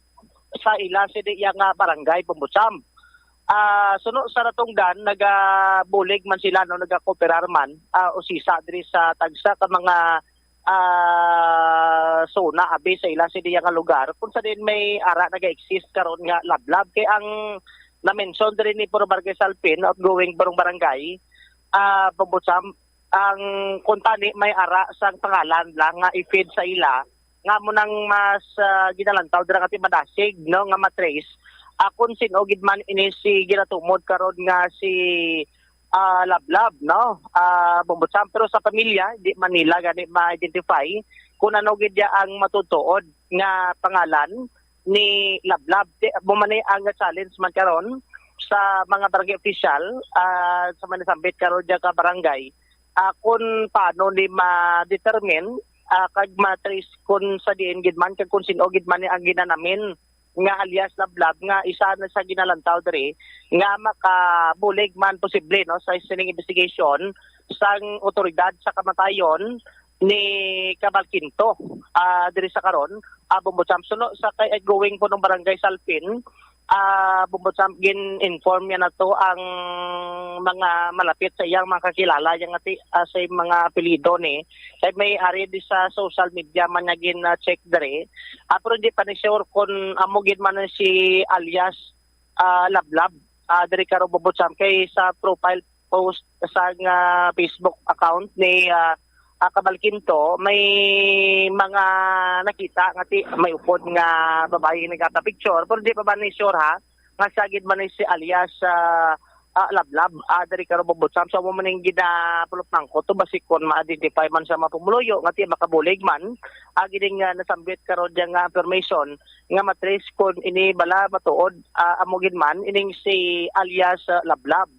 sa ila sini iya nga barangay, Bombo Champ. Ah, suno sa natungdan, nagabulig man sila, no, nagakooperar man, ah, usisa diri sa tagsa ka mga, ah, zona abi sa ila sini iya nga lugar, kung sa din may ara naga-exist karon nga lablab. Kay ang na-mention diri ni Puro Barangay Salpin, outgoing barong barangay, ah, Bombo Champ, ang kuntani may ara sang pangalan lang nga i-feed sa ila, nga amo nang mas, ah, ginalantaw dira nga ti madasig, no, nga matrace, ah, kung sin-o gid man ini si ginatumod karon nga si, ah, Lablab, no, ah, Bombo Champ. Pero sa pamilya, di man nila gani ma-identify kung ano gid ya ang matutuod nga pangalan ni Lablab. Ti-, amo man ni ang challenge man karon sa mga barangay official, ah, sa mga nasambit karon dyan ka barangay, ah, kung paano ni ma-determine, ah, kag ma-trace kung sa diin gid man, kag kung sin-o gid man ni ang ginanamin nga alias Lablab, nga isa na sa ginalantaw diri nga makabulig man posible, no, sa sining investigation sang otoridad sa kamatayon ni Cabal Quinto, ah, diri sa karon, ah, Bombo Champ. Suno sa kay outgoing punong barangay Salpin, ah, Bombo Champ, gin-inform niya na to ang mga malapit sa iyang mga kakilala, yang ati, ah, sa mga apelyido ni. Kay may ari di sa social media man niya gin-check diri. Ah, pero di pa ni sure kung amo gid man si alias, ah, Lablab, ah, diri karon, Bombo Champ, kay sa profile post sa nga Facebook account ni, ah, ah, Cabal Quinto, may mga nakita nga ti-, may upod nga babayi nagapapicture, pero di pa ba ni sure, ha, nga siya gid man ni si alias, ah, ah, Lablab, ah, diri karon, Bombo Champ. So, amo man ning ginapulot-mangkot to, basi kon ma-identify man sa mga pumuluyo nga ti makabulig man, ah, gining, ah, nasambit karon dyan nga information nga matrace kon ini bala matuod, ah, amo gid man ining si alias, ah, Lablab.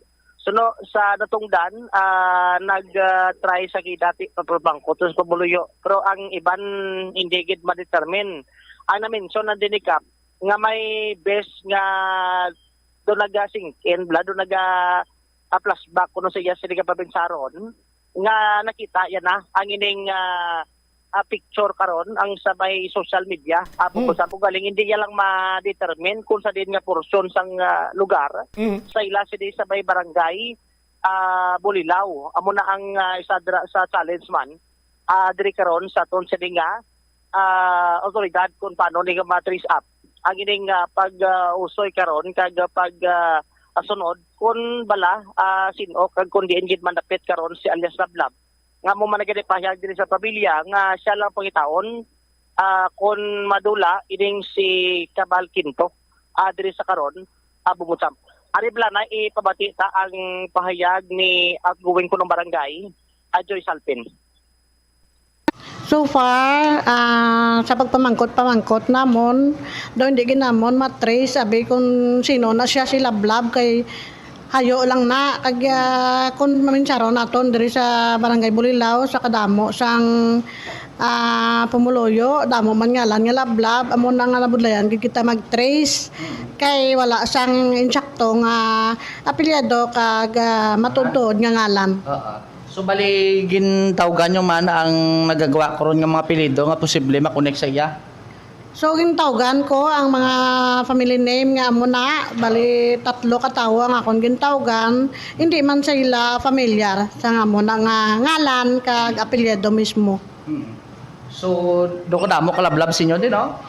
Suno sa natungdan, ah, nag, ah, try sa gid dati pagpabangkot sa pumuluyo, pero ang iban hindi gid ma-determine. Ang na-mention na din ni Kap nga may best nga do naga-sink in, bala, do naga, ah, flashback kuno sa iya sini nga pabinsaron nga nakita yan na ang ining, ah, ah, picture karon ang sa may social media. Ah, Mm. Kung sa galing, hindi niya lang ma-determine kung sa din nga portion sang, ah, lugar Mhm. sa ila sini sa may barangay, ah, Bulilao. Amo na ang, ah, isa dira sa challenge man, ah, diri karon sa aton sini nga, ah, otoridad kung paano ni ma-trace up ang ining, ah, pag, ah, usoy karon kag, ah, pag, ah, ah, sunod kung bala, ah, sin-o kag kung diin gid man dapit karon si alias Lablab, nga amo man nagapahayag diri sa pamilya nga siya lang pangitaon, ah, kung madula ining si Cabal Quinto, ah, diri sa karon, ah, Bombo Champ. Ari bala na ipabati ta ang pahayag ni outgoing punong barangay, ah, Joy Salpin. So far, ah, sa pagpamangkot-pamangkot namon, daw hindi gid namon matrace abi kung sino na siya si Lablab, kay hayo lang na. Kag, ah, kung maminsaron naton diri sa Barangay Bulilao, sa kadamo sang, ah, pumuluyo, damo man ngalan nga Lablab, amo na nga nabudlayan gid kita mag-trace, kay wala sang insakto nga apelyido kag, ah, matuod-tuod nga ngalan. Oo. So, bali, gintawgan nyo man ang nagagawa ko ron nga mga apelyido nga posible makonek sa iya? So, gintawgan ko ang mga family name nga amo na, bali tatlo ka tawo ang akon gintawgan, hindi man sila familiar sa nga amo na nga ngalan kag apelyido mismo. Mm. So, do kadamo kalablab sa inyo din, no?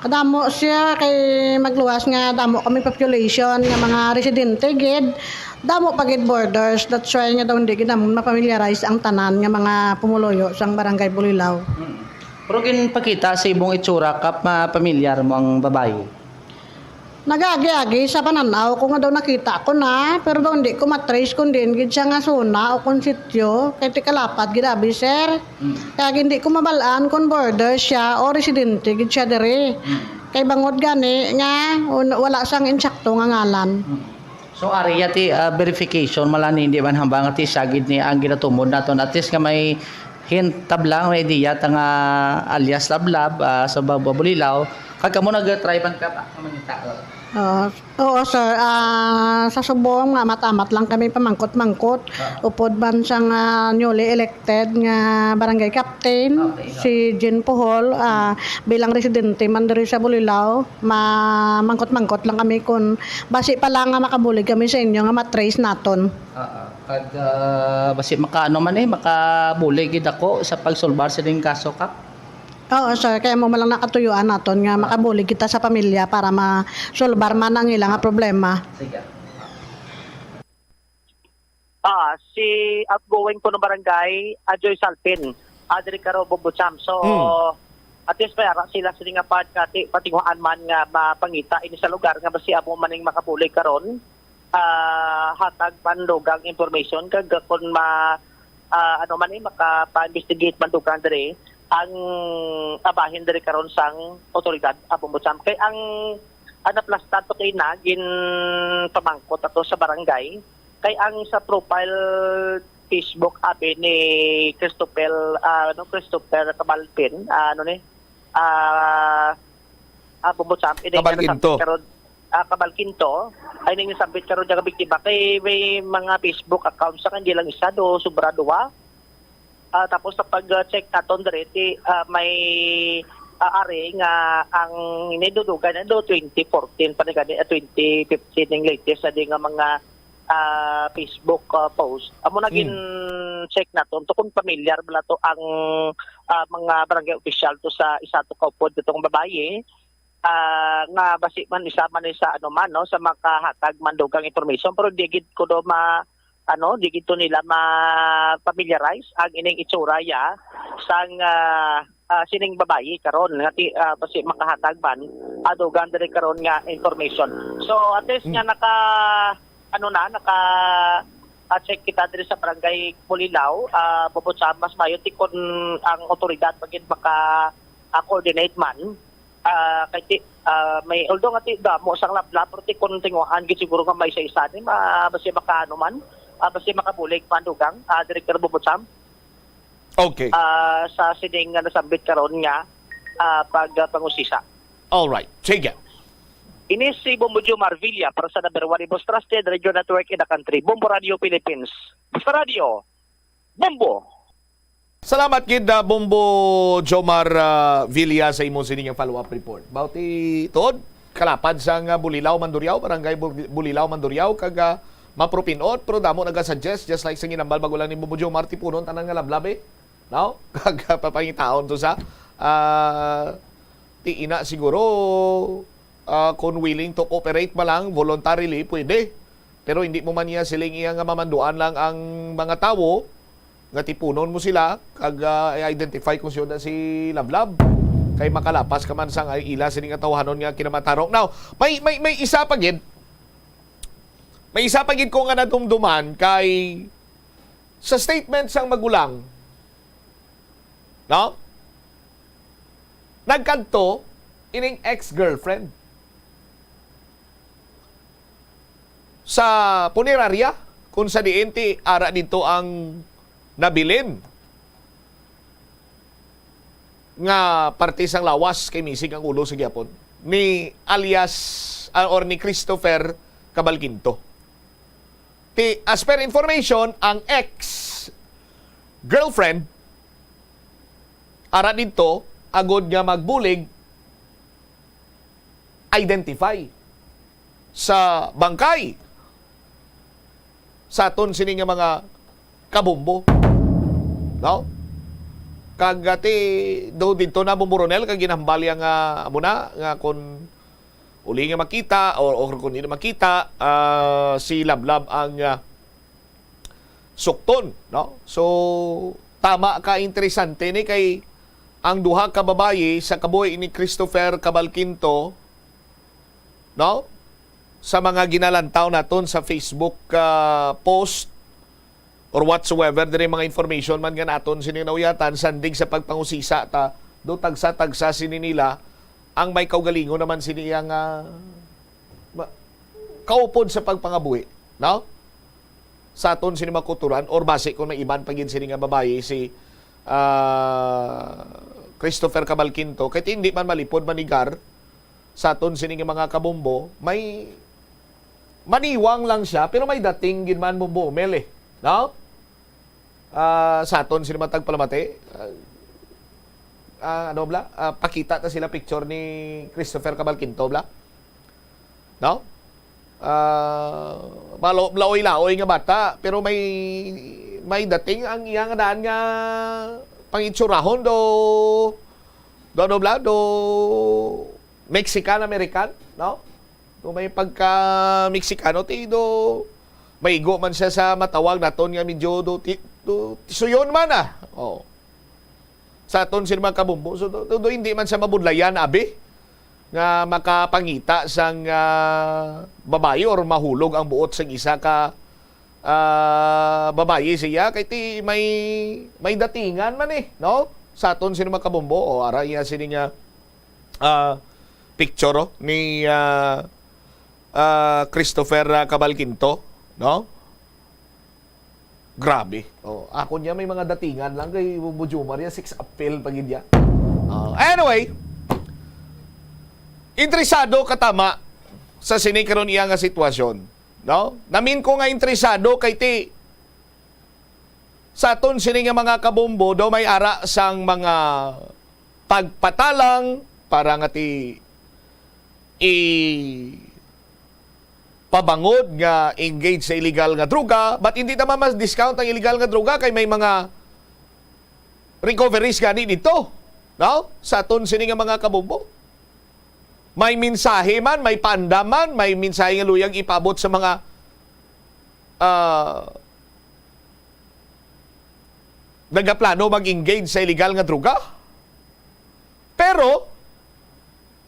Kadamo siya kay magluwas nga damo kami population nga mga residente gid. Damo pa gid borders. That's why nga daw hindi gid namon mapamilyarize ang tanan nga mga pumuluyo sang Barangay Bulilaw. Mm. Pero ginpakita sa imong itsura, Kap, mapamilyar mo ang babayi? Nagaagi-agi sa pananaw ko nga daw nakita ko na, pero daw hindi ko matrace kung diin gid siya nga suna o kung sityo, kay tikalapad gid abi, sir. Mm. Kaya hindi ko mabalaan kung border siya o residente gid siya diri. Mm. Kay bangod gani nga un- wala sang insakto nga ngalan. Mm. So, ari ti, ah, verification, malani, hindi man hambang ti siya gid ni ang ginatumod naton. At least nga may hint, tablang, may idea ta nga alias Lablab, ah, sa Babo Bulilaw. Kag kamo nag-try man ka ba? Ang mga tao. Ah, oo, sir. Ah, sa subong nga amat-amat lang kami pamangkot-mangkot. Ah. Upod man sang, ah, newly elected nga barangay captain, Okay, si Jean Puhol, ah, bilang residente man diri sa Bulilaw, ma-, mangkot-mangkot lang kami kung basi pa lang nga makabulig kami sa inyo nga matrace naton. Ah, ah. Kag, ah, basi makaano man eh, makabulig gid ako sa pagsulbar sa ding kaso, Kap. Oo, sir. Kaya mo man lang nakatuyuan naton nga makabulig kita sa pamilya para masulbar man ang ila nga problema. Sige. Ah, si outgoing punong barangay, Ajoy Salpin, ah, diri karon, Bombo Cham. So, Mm. at least may ara sila sini nga pagkati, patinguhaan man nga mapangita ini sa lugar nga basi amo man ning makabulig karon, ah, hatag man dugang information kag kun ma-, ah, ano man ni, makapa-investigate man dugang diri ang abahin diri karon sang otoridad, ah, Bombo Cham. Kay ang, ang naplastar to kay na ginpamangkot ato sa barangay, kay ang sa profile Facebook abi ni Christopher, ah, ano, Christopher Cabalpin, ah, ano ni, ah, ah, Bombo Cham, ini nga Cabalquinto. Nasabit karon, ah, Cabalquinto, ay ning nasabit karon nga biktima kay may mga Facebook accounts sa kanya lang isa, do, sobra duwa. Ah, tapos sa pag-check naton diri, ti, ah, may, ah, ari nga ang nidudugan na do twenty fourteen pa ni gani, ah, twenty fifteen ning latest na di nga mga, ah, Facebook, ah, post. Amo na Hmm. gin-check naton to kung pamilyar bala to ang, ah, mga barangay official to sa isa to ka upod itong babayi, ah, nga basi man isa man ni sa ano man, no, sa makahatag man dugang information, pero di gid ko do ma-, ano, di gid to nila ma-familiarize ang ining itsura ya sang, ah, ah, sining babayi karon nga ti-, ah, basi makahatag man, ah, dugang diri karon nga information. So, at least Mm. nga naka, ano na, naka, ah, check kita diri sa barangay Bulilao, ah, bubot sa mas mayo ti kun ang otoridad pa gid maka, ah, coordinate man. Ah, kay ti, ah, may, although nga ti damo sang Lablab, pero ti kun tinguhaan gid siguro nga may isa-isa ni ma-, basi makaano man, ah, basi makabulig man dugang, ah, Director Bubot Sam. Okay. Ah, sa sining nga nasambit karon nga, ah, pag, ah, pangusisa. All right. Sige. Ini si Bombo Jomar Villa para sa number one, the most trusted radio network in the country, Bombo Radio Philippines. Basta Radio, Bombo. Salamat gid, ah, Bombo Jomar, ah, Villa, sa imo sini nga follow-up report. About ti tuod, kalapad sang, ah, Bulilao, Mandurriao, Barangay Bul-, Bulilao, Mandurriao, kag, ah, mapro pin-ot, pero damo nagasuggest, just like sa ginambal bago lang ni Bombo Jomar, tipunon tanan nga Lablab, eh. No? Kag, ah, papangitaon to sa, ah, ti ina siguro, ah, kung willing to cooperate ba lang voluntarily, pwede. Pero hindi mo man niya siling iya nga mamanduan lang ang mga tawo nga tipunon mo sila kag, ah, i-identify kung sino na si Lablab. Kay makalapas ka man sang ila sini nga tawhanon nga kinamatarong. Now, may, may, may isa pa gid. May isa pa gid ko nga nadumduman kay sa statement sang magulang, no? Nagkadto ining ex-girlfriend sa punerarya kung sa diin ti ara didto ang nabilin nga parte sang lawas kay misig ang ulo sa gihapon ni alias, ah, or ni Christopher Cabalquinto. Ti, as per information, ang ex-girlfriend ara didto agod nga magbulig identify sa bangkay sa aton sini nga mga kabombo, no? Kag, ah, ti do didto na, Bombo Ronel, kag ginahambal iya nga amo na nga kon uli nga makita or, or kung hindi makita, ah, si Lablab ang, ah, sukton, no? So, tama ka, interesante ni kay ang duha ka babayi sa kabuhi ni Christopher Cabalquinto, no? Sa mga ginalantaw naton sa Facebook, ah, post or whatsoever, diri mga information man nga naton sini nauyatan, sandig sa pagpangusisa ta, do tagsa-tagsa sini nila ang may kaugalingon naman sini iya nga ma-, kaupod sa pagpangabuhi, no? Sa aton sini mga kulturan, or basi kung may iban pa gid sini nga babayi, si, ah, Christopher Cabalquinto, kay ti hindi man malipod manigar sa aton sini nga mga kabombo, may maniwang lang siya, pero may dating gid man, Bombo Omel, eh, no? Ah, sa aton sini mga tagpalamati, ah, ah, ano bala? Ah, pakita ta sila picture ni Christopher Cabalquinto bala. No? Ah, malo-, laoy-laoy nga bata, pero may, may dating ang iya nga daan nga pangitsurahon do, do ano bala? Do Mexican-American, no? Do may pagka-Mexicano, ti do maigo man siya sa matawag naton nga medyo do ti-, do tisuyon man, ah. Oh. Sa aton sini mga kabombo. So, do, do, do hindi man siya mabudlayan, abi, nga makapangita sang, ah, babayi or mahulog ang buot sang isa ka, ah, babayi siya. Kay ti may, may datingan man, eh, no? Sa aton sini mga kabombo. O, ara iya sini nga, ah, picture, oh, ni, ah, ah, Christopher, ah, Cabalquinto, no? Grabe. Oh, ako niya may mga datingan lang kay Bombo Jomar ya, sex appeal pa gid ya. Oh, anyway, interesado ka tama sa sini karon iya nga sitwasyon, no? Namin ko nga interesado kay ti sa aton sini nga mga kabombo daw may ara sang mga pagpatalang para nga ti i pabangod nga engage sa illegal nga droga, but hindi naman mas discount ang illegal nga droga kay may mga recoveries gani dito, no? Sa aton sini nga mga kabombo. May mensahe man, may paandam man, may mensahe nga luyag ipabot sa mga, ah, nagaplano mag-engage sa illegal nga droga. Pero,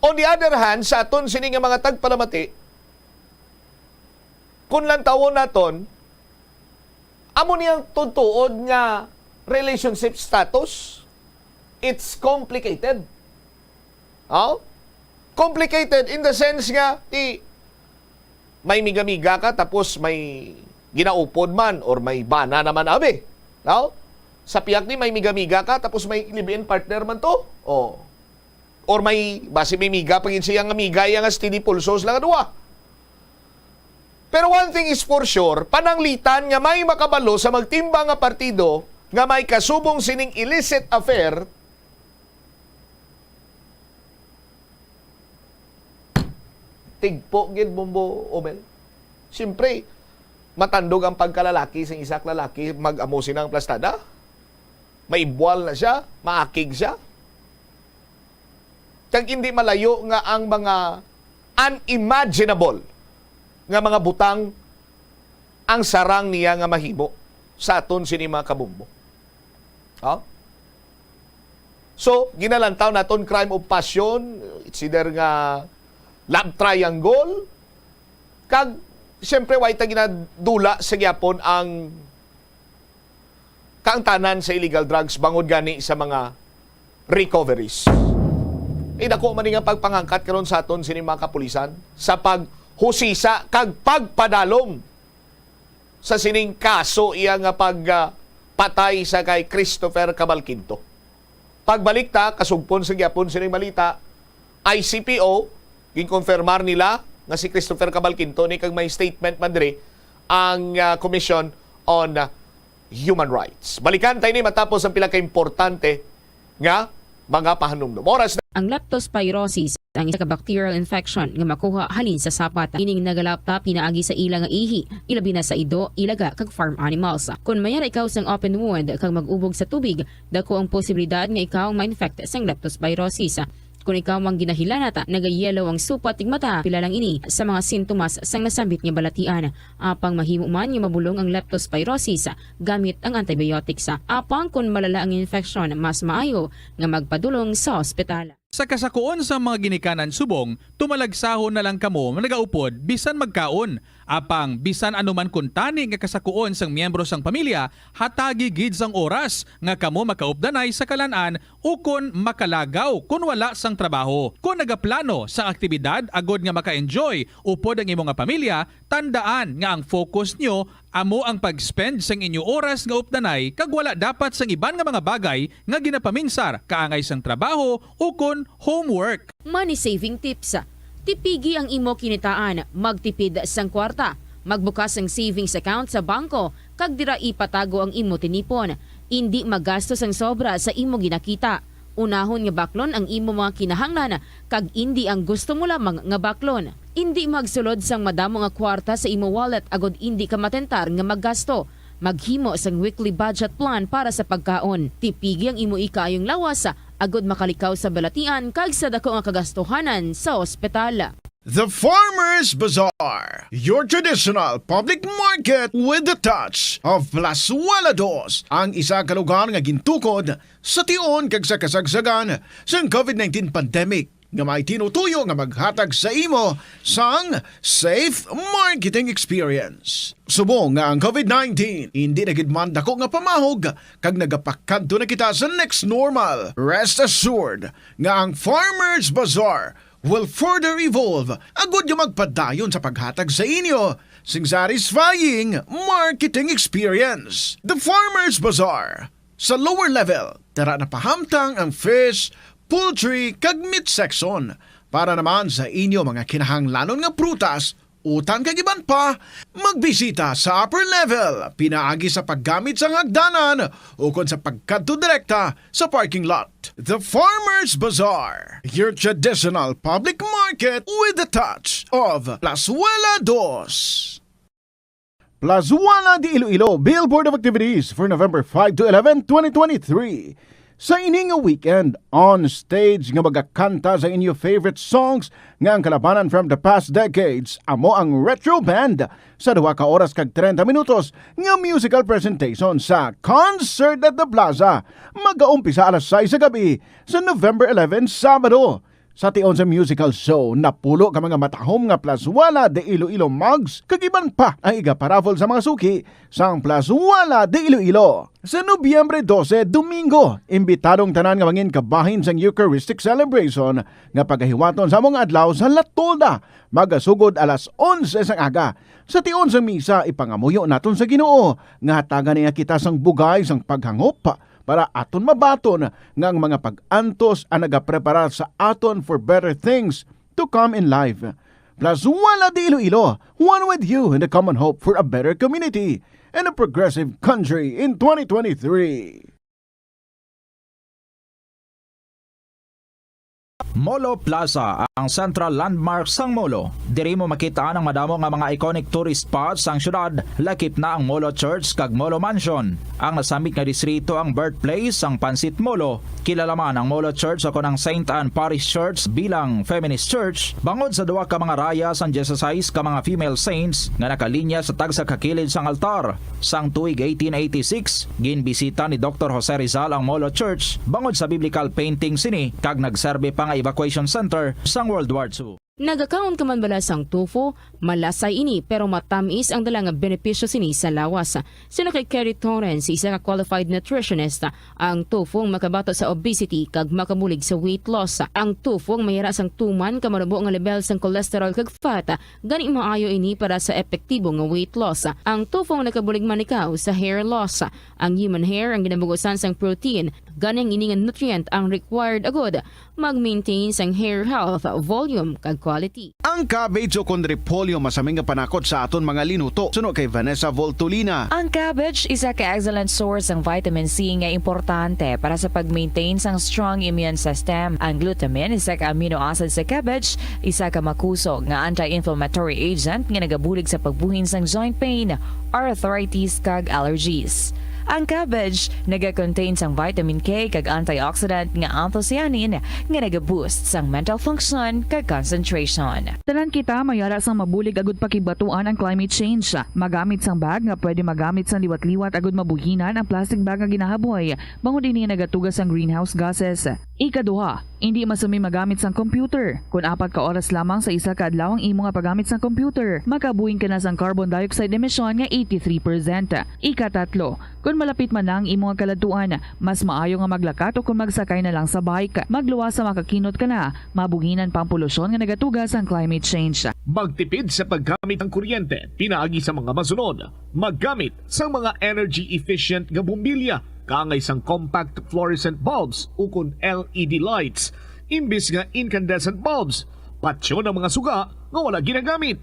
on the other hand, sa aton sini nga mga tagpalamati, kung lantawon naton, amo niyang tutuod nga relationship status, it's complicated. Oh? Complicated in the sense nga, ti, may miga-miga ka, tapos may ginaupod man, or may bana naman, abi. No? Sa pihak ni, may miga-miga ka, tapos may live-in partner man to. Oh. Or may, basi may miga pa gid siya nga miga, iya nga steady pulso sila nga duha. Pero one thing is for sure, pananglitan nga may makabalo sa magtimbang nga partido nga may kasubong sining illicit affair, tigpo gid, Bombo Omel. Siyempre, matandog ang pagkalalaki sing isa ka lalaki, mag-amo sina ang plastada. Maibwal na siya, maakig siya. Kag hindi malayo nga ang mga unimaginable nga mga butang ang sarang niya nga mahimo sa aton sini mga kabombo. Ha? So, ginalantaw naton crime of passion, it's either nga love triangle, kag, siyempre, way ta ginadula sa gyapon ang kaangtanan sa illegal drugs bangod gani sa mga recoveries. Idako man ni nga pagpangangkat karon sa aton sini mga kapulisan sa paghusisa kag pagpadalom sa sining kaso iya nga pag, ah, patay sa kay Christopher Cabalquinto. Pagbalik ta, kasugpon sa gyapon sining balita, I C P O, ginkonfirmar nila nga si Christopher Cabalquinto ni kag may statement man diri ang, ah, Commission on, ah, Human Rights. Balikan tayo ni matapos ang pila ka importante nga mga pahanumdom. Oras Ang leptospirosis ang isa ka bacterial infection nga makuha halin sa sapat. Ining nagalapta pinaagi sa ila nga ihi, ilabi na sa ido, ilaga, kag farm animals. Kon mayara ikaw sang open wound kag mag-ubog sa tubig, dako ang posibilidad nga ikaw ma-infect sang leptospirosis. Kon ikaw ang ginahilanat, nagayelo ang supat tig mata, pila lang ini sa mga sintomas sang nasambit nga balatian. Apang mahimo man nga mabulong ang leptospirosis gamit ang antibiotics. Apang kon malala ang infection, mas maayo nga magpadulong sa ospital. Sa kasakuon sang mga ginikanan subong, tumalagsahon na lang kamo nagaupod bisan magkaon. Apang bisan ano man kuntani nga kasakuon sang miyembro sang pamilya, hatagi gid sang oras nga kamo makaupdanay sa kalan-an ukon makalagaw kon wala sang trabaho. Kon nagaplano sang aktibidad agod nga maka-enjoy upod ang imo nga pamilya, tandaan nga ang focus nyo amo ang pag-spend sang inyo oras nga updanay kag wala dapat sang iban nga mga bagay nga ginapaminsar kaangay sang trabaho ukon homework. Money saving tips. Tipigi ang imo kinitaan, magtipid sang kwarta, magbukas sang savings account sa bangko, kag dira ipatago ang imo tinipon. Indi magasto sang sobra sa imo ginakita. Unahon nga baklon ang imo mga kinahanglan kag indi ang gusto mo lamang nga baklon. Indi magsulod sang madamo nga kwarta sa imo wallet agod indi ka matentar nga maggasto. Maghimo sang weekly budget plan para sa pagkaon. Tipigi ang imo ikaayong lawas agod makalikaw sa balatian kag sa dako nga kagastuhanan sa ospital. The Farmers Bazaar, your traditional public market with the touch of Plazuela Dos, ang isa ka lugar nga gintukod sa tion kag sa kasagsagan sang covid nineteen pandemic, nga may tinutuyo nga maghatag sa imo sang safe marketing experience. Subong nga ang covid nineteen indi na gid man dako nga pamahog kag nagapakadto na kita sa next normal, rest assured nga ang Farmers Bazaar will further evolve agud nga magpadayon sa paghatag sa inyo sing satisfying marketing experience. The Farmers Bazaar, sa lower level, dara napahamtang ang fish, poultry, kag meat section. Para naman sa inyo mga kinahanglanon nga prutas, utan kag iban pa, magbisita sa upper level pinaagi sa paggamit sang hagdanan ukon sa pagkadto direkta sa parking lot. The Farmers Bazaar, your traditional public market with the touch of Plazuela Dos. Plazuela de Iloilo, billboard of activities for November five to eleven, twenty twenty-three. Sa ini nga weekend, on stage nga magakanta sa inyo favorite songs nga ang kalabanan from the past decades, amo ang Retro Band sa duha ka oras kag treinta minutos nga musical presentation sa Concert at the Plaza. Magaumpisa alas sais sa gabi sa November eleven, Sabado. Sa tion sa musical show, napulo ka mga matahom nga Plazuela de Iloilo mugs kag iban pa ang igaparaffle sa mga suki sang Plazuela de Iloilo. Sa Nobyembre dose, Domingo, imbitado ang tanan nga mangin kabahin sang Eucharistic Celebration nga pagahiwaton sa among adlaw sa La Tolda, magasugod alas onse sang aga. Sa tion sang misa, ipangamuyo naton sa Ginoo nga hatagan niya kita sang bugay sang paghangop para aton mabaton nga ang mga pag-antos ang nagapreparar sa aton for better things to come in life. Plazuela de Iloilo, one with you in the common hope for a better community and a progressive country in twenty twenty-three. Molo Plaza, ang central landmark sang Molo. Diri mo makit-an ang madamo nga mga iconic tourist spots sang syudad, lakip na ang Molo Church kag Molo Mansion. Ang nasambit nga distrito ang birthplace sang Pancit Molo. Kilala man ang Molo Church ukon ang Saint Anne Parish Church bilang feminist church, bangod sa duha ka mga raya sang dieciséis ka mga female saints nga nakalinya sa tagsa ka kilid sang altar. Sang tuig eighteen eighty-six, ginbisita ni Doktor Jose Rizal ang Molo Church bangod sa biblical painting sini kag nagserbi pa nga evacuation center sang World War Two. Nagakaon ka man bala sang tofu? Malasay ini, pero matamis ang dala nga benepisyo sini sa lawas. Suno kay Kerry Torrens, isa ka qualified nutritionist, ang tofu ang makabato sa obesity kag makabulig sa weight loss. Ang tofu ang mayara sang tuman ka malubo nga lebel sang cholesterol kag fat, gani maayo ini para sa epektibo nga weight loss. Ang tofu ang nakabulig man ikaw sa hair loss. Ang human hair ang ginabugusan sang protein Gani, ang ini nga nutrient ang required agud mag-maintain sang hair health, volume, kag quality. Ang cabbage o kon repolyo masami nga panakot sa aton mga linuto. Suno kay Vanessa Voltolina. Ang cabbage isa ka excellent source sang vitamin C nga importante para sa pag-maintain sang strong immune system. Ang glutamine, isa ka amino acid sa cabbage, isa ka makusog nga anti-inflammatory agent nga nagabulig sa pagbuhin sang joint pain, arthritis, kag allergies. Ang cabbage nagakontain sang vitamin K kag antioxidant nga anthocyanin nga nagaboost sang mental function kag concentration. Tanan kita mayara sang mabulig agud pakigbatuan ang climate change. Magamit sang bag nga pwede magamit sang liwat-liwat agud mabuhinan ang plastic bag nga ginahaboy, bangod ini nagatuga sang greenhouse gases. Ikaduha, indi masami magamit sang computer. Kon apat ka oras lamang sa isa ka adlaw ang imo nga paggamit sang computer, makabuhin ka na sang carbon dioxide emission nga eighty-three percent. Ikatatlo, kon malapit man na ang imo nga kaladtuan, mas maayo nga maglakat o kon magsakay na lang sa bike. Magluwas sa makakinot ka na, mabuhinan pa ang polusyon nga nagatuga sang climate change. Magtipid sa paggamit ng kuryente pinaagi sa mga masunod. Maggamit sang mga energy efficient nga bombilya kaangay sang compact fluorescent bulbs ukon L E D lights imbis nga incandescent bulbs. Patyon ang mga suga nga wala ginagamit.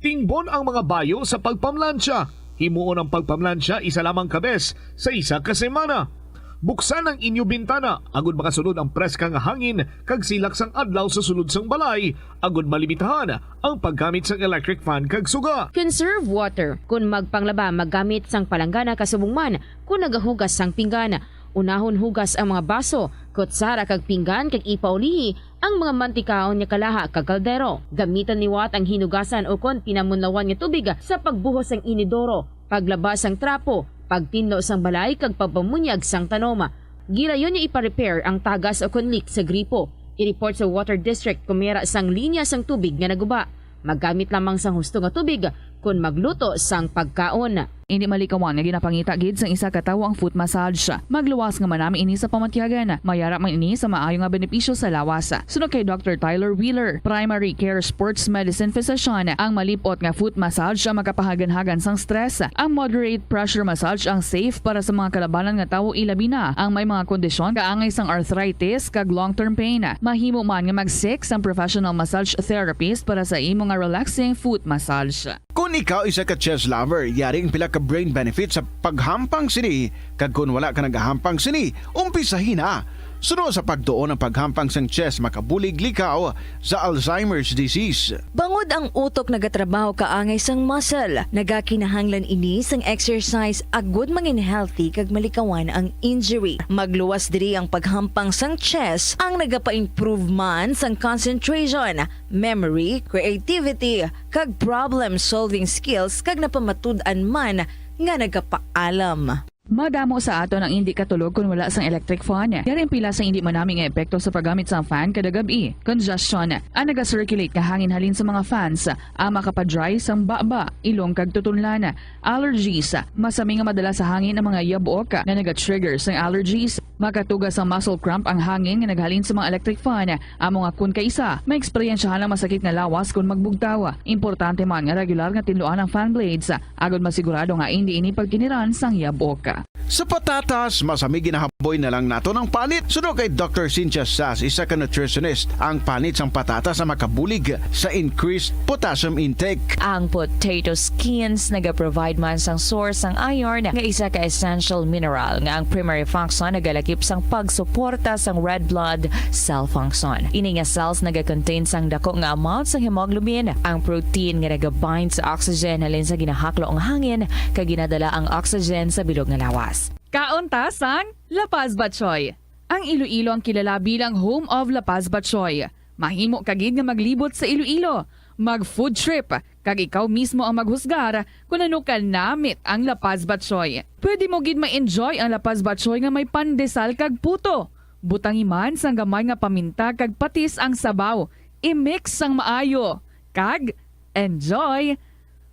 Tingbon ang mga bayo sa pagpamlansya. Himuon ang pagpamlansya isa lamang ka bes sa isa ka semana. Buksan ang inyo bintana agud makasulod ang preska nga hangin kag silak sang adlaw sa sulod sang balay, agud malimitahan ang paggamit sang electric fan kag suga. Conserve water. Kon magpanglaba, maggamit sang palanggana kasubong man kon nagahugas sang pinggan. Unahon hugas ang mga baso, kutsara kag pinggan kag ipaulihi ang mga mantikaon nga kalaha kag kaldero. Gamitan liwat ang hinugasan ukon pinamunlawan nga tubig sa pagbuhos sang inidoro, paglaba sang trapo, pagtinlo sang balay kag pagpamunyag sang tanom. Gilayon nga ipa-repair ang tagas ukon leak sa gripo. I-report sa water district kon may ara sang linya sang tubig nga naguba. Maggamit lamang sang husto nga tubig kon magluto sang pagkaon. Indi malikawan nga ginapangita gid sang isa ka tawo ang foot massage. Magluwas nga manami ini sa pamatyagan. Mayara man ini sa maayo nga benepisyo sa lawas. Suno kay Doctor Tyler Wheeler, primary care sports medicine physician, ang malip-ot nga foot massage ang makapahaganhagan sang stress. Ang moderate pressure massage ang safe para sa mga kalabanan nga tawo, ilabi na ang may mga kondisyon kaangay sang arthritis kag long-term pain. Mahimo man nga mag-seek sang professional massage therapist para sa imo nga relaxing foot massage. Kon ikaw isa ka chess lover, yari ang pila ka brain benefits sa paghampang sini, kag kon wala ka nagahampang sini, umpisahi na. Suno sa pagtuon, ang paghampang sang chess makabulig likaw sa Alzheimer's disease. Bangod ang utok nagatrabaho kaangay sang muscle, nagakinahanglan ini sang exercise agud mangin healthy kag malikawan ang injury. Magluwas diri ang paghampang sang chess, ang nagapa-improve man sang concentration, memory, creativity, kag problem-solving skills, kag napamatud-an man nga nagapaalam. Madamo sa aton ang indi katulog kon wala sang electric fan. Yari ang pila sa indi manami nga epekto sa paggamit sang fan kada gab-i. Congestion. Ang naga-circulate nga hangin halin sa mga fans ang makapa-dry sang baba, ilong, kag tutunlan. Allergies. Masami nga madala sa hangin ang mga yabok nga naga-trigger sang allergies. Makatuga sang muscle cramp ang hangin nga naghalin sa mga electric fan. Amo nga kon kaisa, maeksperiensyahan ang masakit nga lawas kon magbugtaw. Importante man nga regular nga tinluan ang fan blades, agod masigurado nga indi ini pagkiniran sang yabok. Sa patatas, masami ginahaboy na lang naton ang panit. Suno kay Doctor Cynthia Sass, isa ka nutritionist, ang panit sang patatas ang makabulig sa increased potassium intake. Ang potato skins nagaprovide man sang source sang iron, nga isa ka essential mineral nga ang primary function nagalakip sang pagsuporta sang red blood cell function. Ini nga cells nagakontain sang dako nga amount sang hemoglobin, ang protein nga nagabind sa oxygen halin sa ginahaklo nga hangin, kag ginadala ang oxygen sa bilog nga lawas. Kaon ta sang La Paz Batchoy. Ang Iloilo ang kilala bilang home of La Paz Batchoy. Mahimo ka gid nga maglibot sa Iloilo, mag-food trip, kag ikaw mismo ang maghusgar kon ano ka namit ang La Paz Batchoy. Pwede mo gid ma-enjoy ang La Paz Batchoy nga may pandesal kag puto. Butangi man sang gamay nga paminta kag patis ang sabaw. I-mix sang maayo. Kag enjoy!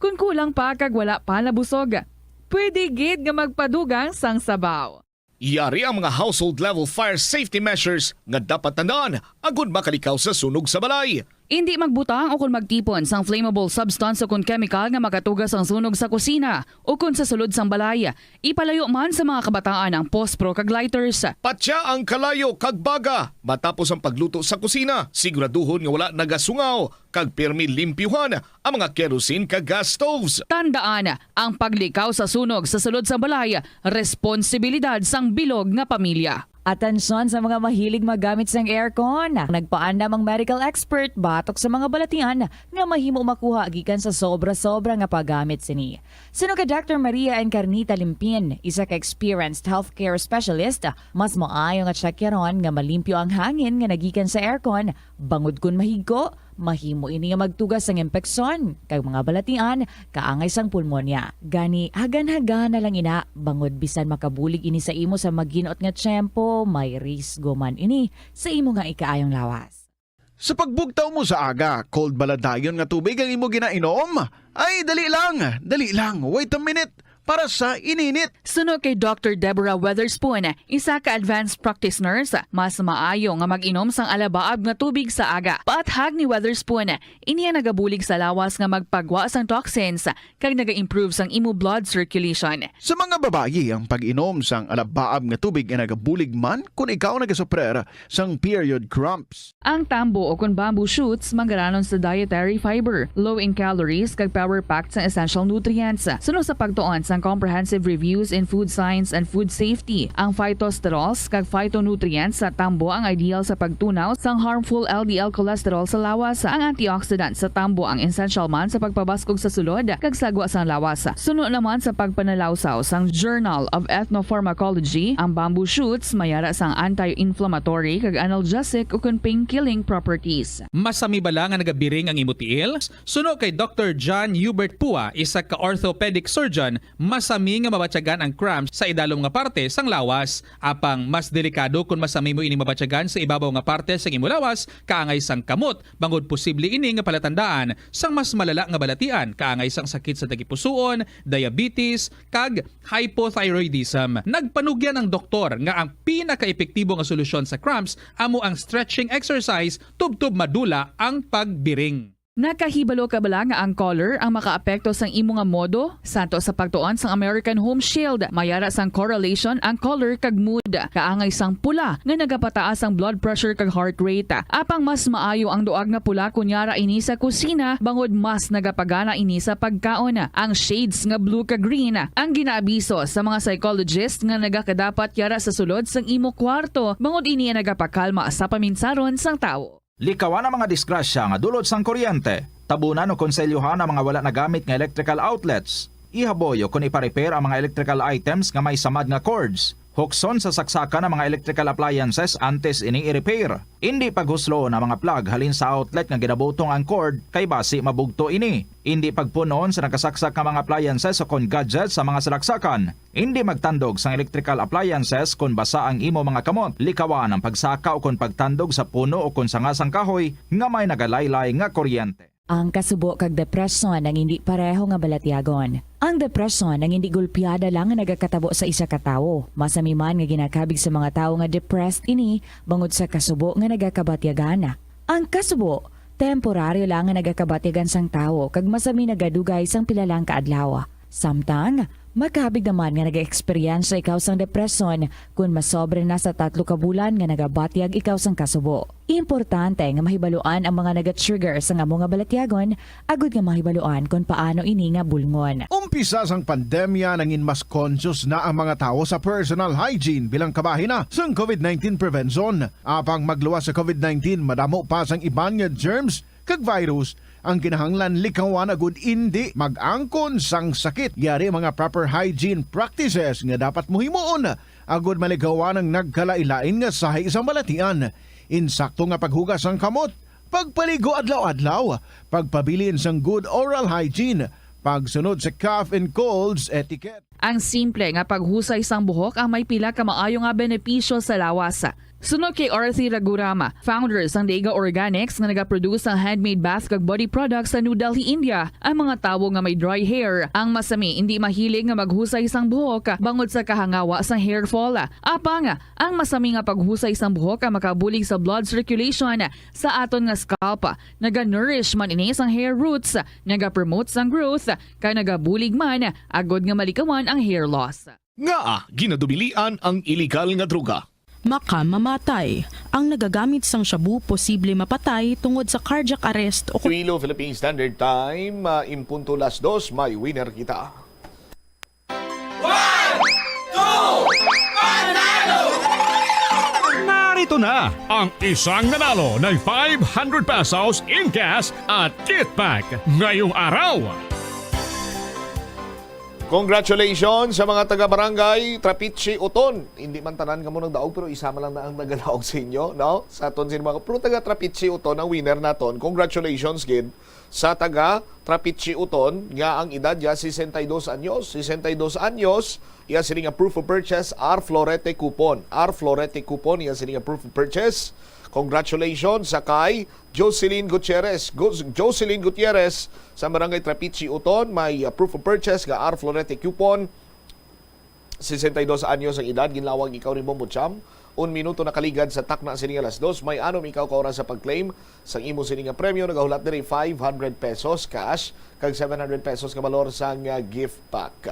Kon kulang pa kag wala pa nabusog, pwede gid nga magpadugang sang sabaw. Yari ang mga household level fire safety measures nga dapat tandaan agud makalikaw sa sunog sa balay. Indi magbutang o kon magtipon sang flammable substance o kon kemikal nga makatuga sang sunog sa kusina o kon sa sulod sang balay. Ipalayo man sa mga kabataan ang pospro kag lighters. Patya ang kalayo kag baga matapos ang pagluto sa kusina. Siguraduhon nga wala nagasungaw kag pirmi limpyuhan ang mga kerosene kag gas stoves. Tandaan, ang paglikaw sa sunog sa sulod sang balay, responsibilidad sang bilog nga pamilya. Atensyon sa mga mahilig maggamit sang aircon. Nagpaandam ang medical expert batok sa mga balatian nga mahimo makuha gikan sa sobra-sobra nga paggamit sini. Suno kay Doctor Maria Encarnita Limpin, isa ka experienced healthcare specialist, mas maayo nga tsakyaron nga malimpyo ang hangin nga nagikan sa aircon, bangod kon mahigko, mahimo ini nga magtuga sang impeksyon kag mga balatian kaangay sang pulmonya. Gani, hagan-hagana lang ina, bangod bisan makabulig ini sa imo sa maginot nga tiyempo, may risgo man ini sa imo nga ikaayong lawas. Sa pagbugtaw mo sa aga, cold bala dayon nga tubig ang imo ginainom? Ay, dali lang, dali lang, wait a minute, para sa ininit. Suno kay Doctor Deborah Weatherspoon, isa ka advanced practice nurse, mas maayo nga mag-inom sang alabaab nga tubig sa aga. Paathag ni Weatherspoon, ini ang nagabulig sa lawas nga magpagwa sang toxins kag naga-improve sang imo blood circulation. Sa mga babayi, ang pag-inom sang alabaab nga tubig ay nagabulig man kon ikaw nagasuprer sang period cramps. Ang tambo o kon bamboo shoots manggaranon sa dietary fiber, low in calories, kag power-packed sang essential nutrients. Suno sa pagtuon sang Comprehensive Reviews in Food Science and Food Safety, ang phytosterols kag phytonutrients sa tambo ang ideal sa pagtunaw sang harmful L D L cholesterol sa lawas. Ang antioxidant sa tambo ang essential man sa pagpabaskog sa sulod kag sagwa sang lawas. Suno naman sa pagpanalawsaw sang Journal of Ethnopharmacology, ang bamboo shoots may ara sang anti-inflammatory kag analgesic ukon pain-killing properties. Masami bala nga nagabiring ang imo tiil? Suno kay Doctor John Hubert Pua, isa ka orthopedic surgeon, masami nga mabatyagan ang cramps sa idalom nga parte sang lawas. Apang mas delikado kon masami mo ini mabatyagan sa ibabaw nga parte sang imo lawas, kaangay sang kamot, bangod posible ini nga palatandaan sang mas malala nga balatian, kaangay sang sakit sa tagipusoon, diabetes, kag hypothyroidism. Nagpanugyan ang doktor nga ang pinakaepektibo nga solusyon sa cramps amo ang stretching exercise tubtob madula ang pagbiring. Nakahibalo ka bala nga ang color ang makaapekto sang imo nga modo? Santo sa pagtuon sang American Home Shield, may ara sang correlation ang color kag mood. Kaangay sang pula nga nagapataas ang blood pressure kag heart rate. Apang mas maayo ang duag nga pula kon yara ini sa kusina, bangod mas nagapagana ini sa pagkaon. Ang shades nga blue kag green ang ginaabiso sa mga psychologist nga nagakadapat yara sa sulod sang imo kwarto, bangod ini ang nagapakalma sa paminsaron sang tawo. Likawan ang mga disgrasya nga dulot sang kuryente. Tabunan o konselyohan ang mga wala nagamit nga electrical outlets. Ihaboy o kon ipa-repair ang mga electrical items nga may samad nga cords. Hukson sa saksakan ang mga electrical appliances antes ini i-repair. Indi paghusloon ang mga plug halin sa outlet nga ginabutong ang cord, kay basi mabugto ini. Indi pagpun-on sa nakasaksak nga mga appliances o kon gadgets sa mga salaksakan. Indi magtandog sang electrical appliances kon basa ang imo mga kamot. Likawan ang pagsaka o kon pagtandog sa puno o kon sanga sang kahoy nga may nagalaylay nga kuryente. Ang kasubo kag depresyon ang indi pareho nga balatyagon. Ang depresyon ang indi gulpiada lang nga nagakatabo sa isa ka tawo. Masami man nga ginakabig sa mga tawo nga depressed ini bangod sa kasubo nga nagakabatyagan. Ang kasubo, temporaryo lang nga nagakabatyagan sang tawo kag masami nagadugay sang pila lang ka adlaw. Samtang, makabig naman nga nag-eksperyensya ikaw sang depresyon kon masobra na sa tatlo ka bulan nga nagabatyag ikaw sang kasubo. Importante nga mahibaluan ang mga naga-trigger sang amo nga balatyagon agud nga mahibaluan kon paano ini nga bulngon. Umpisa sang pandemya, nangin mas conscious na ang mga tawo sa personal hygiene bilang kabahin na sang covid nineteen prevention. Apang magluwas sa covid nineteen, madamo pa sang iban nga germs kag virus ang kinahanglan likawan agud indi mag-angkon sang sakit. Yari mga proper hygiene practices nga dapat mo himuon agud malikawan ang nagkalain-lain nga sahi sang balatian. Insakto nga paghugas sang kamot, pagpaligo adlaw-adlaw, pagpabilin sang good oral hygiene, pagsunod sa cough and colds etiquette. Ang simple nga paghusay sang buhok ang may pila ka maayo nga benepisyo sa lawas. Suno kay Arthi Raghuram, founder sang Dega Organics nga nagaproduce sang handmade bath kag body products sa New Delhi, India, ang mga tawo nga may dry hair, ang masami, indi mahilig nga maghusay sang buhok bangod sa kahangawa sang hair fall. Apang, ang masami nga paghusay sang buhok ang makabulig sa blood circulation sa aton nga scalp. Naga-nourish man ini sang hair roots, naga-promote sang growth, kag nagabulig man agod nga malikawan ang hair loss. Ngaa ginadubilian ang iligal nga droga? Makamamatay. Ang nagagamit sang shabu posible mapatay tungod sa cardiac arrest o Iloilo, Philippine Standard Time, ah, in punto las dos, may winner kita. Narito na ang isang nanalo ng five hundred pesos in cash at gift pack ngayong araw. Congratulations sa mga taga-barangay Trapiche Uton. Hindi man tanan kamo nagdaog, pero isa man lang na ang nagadaog sa inyo, no? Sa aton sin mga, pero taga Trapiche Uton ang winner naton. Congratulations gid sa taga Trapiche Uton nga ang edad niya sesenta y dos anyos. Sesenta y dos anyos, iya sini nga proof of purchase, R Florete Coupon. R Florete Coupon, iya sini nga proof of purchase. Congratulations sa kay Jocelyn Gutierrez. Gu- Jocelyn Gutierrez sa Barangay Trapiche Uton, may, uh, proof of purchase nga R Florete Coupon. Sesenta y dos anyos ang edad, ginlawag ikaw ni Bombo Cham. Un minuto nakaligad sa takna sini nga alas dos, may anom ikaw ka oras sa pag-claim sang imo sini nga premyo. Nagahulat diri five hundred pesos cash kag seven hundred pesos nga balor sang, uh, gift pack.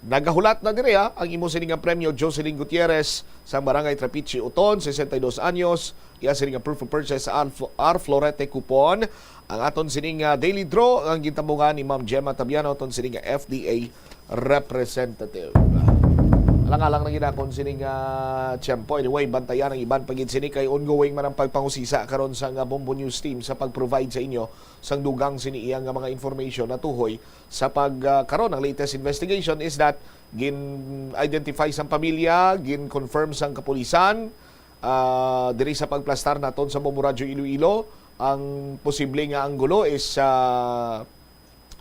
Nagahulat na diri, ha, ang imo sini nga premyo, Jocelyn Gutierrez, sa Barangay Trapiche, Uton, sesenta y dos anyos. Iya sini nga proof of purchase sa R Fl-, R Florete Coupon. Ang aton sini nga daily draw ang gintambungan ni Ma'am Gemma Tabiano, aton sini nga F D A representative. Alang-alang na ginakon sini nga tiyempo. Anyway, bantayan ang iban pa gid sini kay ongoing man ang pagpangusisa karon sa nga Bombo News Team sa pag-provide sa inyo sang dugang sini iya nga mga information natuhoy sa pag, ah, karon. Ang latest investigation is that gin-identify sang pamilya, gin-confirm sang kapulisan, ah, diri sa pagplastar naton sa Bombo Radyo Iloilo. Ang posible nga anggulo is, ah,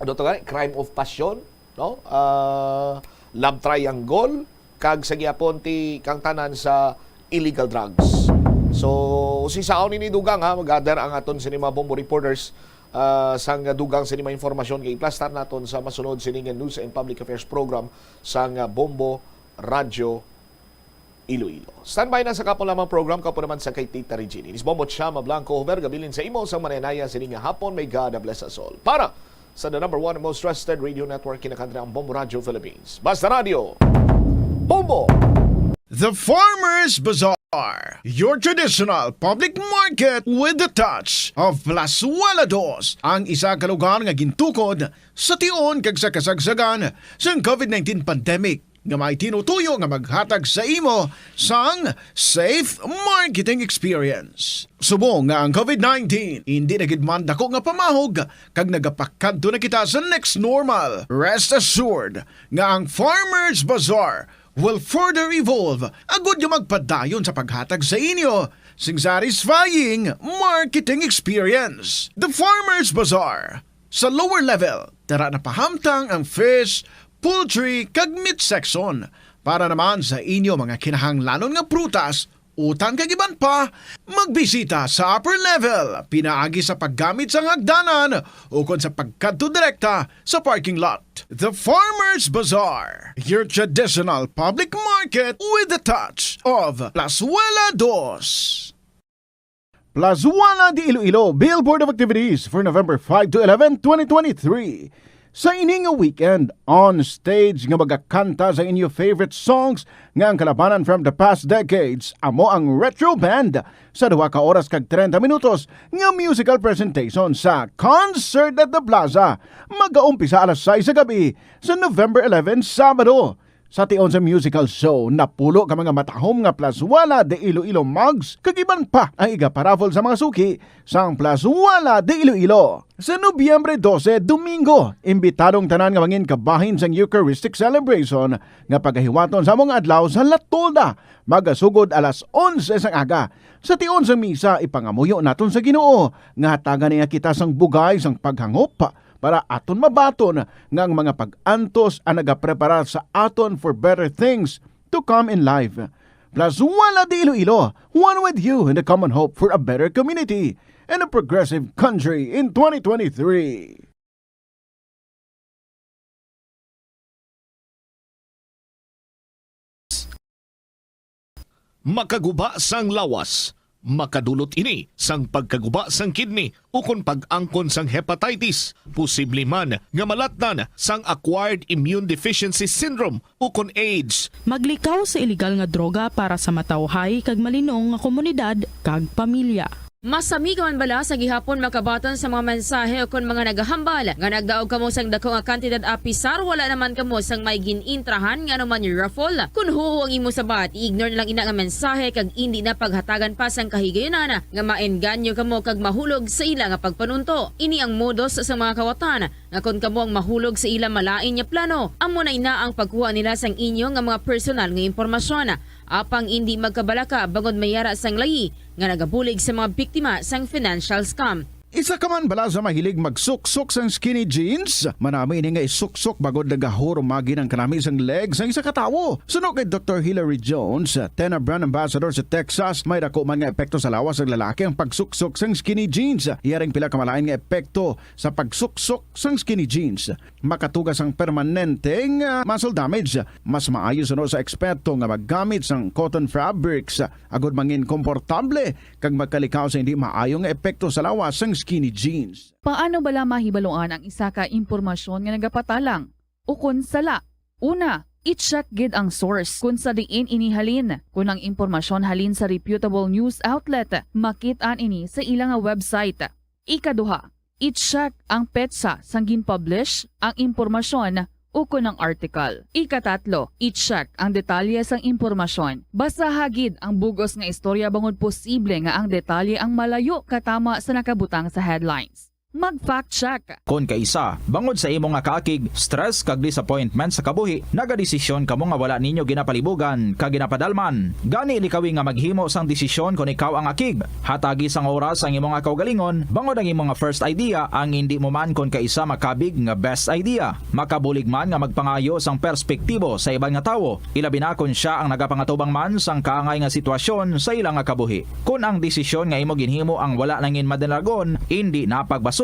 ano to gani? Crime of passion, no? Ah, love triangle, kag sa gihapon ti kang tanan sa illegal drugs. So, usisaon ini dugang, ha, mag-gather ang aton sini mga Bombo reporters, ah, sang dugang sini mga impormasyon nga iplastar naton sa masunod sini nga News and Public Affairs program sang Bombo Radyo Iloilo. Standby na sa kapon lamang program, kapon naman sa kay Tita Regine. Inis Bombo Chama Blanco, Hover, gabilin sa imo sang mananaya sini nga hapon. May God bless us all. Para sa the number one most trusted radio network, kinakanta ang Bombo Radyo Philippines. Basta Radyo, Bombo! The Farmers Bazaar, your traditional public market with the touch of Plazuela Dos, ang isa ka lugar nga gintukod sa tion kag sa kasagsagan sang COVID nineteen pandemic, nga may tinutuyo nga maghatag sa imo sang safe marketing experience. Subong nga ang COVID nineteen indi na gid man dako nga pamahog kag nagapakadto na kita sa next normal, rest assured nga ang Farmers Bazaar will further evolve agud nga magpadayon sa paghatag sa inyo sing satisfying marketing experience. The Farmers Bazaar, sa lower level, tara na pahamtang ang fish, poultry, kag meat section. Para naman sa inyo mga kinahanglanon nga prutas, utan kag iban pa, magbisita sa upper level pinaagi sa paggamit sang hagdanan ukon sa pagkadto direkta sa parking lot. The Farmers Bazaar, your traditional public market with the touch of Plazuela Dos. Plazuela de Iloilo, Billboard of Activities for November five to eleven, twenty twenty-three. Sa ini nga weekend, on stage nga magakanta sa inyo favorite songs nga ang kalabanan from the past decades, amo ang Retro Band sa duha ka oras kag treinta minutos nga musical presentation sa Concert at the Plaza. Magaumpisa alas sais sa gabi sa November eleven, Sabado. Sa tion sa musical show, napulo ka mga matahom nga Plazuela de Iloilo mugs kag iban pa ang igaparaffle sa mga suki sang Plazuela de Iloilo. Sa Nobyembre dose, Domingo, imbitado ang tanan nga mangin kabahin sang Eucharistic Celebration nga pagahiwaton sa among adlaw sa La Tolda, magasugod alas onse sang aga. Sa tion sang misa, ipangamuyo naton sa Ginoo nga hatagan niya kita sang bugay sang paghangop para aton mabaton nga ang mga pag-antos ang nagapreparar sa aton for better things to come in life. Plus Walad Iloilo, one with you in the common hope for a better community and a progressive country in twenty twenty-three. Makaguba sang lawas. Makadulot ini sang pagkaguba sang kidney ukon pag-angkon sang hepatitis, posible man nga malatnan sang acquired immune deficiency syndrome ukon AIDS. Maglikaw sa iligal nga droga para sa matawhay kag malinong nga komunidad kag pamilya. Masami ka man bala sa gihapon makabaton sa mga mensahe ukon mga nagahambal nga nagdaog kamo sang daku nga kantidad, apisar wala naman kamo sang may gin-intrahan nga anuman raffle? Kon huo ang imo sabat, i-ignore na lang ina nga mensahe kag indi na paghatagan pa sang kahigayunan nga maengganyo kamo kag mahulog sa ila nga pagpanunto. Ini ang modus sa mga kawatan nga kon kamo ang mahulog sa ila malain nga plano, amo na ina ang pagkuha nila sang inyo nga mga personal nga impormasyon. Apang indi magkabalaka bangod may ara sang layi nga nagabulig sa mga biktima sang financial scam. Isa ka man bala sa mahilig magsuksok sang skinny jeans? Manami ini nga isuksok bangod nagahurumagi ang kanami sang leg sang isa ka tawo. Suno kay Doktor Hilary Jones, Tena brand ambassador sa Texas, may dako man nga epekto sa lawas sang lalaki ang pagsuksok sang skinny jeans. Iya ring pila ka malain nga epekto sa pagsuksok sang skinny jeans. Makatuga sang permanente nga muscle damage. Mas maayo suno sa eksperto nga maggamit sang cotton fabrics agod mangin komportable kag magkalikaw sa hindi maayo nga epekto sa lawas sang skinny jeans. Paano bala mahibaluan ang isa ka impormasyon nga nagapatalang ukon sala? Una, i-check gid ang source kon sa diin ini halin. Kon ang impormasyon halin sa reputable news outlet, makit-an ini sa ila nga website. Ikaduha, i-check ang petsa sang gin-publish ang impormasyon ukon ang article. Ikatatlo, i-check ang detalye sang impormasyon. Basaha gid ang bug-os nga istorya bangod posible nga ang detalye ang malayo katama sa nakabutang sa headlines. Mag-fact check. Kon kaisa, bangod sa imo nga kaakig, stress kag disappointment sa kabuhi, nagadesisyon kamo nga wala ninyo ginapalibugan kag ginapadalman. Gani likawi nga maghimo sang desisyon kon ikaw ang akig. Hatagi sang oras ang imo nga kaugalingon, bangod ang imo nga first idea ang indi mo man kon kaisa makabig nga best idea. Makabulig man nga magpangayo sang perspektibo sa iban nga tawo, ilabi na kon sia ang nagapangatubang man sang kaangay nga sitwasyon sa ila nga kabuhi. Kon ang desisyon nga imo ginhimo ang wala nangin madalagon, indi na pagbasulon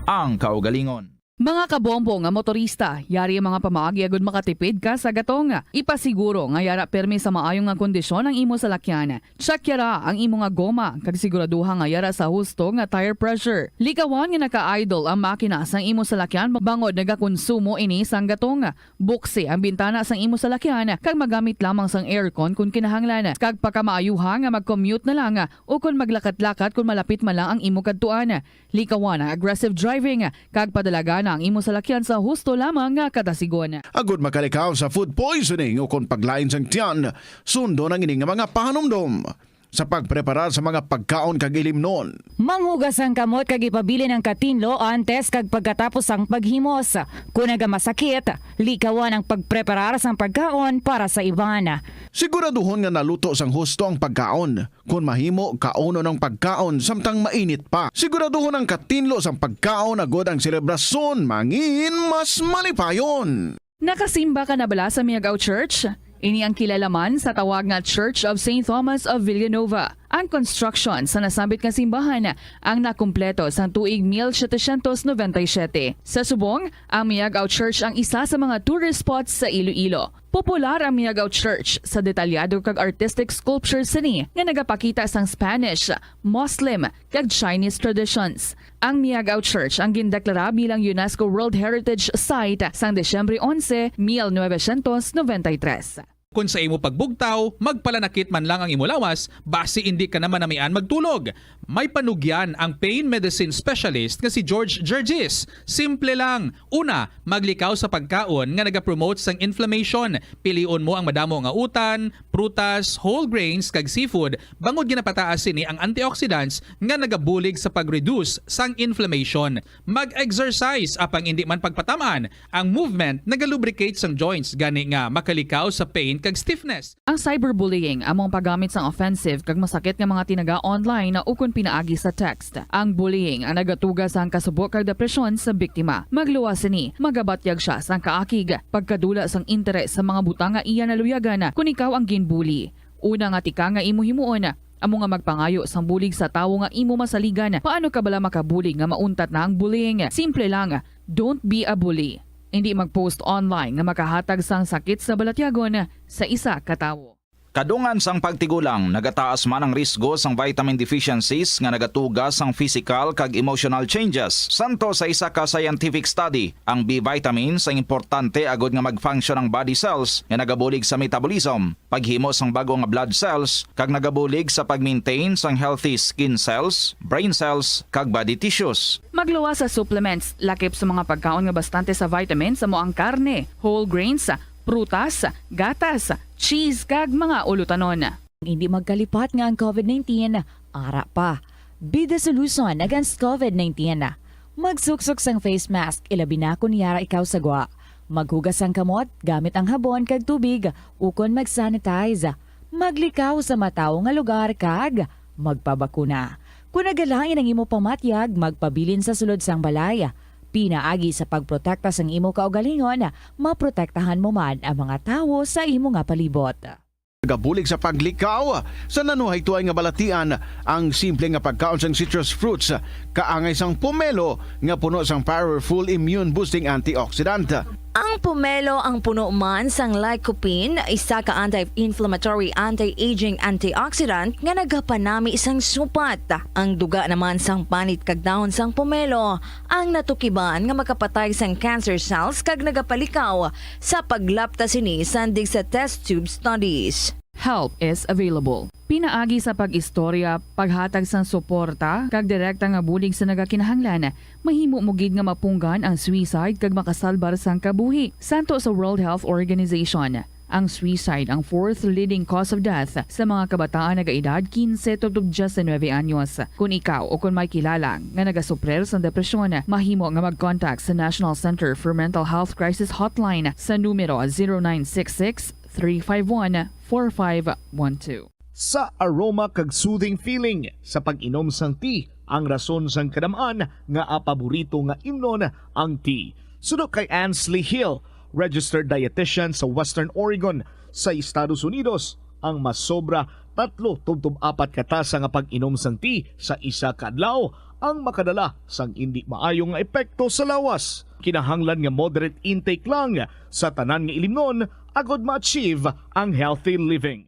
ang kaugalingon. Mga kabombo nga motorista, yari ang mga pamaagi agud makatipid ka sa gatong. Ipasiguro nga yara pirmi sa maayo nga kondisyon ang imo salakyan. Check yara ang imo nga goma kag siguraduha nga yara sa husto nga tire pressure. Likawan nga naka-idle ang makina sang imo salakyan bangod nagakonsumo ini sang gatong. Buksi ang bintana sang imo salakyan kag magamit lamang sang aircon kon kinahanglan, kag pakamaayuha nga mag-commute na lang o kon maglakat-lakat kon malapit man lang ang imo kadtuan. Likawan ang aggressive driving kag padalagana ang imo salakyan sa husto lamang nga kadasigon. Agud makalikaw sa food poisoning o kon paglain sang tiyan, sundon ang ini nga mga pahanumdom sa pagpreparar sa mga pagkaon kag ilimnon. Manghugas ang kamot kag ipabilin ang katinlo antes kag pagkatapos sang paghimos. Kon nagamasakit, likawan ang pagpreparar sang pagkaon para sa iban. Siguraduhon nga naluto sang husto ang pagkaon. Kon mahimo, kaunon ang pagkaon samtang mainit pa. Siguraduhon ang katinlo sang pagkaon agud ang selebrasyon mangin mas malipayon. Nakasimba ka na bala sa Miagao Church? Ini ang kilala man sa tawag nga Church of Saint Thomas of Villanova. Ang construction sa nasambit nga simbahan ang nakumpleto sang tuig mil setecientos noventa y siete. Sa subong, ang Miagao Church ang isa sa mga tourist spots sa Iloilo. Popular ang Miagao Church sa detalyado kag artistic sculptures sini nga nagapakita sang Spanish, Muslim, kag Chinese traditions. Ang Miagao Church ang gindeklara bilang UNESCO World Heritage Site sang Disyembre onse, mil novecientos noventa y tres. Kon sa imo pagbugtaw, magpalanakit man lang ang imo lawas, basi indi ka na manamian magtulog. May panugyan ang pain medicine specialist nga si George Gergis. Simple lang. Una, maglikaw sa pagkaon nga nagapromote sang inflammation. Pilion mo ang madamo nga utan, prutas, whole grains, kag seafood, bangod ginapataas sini ang antioxidants nga nagabulig sa pag-reduce sang inflammation. Mag-exercise, apang indi man pagpatam-an, ang movement nagalubricate sang joints, gani nga makalikaw sa pain kag stiffness. Ang cyberbullying amo ang paggamit sang offensive kag masakit nga mga tinaga online ukon pinaagi sa text. Ang bullying ang nagatuga sang kasubo kag depresyon sa biktima. Magluwas sini, magabatyag sia sang kaakig, pagkadula sang interes sa mga butang nga iya naluyagan kon ikaw ang ginbully. Una nga tika nga imo himuon, amo nga magpangayo sang bulig sa tawo nga imo masaligan. Paano ka bala makabulig nga mauntat na ang bullying? Simple lang, don't be a bully. Hindi mag-post online nga makahatag sang sakit sa balatyagon sa isa ka tawo. Kadungan sang pagtigulang, nagataas man ang risgo sang vitamin deficiencies nga nagatuga sang physical kag emotional changes. Santo sa isa ka scientific study, ang B vitamins ang importante agod nga mag-function ang body cells nga nagabulig sa metabolism, paghimo sang bag-o nga blood cells, kag nagabulig sa pag-maintain sang healthy skin cells, brain cells, kag body tissues. Magluwas sa supplements, lakip sa mga pagkaon nga bastante sa vitamins, amo ang karne, whole grains, prutas, gatas, cheese, kag mga ulutanon. Hindi magkalipat nga ang COVID nineteen ara pa. Be the solution against COVID nineteen. Magsuksok sang face mask, ilabi na kon yara ikaw sa gwa. Maghugas sang kamot gamit ang habon kag tubig, ukon mag-sanitize. Maglikaw sa matawo nga lugar kag magpabakuna. Kon nagalain ang imo pamatyag, magpabilin sa sulod sang balay. Pinaagi sa pagprotekta sang imo kaugalingon, maprotektahan mo man ang mga tawo sa imo nga palibot. Nagabulig sa paglikaw sa nanuhaytoay nga balatian ang simple nga pagkaon sang citrus fruits, kaangay sang pomelo nga puno sang powerful immune boosting antioxidant. Ang pomelo ang puno man sang lycopene, isa ka anti-inflammatory anti-aging antioxidant nga nagapanami sang supat. Ang duga naman sang panit kag dahon sang pomelo ang natukiban nga makapatay sang cancer cells kag nagapalikaw sa paglapta sini sandig sa test tube studies. Help is available. Pinaagi sa pag-istorya, paghatag sang suporta, kag direkta nga bulig sa nagakinahanglan, mahimo mo gid nga mapunggan ang suicide kag makasalbar sang kabuhi. Santo sa World Health Organization, ang suicide ang fourth leading cause of death sa mga kabataan nagaedad quince tubtob diecinuebe anyos. Kon ikaw o kon may kilala nga nagasuprir sang depresyon, mahimo nga mag-contact sa National Center for Mental Health Crisis Hotline sa numero zero nine six six, three five one, four five one two. Sa aroma kag soothing feeling sa pag-inom sang tea ang rason sang kadam-an nga paborito nga imnon ang tea. Suno kay Ansley Hill, registered dietitian sa Western Oregon sa Estados Unidos, ang masobra tatlo tubtob apat ka tasa nga pag-inom sang tea sa isa ka adlaw ang makadala sang indi maayo nga epekto sa lawas. Kinahanglan nga moderate intake lang sa tanan nga ilimnon agod ma-achieve ang healthy living.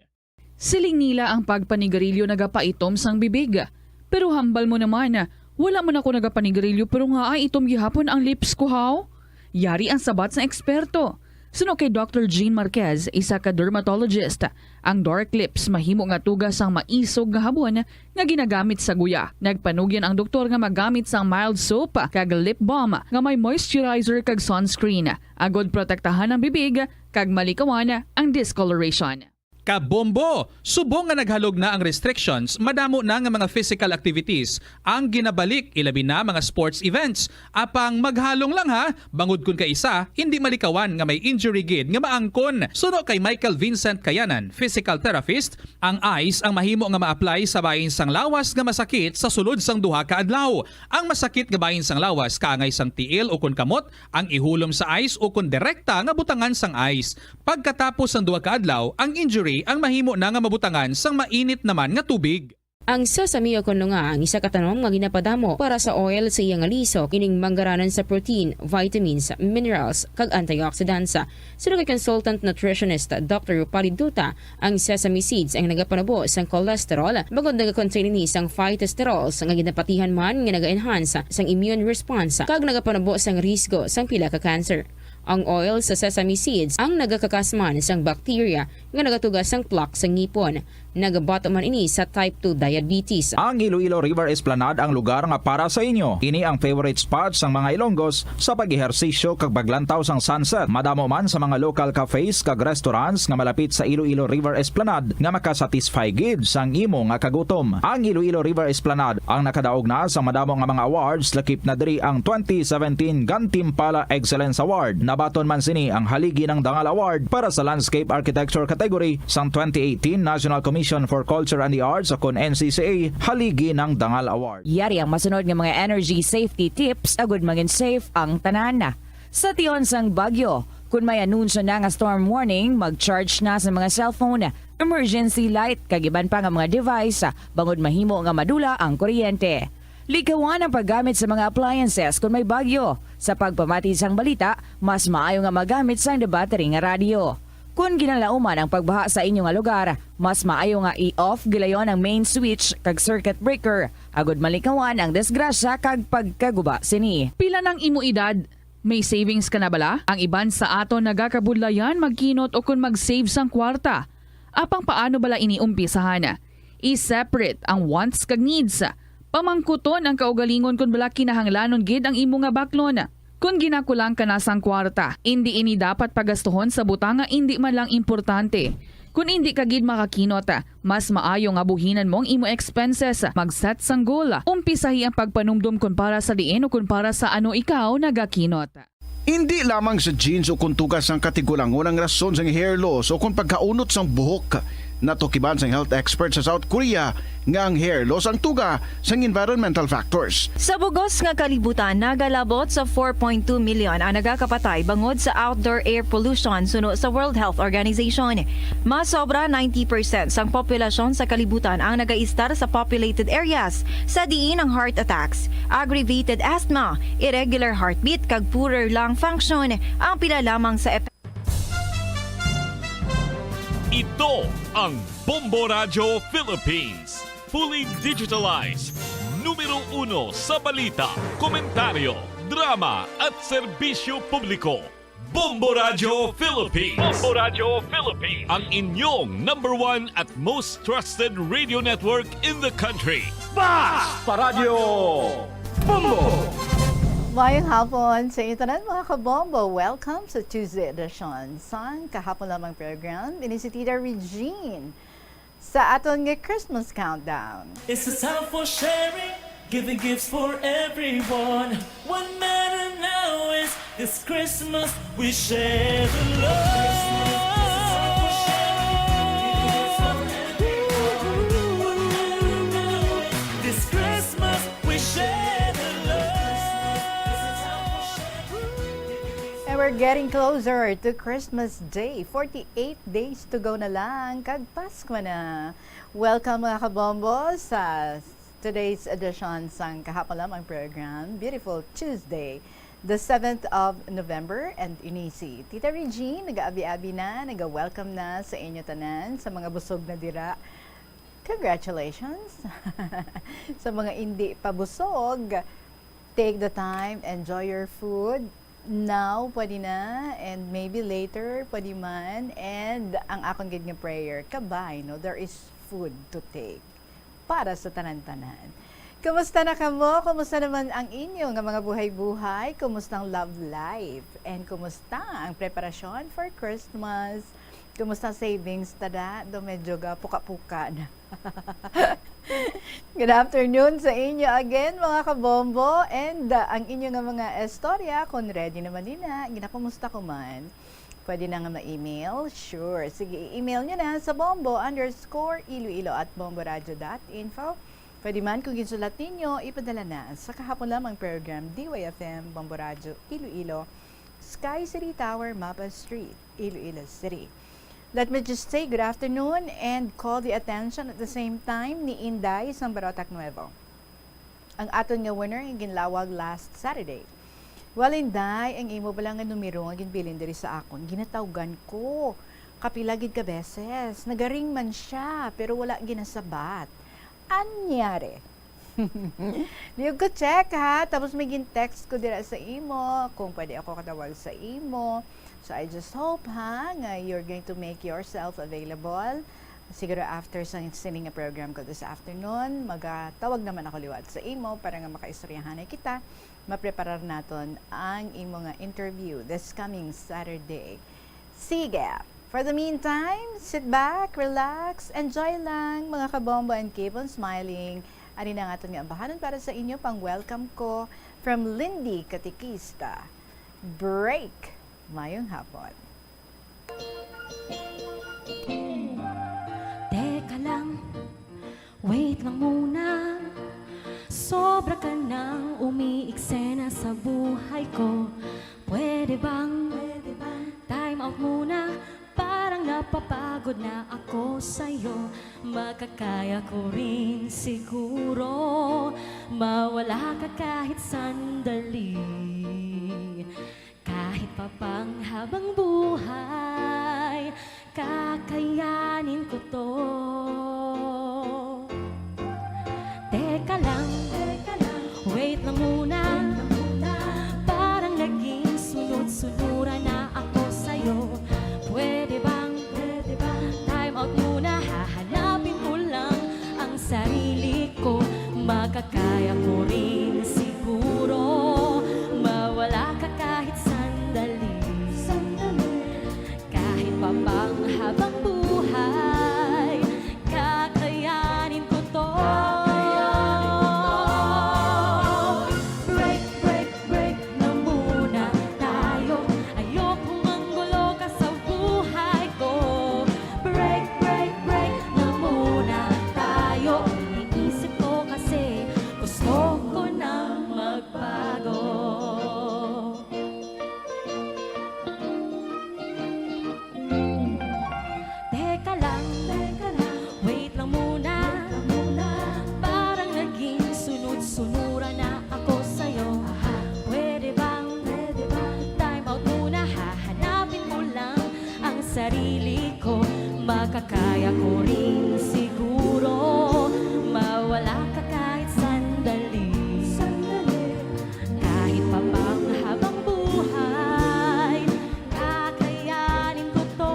Siling nila ang pagpanigarilyo nagapaitom sang bibig. Pero hambal mo naman, wala man ako nagapanigarilyo pero nga ay itom gihapon ang lips ko, haw? Yari ang sabat sang eksperto. Suno kay Doctor Jean Marquez, isa ka dermatologist, ang dark lips mahimo nga tuga sang maisog nga habon nga ginagamit sa guya. Nagpanugyan ang doktor nga magamit sang mild soap kag lip balm nga may moisturizer kag sunscreen agod protektahan ang bibig kag malikawan ang discoloration. Kabombo! Subong nga naghalog na ang restrictions, madamo na nga mga physical activities ang ginabalik, ilabi na mga sports events. Apang maghalong lang ha, bangod kun kaisa, hindi malikawan nga may injury gid nga maangkon. Suno kay Michael Vincent Kayanan, physical therapist, ang ice ang mahimo nga ma-apply sa bahin sang lawas nga masakit sa sulod sang duha ka adlaw. Ang masakit nga bahin sang lawas kaangay sang tiil ukon kamot, ang ihulom sa ice ukon direkta nga butangan sang ice. Pagkatapos sang duha ka adlaw, ang injury ang mahimo na nga mabutangan sang mainit naman nga tubig. Ang sesame o kon nga ang isa ka tanom nga ginapadamo para sa oil sa iya nga lisok ining manggaranon sa protein, vitamins, minerals, kag antioxidants. Suno kay consultant nutritionist Doctor Rupali Duta, ang sesame seeds ang nagapanubo sang cholesterol bangod nagakontain ini sang phytosterols nga ginapatihan man nga naga-enhance sang immune response kag nagapanubo sang risgo sang pila ka cancer. Ang oil sa sesame seeds ang nagakakas man sang bacteria nga nagatuga sang plaque sa ngipon. Nagabato man ini sa type two diabetes. Ang Iloilo River Esplanade ang lugar nga para sa inyo. Ini ang favorite spot sang mga Ilonggos sa pag-ehersisyo kag paglantaw sang sunset. Madamo man sa mga local cafes kag restaurants nga malapit sa Iloilo River Esplanade nga makasatisfy gid sang imo nga kagutom. Ang Iloilo River Esplanade ang nakadaog na sa madamo nga mga awards, lakip na diri ang twenty seventeen Gantimpala Excellence Award. Nabaton man sini ang Haligi ng Dangal Award para sa Landscape Architecture category sang twenty eighteen National Commission for Culture and the Arts o kon N C C A Haligi ng Dangal Award. Yari ang masunod nga mga energy safety tips agud mangin safe ang tanan. Sa tion sang bagyo, kun may anunsyo na nga storm warning, mag-charge na sa mga cellphone. emergency light, kag iban pa nga mga device, ah, bangod mahimo nga madula ang kuryente. Likawan ang paggamit sa mga appliances kon may bagyo. Sa pagpamati sang balita, mas maayo nga magamit sang battery nga radyo. Kon ginalauman ang pagbaha sa inyo nga lugar, mas maayo nga i-off gilayon ang main switch kag circuit breaker, agud malikawan ang disgrasya kag pagkaguba sini. Pila nang imo edad? May savings ka na bala? Ang iban sa aton nagakabudlayan magkinot o kon mag-save sang kwarta. Apang paano bala ini umpisahan? I-separate ang wants kag needs. Pamangkuton ang kaugalingon kon bala kinahanglanon gid ang imo nga baklon. Kon ginakulang ka na sang kwarta, indi ini dapat pagastuhon sa butang nga indi man lang importante. Kon indi ka gid makakinot, mas maayo nga buhinan mo ang imo expenses. Mag-set sang goal. Umpisahi ang pagpanumdom kon para sa diin o kon para sa ano ikaw nagakinot. Indi lamang sa genes o kon tuga sang katigulangon ang rason sang hair loss o kon pagkaunot sang buhok. Natukiban sang health expert sa South Korea nga ang hair loss ang tuga sang environmental factors. Sa bugos nga kalibutan, nagalabot sa four point two million ang nagakapatay bangod sa outdoor air pollution, suno sa World Health Organization. Mas sobra ninety percent sang populasyon sa kalibutan ang nagaistar sa populated areas, sa diin ang heart attacks, aggravated asthma, irregular heartbeat, kag poorer lung function ang pila lamang sa ep- Ito ang Bombo Radyo Philippines. Fully digitalized. Numero uno sa balita, komentaryo, drama, at serbisyo publiko. Bombo Radyo Philippines. Bombo Radyo Philippines. Ang inyong number one at most trusted radio network in the country. Basta Radyo Bombo! Mayong hapon sa inyo tanan, mga kabombo. Welcome sa Tuesday edition sang Kahapon Lamang program. Ini si Tita Regine sa aton nga Christmas countdown. It's a time for sharing, giving gifts for everyone. What matter now is this Christmas we share the love. This Christmas we share the love. And we're getting closer to Christmas Day. Forty-eight days to go na lang, kag Pasko na. Welcome, mga kabombo, sa today's edition sang Kahapon Lamang program. Beautiful Tuesday, the seventh of November, and ini si Tita Regine, nag-aabi-abi na, nag-welcome na sa inyo tanan, sa mga busog na dira. Congratulations! Sa mga indi pa busog, take the time, enjoy your food. Now, pwede na, and maybe later, pwede man. And ang akon gid nga prayer, kabay, no, there is food to take para sa tanan-tanan. Kumusta na kamo? Kumusta naman ang inyo nga mga buhay-buhay? Kumusta ang love life? And kumusta ang preparasyon for Christmas? Kumusta ang savings, tada? Do medyo ga puka-puka na. Good afternoon sa inyo again, mga kabombo. And, uh, ang inyo nga mga istorya, kung ready naman nina, ginakumusta ko man. Pwede na nga ma-email? Sure. Sige, i-email nyo na sa bombo underscore iloilo at bomboradio dot info. Pwede man, kung ginsulat ninyo, ipadala na sa Kahapon Lamang program, D Y F M, Bombo Radio, Iloilo, Sky City Tower, Mapa Street, Iloilo City. Let me just say good afternoon and call the attention at the same time ni Inday sang Barotac Nuevo. Ang aton nga winner nga ginlawag last Saturday. Well, Inday, ang imo bala nga numero nga ginbilin diri sa akon, ginatawgan ko kapila gid ka beses. Nagaring man siya, pero wala ginasabat. Anyari? Liog ko check, ha? Tapos may gin-text ko dira sa imo kung pwede ako katawag sa imo. So I just hope, ha, nga you're going to make yourself available. Siguro after sa sining nga program ko this afternoon, magatawag naman ako liwat sa imo para nga makaistoryahanay kita. Mapreparar naton ang imo nga interview this coming Saturday. Sige. For the meantime, sit back, relax, enjoy lang, mga kabombo, and keep on smiling. Ani na ang aton nga ambahanon para sa inyo, pang welcome ko from Lindy Katikista. Break. Mayong hapon. Teka lang, wait lang muna. Sobra ka nang umiiksena sa buhay ko. Pwede bang, pwede bang time out muna? Parang Napapagod na ako sa'yo, makakaya ko rin siguro mawala ka kahit sandali. Kahit pa pang habang buhay, kakayanin ko to. Teka lang, teka lang, wait lang muna. Parang naging sunod-sunuran na ako sa'yo. Pwede bang, pwede bang time out muna? Hahanapin ko lang ang sarili ko. Makakaya ko rin siguro mawala ka kahit sandali. Sandali. Kahit pa pang habang buhay, kakayanin ko to. Break, break, break na muna tayo. Ayokong manggulo ka sa buhay ko. Break, break, break na muna tayo. Iniisip ko kasi gusto ko nang magbago. Teka lang, teka lang, wait lang muna. Parang naging sunod-sunuran na ako sa'yo. Pwede bang, pwede bang time out muna? Hahanapin ko lang ang sarili ko. Makakaya ko rin siguro mawala ka kahit sandali. Sandali. Kahit pa pang habang buhay, kakayanin ko to.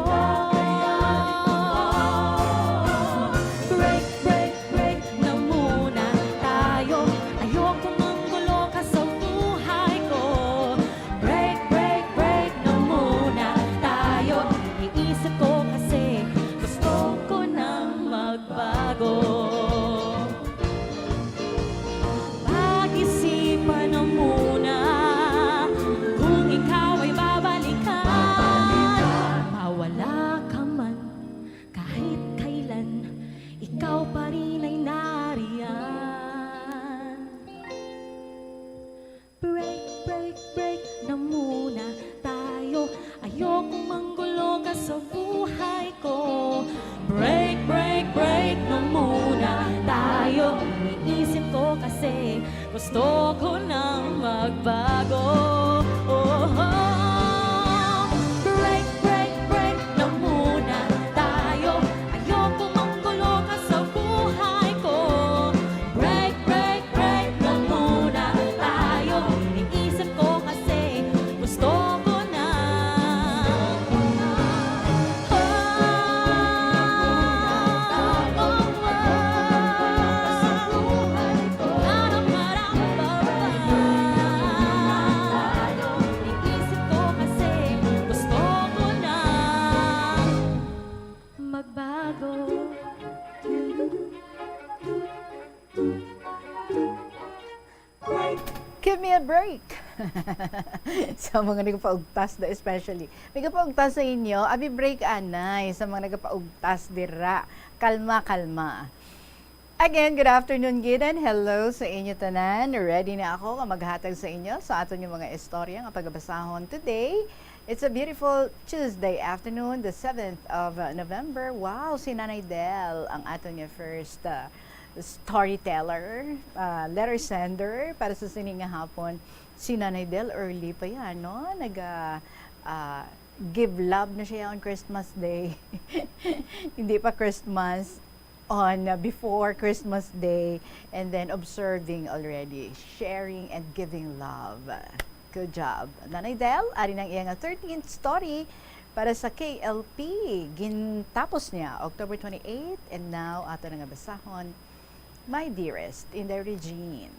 Break, break, break na muna tayo. Ayokong manggulo ka sa buhay ko. Break, break, break na muna tayo. Iniisip ko kasi gusto ko nang magbago. Pag-isipan na muna kung ikaw ay babalikan. Mawala ka man kahit kailan, ikaw pa rin ay nariyan. Break, break, break na muna tayo. Ayokong manggulo ka sa buhay ko. Break, break, break na muna tayo. Iniisip ko kasi gusto ko nang magbago. Oh, break, break, break na muna tayo. Ayokong manggulo ka sa buhay ko. Break, break, break na muna tayo. Iniisip ko kasi gusto ko na. Oh, oh, oh. Harap-harap pa ba? Iniisip ko kasi gusto ko na magbago. Give me a break. Sa mga nagapaugtas na especially. May gapaugtas sa inyo, abi break anay sa mga nagapaugtas dira. Kalma, kalma. Again, good afternoon gid and hello sa inyo tanan. Ready na ako nga maghatag sa inyo sa aton nga mga istorya nga pagabasahon today. It's a beautiful Tuesday afternoon, the seventh of, uh, November. Wow, si Nanay Del ang aton nga first, uh, storyteller, uh, letter sender para sa sini nga hapon. Si Nanay Del, early pa yan, no? Naga, uh, give love na siya on Christmas Day. Hindi pa Christmas, on, uh, before Christmas Day, and then observing already, sharing and giving love. Good job. Nanay Del, ari nang iya nga thirteenth story para sa K L P. Gintapos niya October twenty-eight, and now ato na nga basahon, My Dearest, Inday Regine.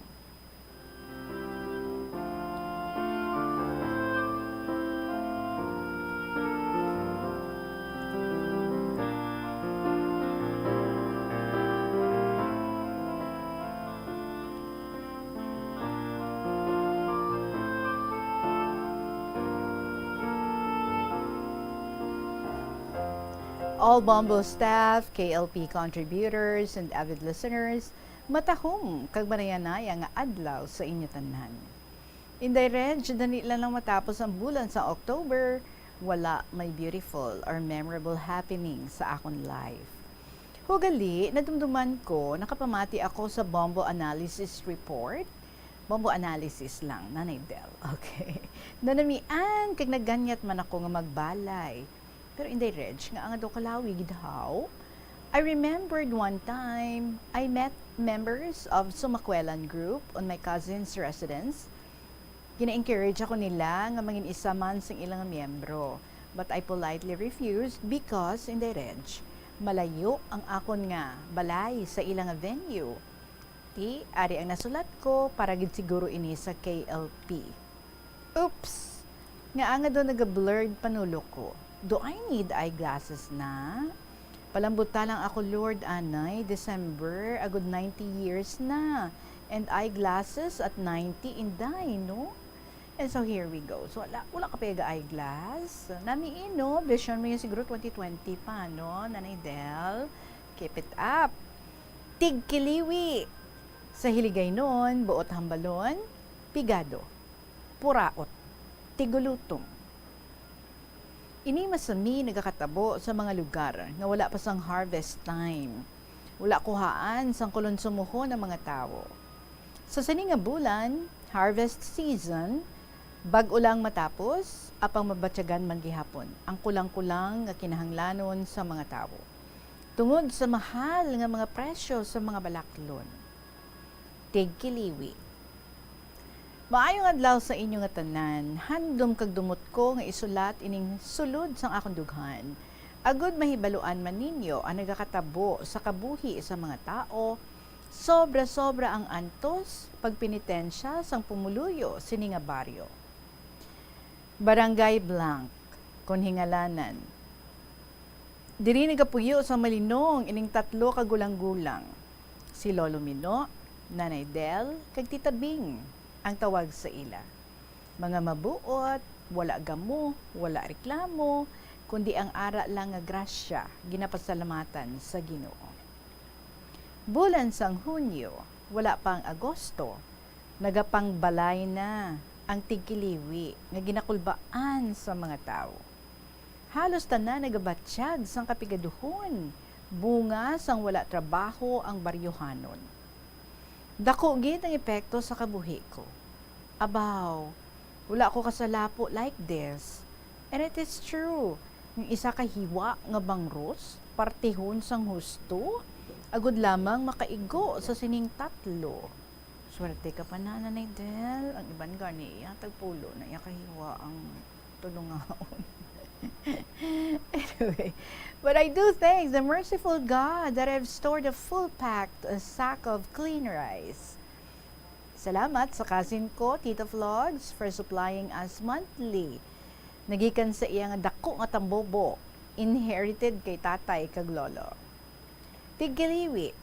All Bombo staff, K L P contributors, and avid listeners, matahom kag manayanaya nga adlaw sa inyo tanan. Inday Reg, dali lang matapos ang bulan sa October, Wala may beautiful or memorable happening sa akon life. Hugali, nadumduman ko, nakapamati ako sa Bombo Analysis Report. Bombo Analysis lang, Nanay Del. Okay. Nanamian, kag naganyat man ako nga magbalay. Pero Inday Reg, nga nga daw kalawi gid, how? I remembered one time, I met members of Sumakwelan group on my cousin's residence. Gina-encourage ako nila nga mangin isa man sing ilang miyembro. But I politely refused because, Inday Reg, malayo ang akon nga balay sa ilang venue. Ti, ari ang nasulat ko para gid siguro ini sa K L P. Oops! Nga nga daw naga-blurred panulo ko. Do I need eyeglasses na? Palambuta lang ako, Lord, anay, December, agud ninety years na. And eyeglasses at ninety, Inday, no? And so here we go. So, wala, wala ka pa eyeglass. Nami, no? Vision mo yun siguro twenty twenty pa, no? Nanay Del, keep it up. Tigkiliwi. Sa Hiligaynon, buot hambalon, pigado. Puraot. Tigulutom. Ini masami nagakatabo sa mga lugar nga wala pa sang harvest time. Wala kuhaan sang kulonsumohon ang mga tawo. Sa sini nga bulan, harvest season, bag-o lang matapos, apang mabatyagan man gihapon ang kulang-kulang nga kinahanglanon sa mga tawo tungod sa mahal nga mga presyo sa mga balaklon. Tigkiliwi. Maayong adlaw sa inyo nga tanan. Handom kag dumot ko nga isulat ining sulod sang akon dughan, agud mahibaluan man ninyo ang nagakatabo sa kabuhi sa mga tawo, sobra-sobra ang antos, pagpenitensya sang pumuluyo sini nga baryo. Barangay Blank, kon hingalanan. Diri nagapuyo sa malinong ining tatlo ka gulang-gulang, si Lolo Mino, Nanay Del, kag Tita Bing ang tawag sa ila. Mga mabuot, wala gamo, wala reklamo, kundi ang ara lang nga grasya ginapasalamatan sa Ginoo. Bulan sang Hunyo, wala pa ang Agosto, nagapangbalay na ang Tigkiliwi nga ginakulbaan sa mga tawo. Halos tanan nagabatyag sang kapigaduhon, bunga sang wala trabaho ang baryohanon. Dako gid ang epekto sa kabuhi ko. Abaw, wala ko kasalapo like this. And it is true, ang isa ka hiwa nga bangros, partihon sang husto, agud lamang makaigo sa sining tatlo. Swerte ka pa na, Nanay Del. Ang iban gani, iya tagpulo na iya kahiwa ang tulungaon. Anyway, but I do thank the merciful God that I've stored a full packed, uh, sack of clean rice. Salamat sa cousin ko, Tita Vlogs, for supplying us monthly. Nagikan sa iya nga dako nga tambobo, inherited kay tatay kag lolo. Tigkiliwi.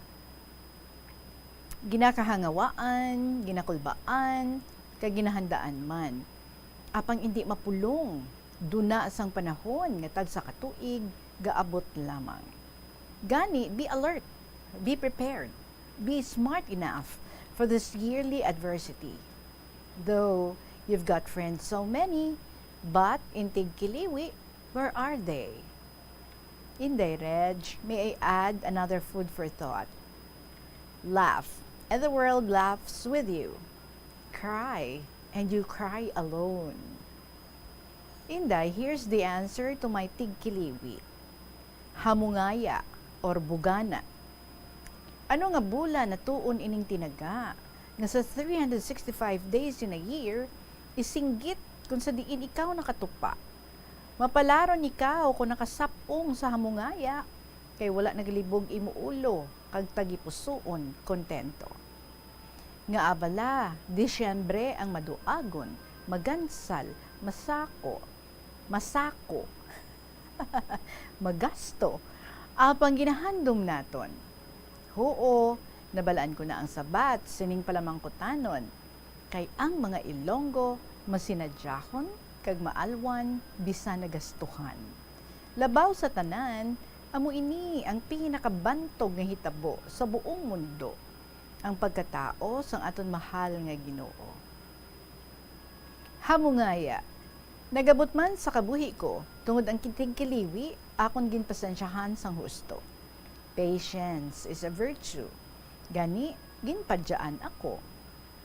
Ginakahangawaan, ginakulbaan, kag ginahandaan man. Apang indi mapulong, duna sang panahon nga tagsa ka tuig gaabot lamang. Gani, be alert, be prepared, be smart enough for this yearly adversity. Though you've got friends so many, but in Tigkiliwi, where are they? Inday Reg, may I add another food for thought? Laugh, and the world laughs with you. Cry, and you cry alone. Inday, here's the answer to my Tigkiliwi. Hamungaya or bugana. Ano nga bulan natuon ining tinaga nga sa three hundred sixty-five days in a year, isinggit kon sa diin ikaw nakatupa? Mapalaron ikaw kon nakasap-ong sa hamungaya, kay wala nagalibog imo ulo kag tagipusoon kontento. Nga abala, Disyembre ang maduagon, magansal, masako, masako, magasto, apang ginahandom naton. Huo, nabalaan ko na ang sabat sining palamangkutanon, kay ang mga Ilonggo masinadyahon kag maalwan bisan nagastuhan. Labaw sa tanan, amo ini ang pinakabantog nga hitabo sa buong mundo, ang pagkatao sang aton mahal nga Ginoo. Hamungaya. Nagabot man sa kabuhi ko, tungod ang kitigkiliwi, akon ginpasensyahan sang husto. Patience is a virtue. Gani, ginpadyaan ako.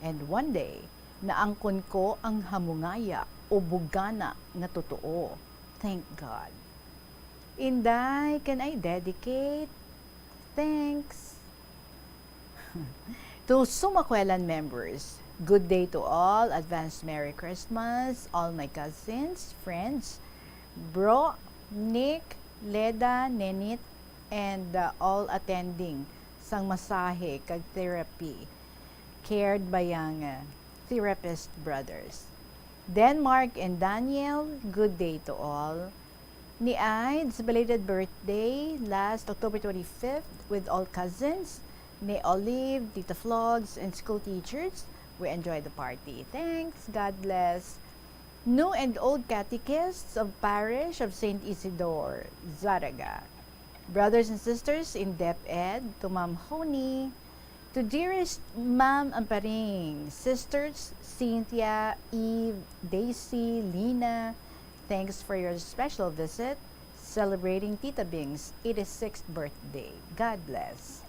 And one day, naangkon ko ang hamungaya o bugana nga totoo. Thank God. Inday, can I dedicate? Thanks. To Sumakwelan members, good day to all. Advance Merry Christmas, all my cousins, friends, Bro, Nick, Leda, Nenit, and, uh, all attending sang masahe kag therapy cared by ang, uh, therapist brothers. Denmark and Daniel, good day to all. Ni Ides, belated birthday last October twenty-fifth with all cousins. Ni Olive, Tita Flogs, and school teachers, we enjoy the party. Thanks. God bless. New and old catechists of Parish of Saint Isidore, Zarraga. Brothers and sisters in DepEd, to Ma'am Honey, to dearest Ma'am Amparing, sisters Cynthia, Eve, Daisy, Lina, thanks for your special visit celebrating Tita Bing's eighty-sixth birthday. God bless.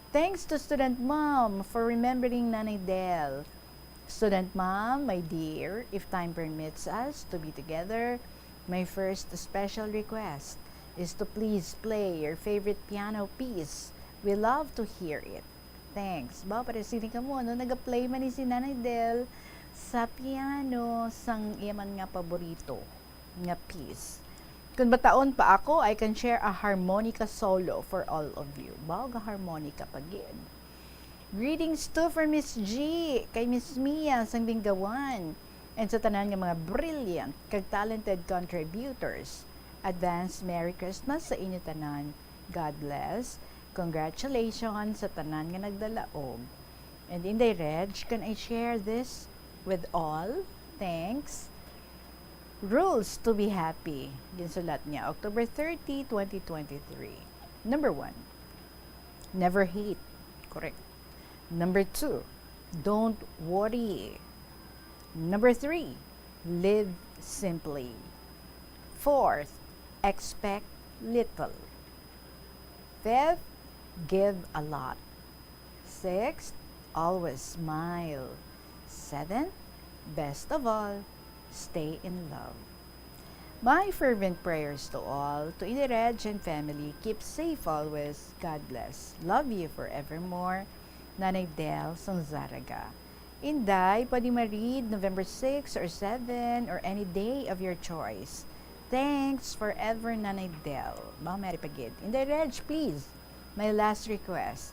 Thanks to Student Mom for remembering Nanay Del. Student Mom, my dear, if time permits us to be together, my first special request is to please play your favorite piano piece. We love to hear it. Thanks. Ba, pare, sini ka mo, no? Nag-play man ni si Nanay Del sa piano sang iya man nga paborito nga piece. Kung bataon pa ako, I can share a harmonica solo for all of you. Ba, ga harmonica pa gid. Greetings too for Miss G, kay Miss Mia sang Linggawan, and sa tanan nga mga brilliant kag talented contributors. Advance Merry Christmas sa inyo tanan. God bless. Congratulations sa tanan nga nagdalaog. And Inday Reg, can I share this with all? Thanks. Rules to be happy. Ginsulat niya, October thirty, twenty twenty-three. Number one, never hate. Correct. Number two, don't worry. Number three, live simply. Fourth, expect little. Fifth, give a lot. Sixth, always smile. Seventh, best of all, stay in love. My fervent prayers to all, to Inday Reg and family, keep safe always. God bless. Love you forevermore. Nanay Del sang Zarraga. Inday, pwede ma-read November six or seven or any day of your choice. Thanks forever, Nanay Del. Ba, Mary Pagid. Inday Reg, please. My last request.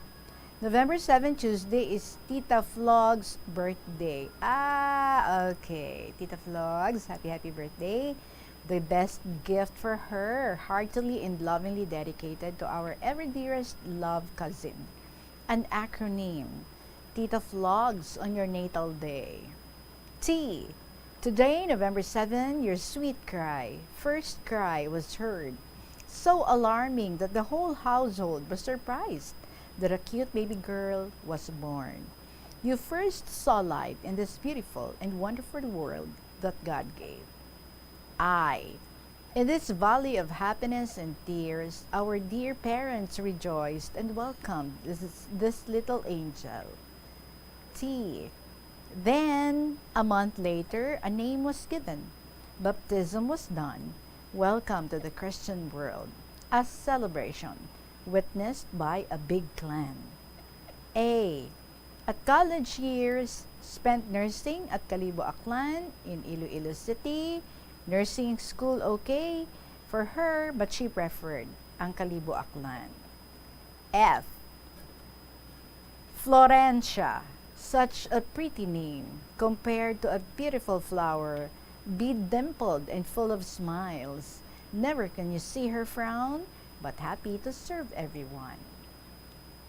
November seven, Tuesday, is Tita Flog's birthday. Ah, okay. Tita Flogs, happy, happy birthday. The best gift for her, heartily and lovingly dedicated to our ever dearest love cousin. An acronym, Tita Flogs on your natal day. T. Today, November seven, your sweet cry, first cry, was heard, so alarming that the whole household was surprised that a cute baby girl was born. You first saw light in this beautiful and wonderful world that God gave. I. In this valley of happiness and tears, our dear parents rejoiced and welcomed this, this little angel. T. Then, a month later, a name was given. Baptism was done. Welcome to the Christian world. A celebration witnessed by a big clan. A. At college years, spent nursing at Kalibo Aklan in Iloilo City. Nursing school okay for her, but she preferred ang Kalibo Aklan. F. Florencia, such a pretty name compared to a beautiful flower, be dimpled and full of smiles. Never can you see her frown, but happy to serve everyone.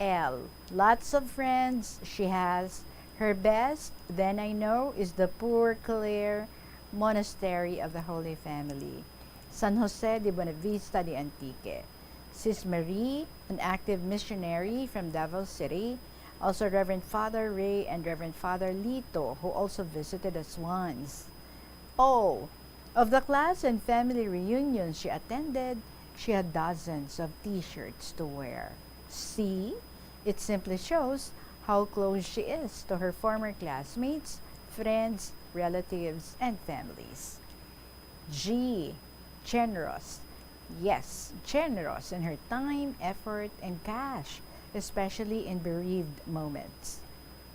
L. Lots of friends she has. Her best, then I know, is the Poor Clare Monastery of the Holy Family, San Jose de Buenavista de Antique. Sis Marie, an active missionary from Davao City, also Reverend Father Ray and Reverend Father Lito, who also visited us once. O. Of the class and family reunions she attended, she had dozens of t-shirts to wear. See? It simply shows how close she is to her former classmates, friends, relatives, and families. G. Generous. Yes, generous in her time, effort, and cash, especially in bereaved moments.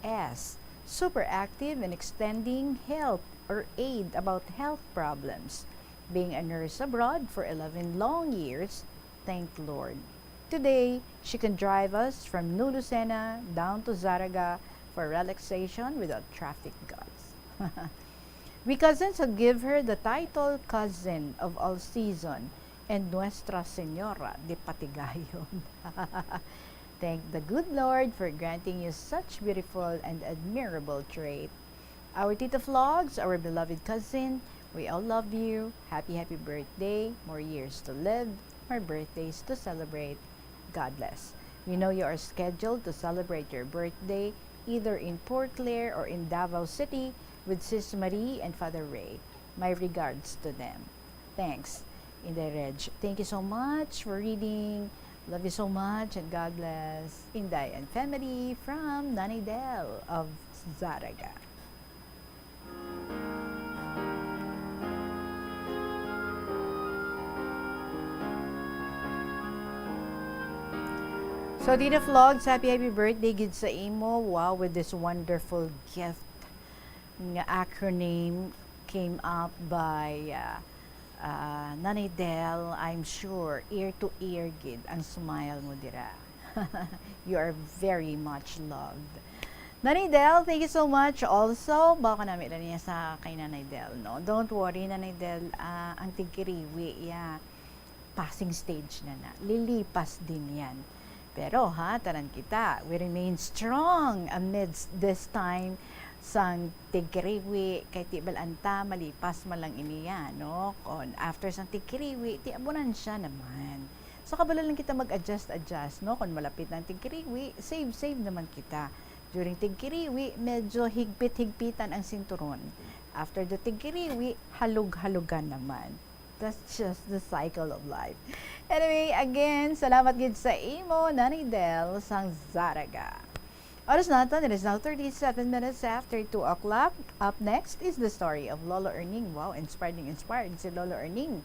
S. Super active in extending help or aid about health problems. Being a nurse abroad for eleven long years, thank Lord. Today, she can drive us from New Lucena down to Zarraga for relaxation without traffic gods. We cousins who give her the title Cousin of All Season and Nuestra Señora de Patigayon. Thank the good Lord for granting you such beautiful and admirable trait. Our Tita Vlogs, our beloved cousin, we all love you. Happy, happy birthday. More years to live, more birthdays to celebrate. God bless. We know you are scheduled to celebrate your birthday either in Port Clare or in Davao City with Sis Marie and Father Ray. My regards to them. Thanks, Inday Reg. Thank you so much for reading. Love you so much and God bless. Inday and family from Nanay Del of Zarraga. So, Tita Vlogs, happy, happy birthday gid sa imo. Wow, with this wonderful gift nga acronym came up by, uh, uh, Nanay Del. I'm sure ear to ear gid ang smile mo dira. You are very much loved. Nanay Del, thank you so much. Also, baka nami lang niya sa kay Nanay Del, no? Don't worry, Nanay Del, ah, ang tigkiriwi, yeah, passing stage na na. Lilipas din yan. Pero ha, tanan kita, we remain strong amidst this time sang tigkiriwi, kay ti bal-an ta, malipas man lang ini yan, no? Kon after sang tigkiriwi, ti abunan siya naman. So, kabalo lang kita mag-adjust-adjust, no? Kon malapit na ang tigkiriwi, save-save naman kita. During tigkiriwi, medyo higpit-higpitan ang sinturon. After the tigkiriwi, halog-halogan naman. That's just the cycle of life. Anyway, again, salamat gid sa imo, Nanay Del, sang Zarraga. Oras naton, it is now thirty-seven minutes after two o'clock. Up next is the story of Lolo Erning. Wow, inspiring, inspired si Lolo Erning.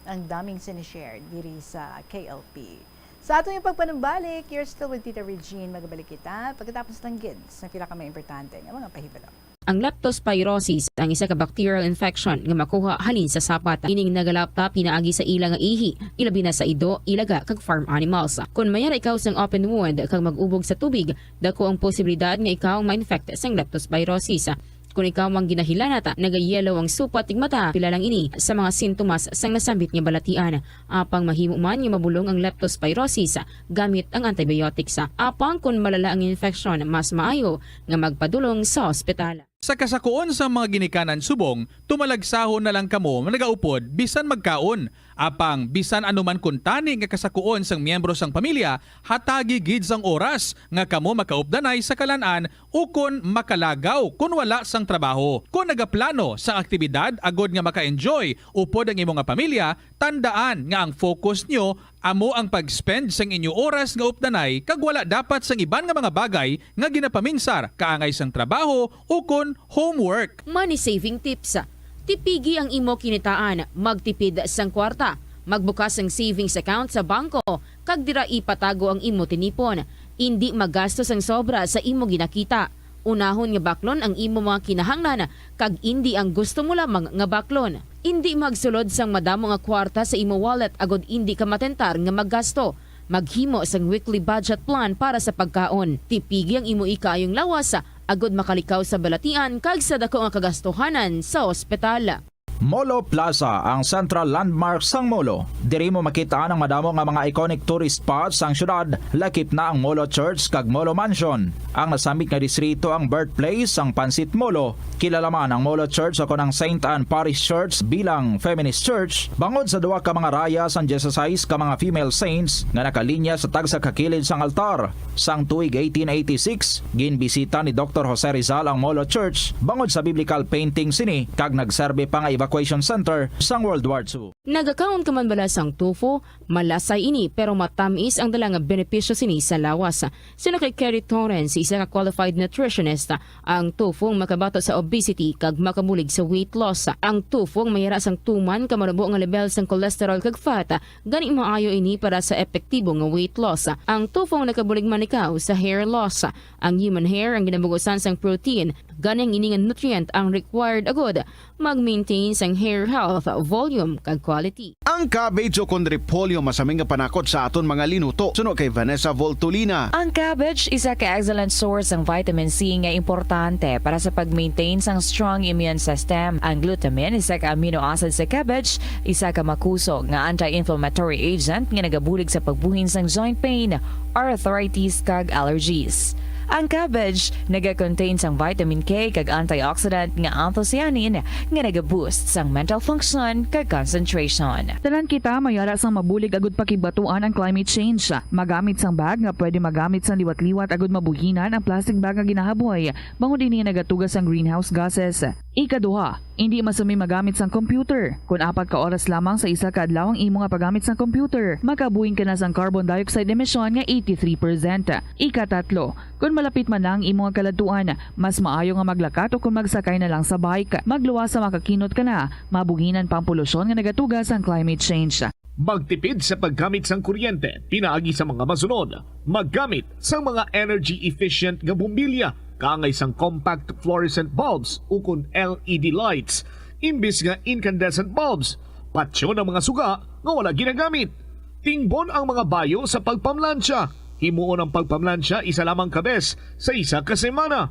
Ang daming sinishare diri sa K L P. Sa aton yung pagpanumbalik, you're still with Tita Regine. Magabalik kita pagkatapos lang gid sa pila ka mga importante nga mga pahibalo. Ang leptospirosis ang isa ka bacterial infection nga makuha halin sa sapat. Ining nagalapta pinaagi sa ila nga ihi, ilabi na sa ido, ilaga, kag farm animals. Kon mayara ikaw sang open wound kag mag-ubog sa tubig, dako ang posibilidad nga ikaw ma-infect sang leptospirosis. Kon ikaw ang ginahilanat, nagayelo ang supat ning mata, pila lang ini sa mga sintomas sang nasambit nga balatian. Apang mahimo man nga mabulong ang leptospirosis gamit ang antibiotics. Apang kon malala ang infeksyon, mas maayo nga magpadulong sa ospital. Sa kasakuon sang mga ginikanan subong, tumalagsahon na lang kamo nagaupod bisan magkaon. Apang bisan ano man kuntani nga kasakuon sang miyembro sang pamilya, hatagi gid sang oras nga kamo makaupdanay sa kalan-an ukon makalagaw kon wala sang trabaho. Kon nagaplano sang aktibidad agod nga maka-enjoy upod ang imo nga pamilya, tandaan nga ang focus nyo amo ang pag-spend sang inyo oras nga updanay kag wala dapat sang iban nga mga bagay nga ginapaminsar kaangay sang trabaho ukon homework. Money saving tips. Tipigi ang imo kinitaan, magtipid sang kwarta, magbukas sang savings account sa bangko, kag dira ipatago ang imo tinipon. Indi magasto sang sobra sa imo ginakita. Unahon nga baklon ang imo mga kinahanglan, kag indi ang gusto mo lamang nga baklon. Indi magsulod sang madamo nga kwarta sa imo wallet agod indi ka matentar nga maggasto. Maghimo sang weekly budget plan para sa pagkaon. Tipigi ang imo ikaayong lawas agod makalikaw sa balatian kag sa dako nga kagastuhanan sa ospital. Molo Plaza, ang central landmark sang Molo. Diri mo makit-an ang madamo nga mga iconic tourist spots sang syudad, lakip na ang Molo Church kag Molo Mansion. Ang nasambit nga distrito ang birthplace sang Pancit Molo, Kilala man ang Molo Church o kon ang Saint Anne Parish Church bilang feminist church bangod sa duha ka mga raya sang dieciséis ka mga female saints nga nakalinya sa tagsa ka kilid sang altar. Sang tuig eighteen eighty-six, ginbisita ni Doktor Jose Rizal ang Molo Church bangod sa biblical painting sini kag nagserbi pa nga evacuation center sang World War Two. Nagakaon ka man bala sang tofu? Malasay ini, pero matamis ang dala nga benepisyo sini sa lawas. Suno kay Kerry Torrens, isa ka qualified nutritionist, ang tofu ang makabato sa obesity kag makabulig sa weight loss. Ang tofu ang mayara sang tuman ka manubo nga level sang cholesterol kag fat, gani maayo ini para sa epektibo nga weight loss. Ang tofu ang nakabulig man ikaw sa hair loss. Ang human hair ang ginabugusan sang protein, gani ang ini nga nutrient ang required agud mag-maintain sang hair health, volume, kag quality. Ang cabbage o kon repolyo masami nga panakot sa aton mga linuto, suno kay Vanessa Voltolina. Ang cabbage isa ka excellent source sang vitamin C nga importante para sa pag-maintain sang strong immune system. Ang glutamine, isa ka amino acid sa cabbage, isa ka makusog nga anti-inflammatory agent nga nagabulig sa pagbuhin sang joint pain, arthritis, kag allergies. Ang cabbage naga-contain sang vitamin K kag antioxidant nga anthocyanin nga naga-boost sang mental function kag concentration. Tanan kita mayara sang mabulig agud pakigbatuan ang climate change. Magamit sang bag nga pwede magamit sang liwat-liwat agud mabuhinan ang plastic bag nga ginahaboy, bangod ini nagatuga sang greenhouse gases. Ikaduha, indi masami magamit sang computer. Kon apat ka oras lamang sa isa ka adlaw ang imo nga paggamit sang computer, makabuhin ka na sang carbon dioxide emission nga eighty-three percent. Ikatatlo, kon malapit man na ang imo nga kaladtuan, mas maayo nga maglakat o kon magsakay na lang sa bike. Magluwas sa makakinot ka na, mabuhinan pa ang polusyon nga nagatuga sang climate change. Magtipid sa paggamit sang kuryente pinaagi sa mga masunod: maggamit sang mga energy-efficient nga bombilya kaangay sang compact fluorescent bulbs ukon L E D lights imbis nga incandescent bulbs. Patyon ang mga suga nga wala ginagamit. Tingbon ang mga bayo sa pagpamlansya. Himuon ang pagpamlansya isa lamang ka bes sa isa ka semana.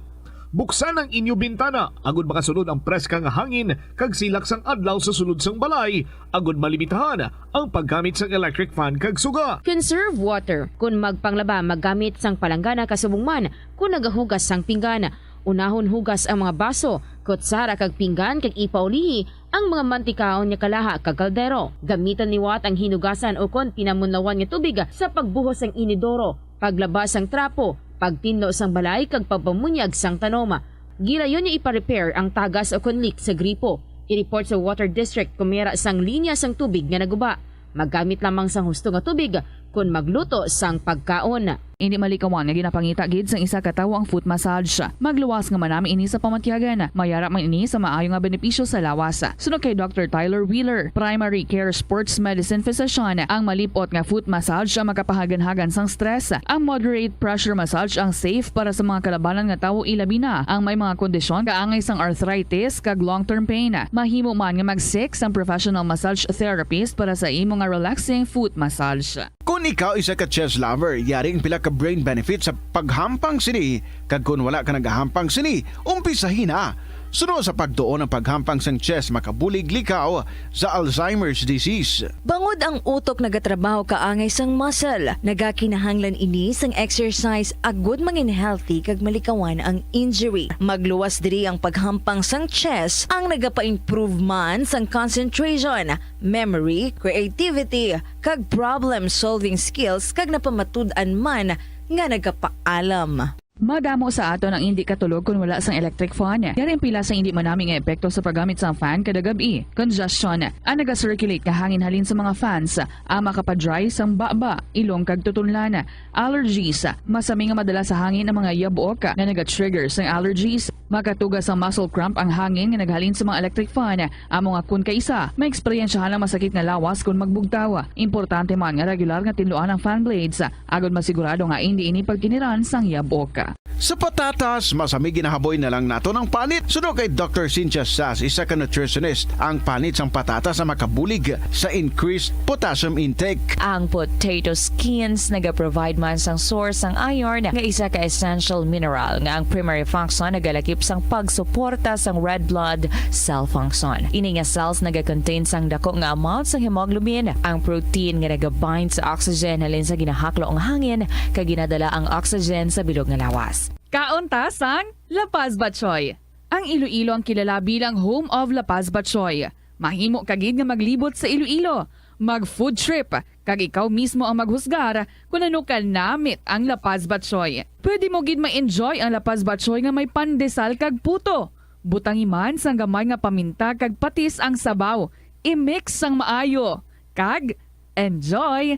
Buksan ang inyo bintana agud makasulod ang preska nga hangin kag silak sang adlaw sa sulod sang balay, agud malimitahan ang paggamit sang electric fan kag suga. Conserve water. Kon magpanglaba, maggamit sang palanggana kasubong man kon nagahugas sang pinggan. Unahon hugas ang mga baso, kutsara kag pinggan kag ipaulihi ang mga mantikaon nga kalaha kag kaldero. Gamitan liwat ang hinugasan ukon pinamunlawan nga tubig sa pagbuhos sang inidoro, paglaba sang trapo, pagtinlo sang balay kag pagpamunyag sang tanom. Gilayon nga ipa-repair ang tagas ukon leak sa gripo. I-report sa water district kon may ara sang linya sang tubig nga naguba. Maggamit lamang sang husto nga tubig kon magluto sang pagkaon. Indi malikawan nga ginapangita gid sang isa ka tawo ang foot massage. Magluwas nga manami ini sa pamatyagan. Mayara man ini sa maayo nga benepisyo sa lawas. Suno kay Doctor Tyler Wheeler, primary care sports medicine physician, ang malip-ot nga foot massage ang makapahaganhagan sang stress. Ang moderate pressure massage ang safe para sa mga kalabanan nga tawo, ilabi na ang may mga kondisyon kaangay sang arthritis kag long-term pain. Mahimo man nga mag-seek sang professional massage therapist para sa imo nga relaxing foot massage. Kon ikaw isa ka chess lover, yari ang pila ka brain benefits sa paghampang sini, kag kon wala ka nagahampang sini, umpisahi na. Suno sa pagtuon, ang paghampang sang chess makabulig likaw sa Alzheimer's disease. Bangod ang utok nagatrabaho kaangay sang muscle, nagakinahanglan ini sang exercise agud mangin healthy kag malikawan ang injury. Magluwas diri ang paghampang sang chess, ang nagapa-improve man sang concentration, memory, creativity, kag problem-solving skills, kag napamatud-an man nga nagapaalam. Madamo sa aton ang indi katulog kon wala sang electric fan. Yari ang pila sa indi manami nga epekto sa paggamit sang fan kada gab-i. Congestion, ang naga-circulate nga hangin halin sa mga fans, ang makapa-dry sang baba, ilong kag tutunlan. Allergies, masami nga madala sa hangin ang mga yabok nga naga-trigger sang allergies. Makatuga sang muscle cramp ang hangin nga naghalin sa mga electric fan. Amo nga kon kaisa, maeksperiensyahan ang masakit nga lawas kon magbugtaw. Importante man nga regular nga tinluan ang fan blades, agod masigurado nga indi ini pagkiniran sang yabok. Sa patatas, masami ginahaboy na lang naton ang panit. Suno kay Doctor Cynthia Sass, isa ka nutritionist, ang panit sang patatas ang makabulig sa increased potassium intake. Ang potato skins nagaprovide man sang source sang iron, nga isa ka essential mineral nga ang primary function nagalakip sang pagsuporta sang red blood cell function. Ini nga cells nagakontain sang dako nga amount sang hemoglobin, ang protein nga nagabind sa oxygen halin sa ginahaklo nga hangin kag ginadala ang oxygen sa bilog nga lawas. Kaon ta sang La Paz Batchoy. Ang Iloilo ang kilala bilang home of La Paz Batchoy. Mahimo ka gid nga maglibot sa Iloilo, mag-food trip, kag ikaw mismo ang maghusgar kon ano ka namit ang La Paz Batchoy. Pwede mo gid ma-enjoy ang La Paz Batchoy nga may pandesal kag puto. Butangi man sang gamay nga paminta kag patis ang sabaw. I-mix sang maayo. Kag enjoy!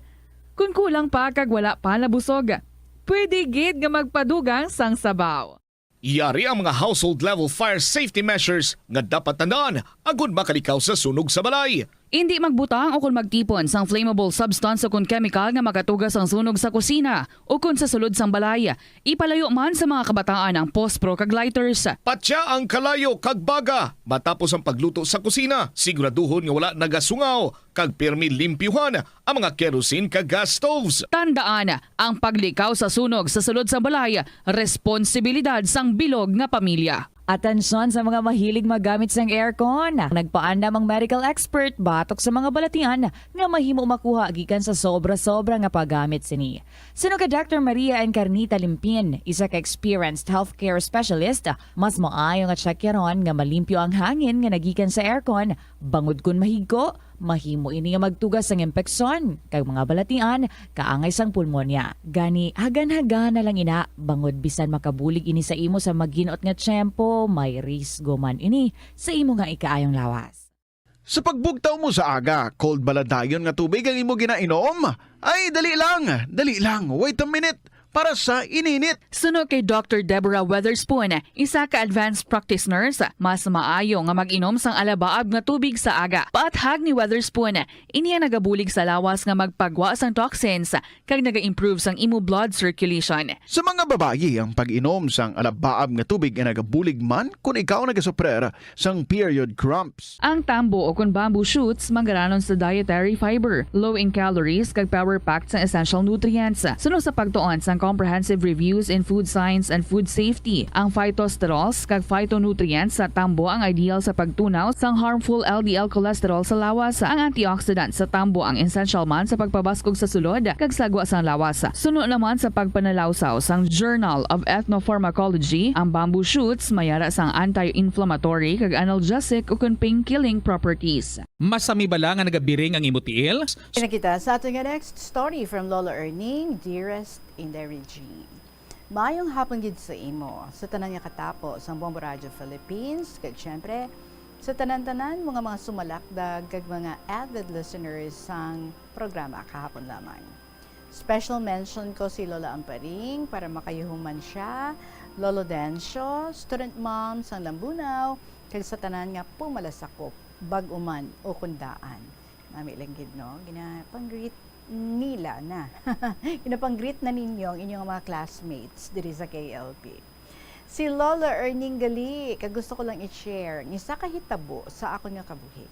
Kon kulang pa kag wala pa nabusog, pwede gid nga magpadugang sang sabaw. Yari ang mga household level fire safety measures nga dapat tandaan agud makalikaw sa sunog sa balay. Indi magbutang o kon magtipon sang flammable substance o kon chemical nga makatuga sang sunog sa kusina o kon sa sulod sang balay. Ipalayo man sa mga kabataan ang pospro kag lighters. Patya ang kalayo kag baga matapos ang pagluto sa kusina. Siguraduhon nga wala nagasungaw kag pirmi limpyuhan ang mga kerosene kag gas stoves. Tandaan, ang paglikaw sa sunog sa sulod sang balay, responsibilidad sang bilog nga pamilya. Atensyon sa mga mahilig maggamit sang aircon. Nagpaandam ang medical expert batok sa mga balatian nga mahimo makuha gikan sa sobra-sobra nga paggamit sini. Suno kay Doctor Maria Encarnita Limpin, isa ka experienced healthcare specialist, mas maayo nga tsakyaron nga malimpyo ang hangin nga nagikan sa aircon, bangod kon mahigko, mahimo ini nga magtuga sang impeksyon kag mga balatian kaangay sang pulmonya. Gani, hagan-hagan na lang ina, bangod bisan makabulig ini sa imo sa maginot nga tiyempo, may risgo man ini sa imo nga ikaayong lawas. Sa pagbugtaw mo sa aga, cold bala dayon nga tubig ang imo ginainom? Ay, dali lang, dali lang, wait a minute, para sa ininit. Suno kay Doctor Deborah Weatherspoon, isa ka advanced practice nurse, mas maayo nga mag-inom sang alabaab nga tubig sa aga. Paathag ni Weatherspoon, ini ang nagabulig sa lawas nga magpagwa sang toxins kag naga-improve sang imo blood circulation. Sa mga babayi, ang pag-inom sang alabaab nga tubig ay nagabulig man kon ikaw nagasuprer sang period cramps. Ang tambo o kon bamboo shoots manggaranon sa dietary fiber, low in calories, kag power-packed sang essential nutrients. Suno sa pagtuon sang Comprehensive Reviews in Food Science and Food Safety, ang phytosterols kag phytonutrients sa tambo ang ideal sa pagtunaw sang harmful L D L cholesterol sa lawas. Ang antioxidant sa tambo ang essential man sa pagpabaskog sa sulod kag sagwa sang lawas. Suno naman sa pagpanalawsaw sang Journal of Ethnopharmacology, ang bamboo shoots mayara sang anti-inflammatory kag analgesic ukon pain-killing properties. Masami bala nga nagabiring ang imo tiil? Kita sa aton nga next story from Lolo Erning, Dearest Inday Regine. Maayong hapon gid sa imo, sa tanan nga katapo sang Bombo Radio Philippines, kag siyempre, sa tanan-tanan mo nga mga sumalakdag kag mga avid listeners sang programa kahapon lamang. Special mention ko si Lola Amparing para makayuhuman siya, Lolo Dencio, student mom sang Lambunao, kag sa tanan nga pumalasakop, bag-o man o kon daan. Nami lang gid, no? Ginapang-greet nila na. Ginapang-greet na ninyo ang inyong mga classmates diri sa K L P. Si Lola Erning gali, kag gusto ko lang i-share ang isa ka hitabo sa akon nga kabuhi.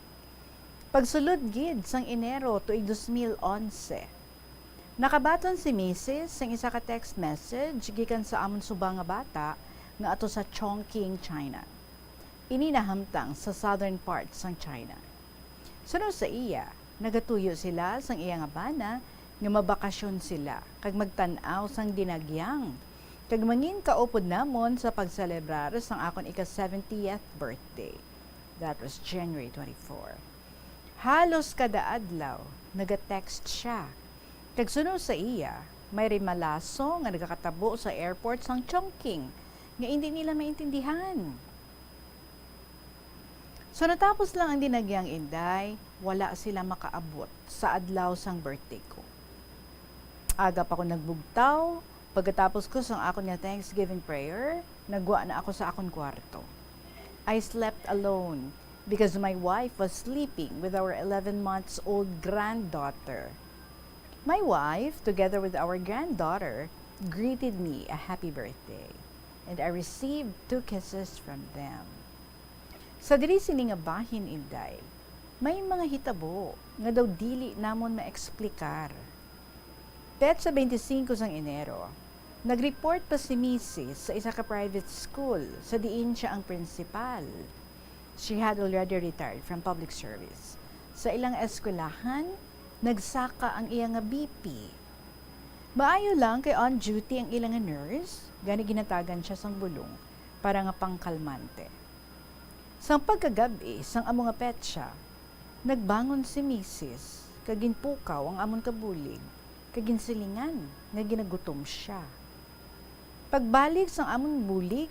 Pagsulod gid sang Enero tuig dos mil onse, nakabaton si Misis sang isa ka text message gikan sa amon subang nga bata nga ato sa Chongqing, China. Ini nahamtang sa southern part sang China. Suno sa iya, nagatuyo sila sang iya nga bana nga mabakasyon sila kag magtan-aw sang dinagyang kag mangin kaupod namon sa pagselebrar sang akon ika-seventieth birthday. That was January twenty-four. Halos kada adlaw, nagatext siya. Kag suno sa iya, may rimalaso nga nagakatabo sa airport sang Chongqing nga indi nila maintindihan. So, natapos lang ang dinagyang, Inday, wala sila makaabot sa adlaw sang birthday ko. Aga pa ko nagbugtaw, pagkatapos ko sang akon nga Thanksgiving prayer, nagwa na ako sa akon kwarto. I slept alone because my wife was sleeping with our eleven months old granddaughter. My wife, together with our granddaughter, greeted me a happy birthday, and I received two kisses from them. Sa diri sini nga bahin, Inday, may mga hitabo nga daw dili namon maeksplikar. Petsa twenty-five sang Enero, nag-report pa si Misis sa isa ka private school sa diin siya ang principal. She had already retired from public service. Sa ilang eskwelahan, nagsaka ang iya nga B P. Maayo lang kay on duty ang ila nga nurse, gani ginatagan siya sang bulong para nga pangkalmante. Sang pagkagab-i sang amo nga petsa, nagbangon si misis kag ginpukaw ang amon kabulig kag ginsilingan nga ginagutom sia. Pagbalik sang amon bulig,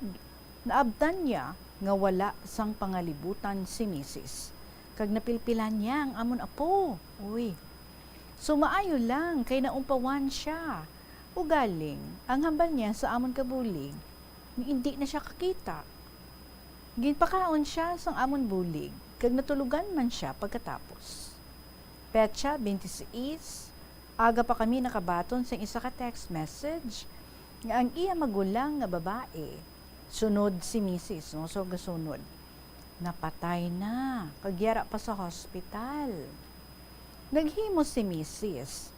naabtan niya nga wala sang pangalibutan si misis, kag napilpilan niya ang amon apo. Uy, so maayo lang kay naumpawan sia. Ugaling, ang hambal niya sa amon kabulig, nga indi na sia kakita. Ginpakaon sia sang amon bulig, kag natulugan man sia pagkatapos. Petsa twenty-six, aga pa kami nakabaton sang isa ka text message nga ang iya magulang nga babae, sunod si misis, no? So, gasunod, napatay na, kag yara pa sa hospital. Naghimo si misis,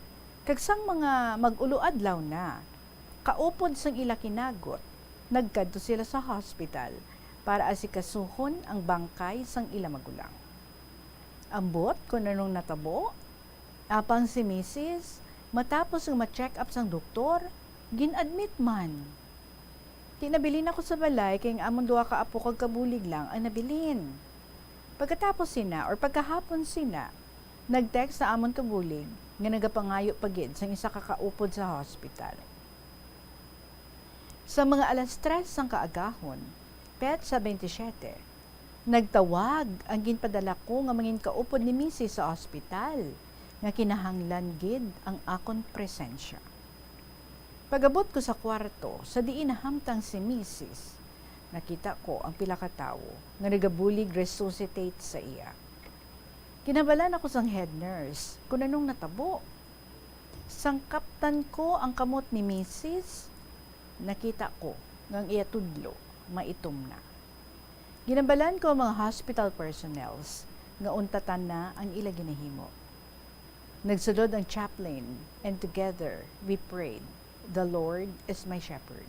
kag sang mga mag-ulo adlaw na, kaupod sang ila kinagot, nagkadto sila sa hospital para asikasuhon ang bangkay sang ila magulang. Ambot kon anong natabo, apang si misis, matapos nga ma-check up sang doktor, gin-admit man. Di nabilin ako sa balay kay ang amon duha ka apo kag kabulig lang ang nabilin. Pagkatapos sina or pagkahapon sina, nag-text sa amon kabulig nga nagapangayo pa gid sang isa ka kaupod sa hospital. Sa mga alas tres sang kaagahon, petsa twenty-siyete, nagtawag ang ginpadala ko nga mangin kaupod ni misis sa ospital nga kinahanglan gid ang akon presensya. Pag-abot ko sa kwarto, sa diin nahamtang si misis, nakita ko ang pila ka tawo nga nagabulig resuscitate sa iya. Ginhambalan ako sang head nurse kon anong natabo. Sang kaptan ko ang kamot ni misis, nakita ko nga ang iya tudlo maitom na. Ginhambalan ko ang mga hospital personnels nga untatan na ang ila ginahimo. Nagsulod ang chaplain, and together we prayed, "The Lord is my shepherd."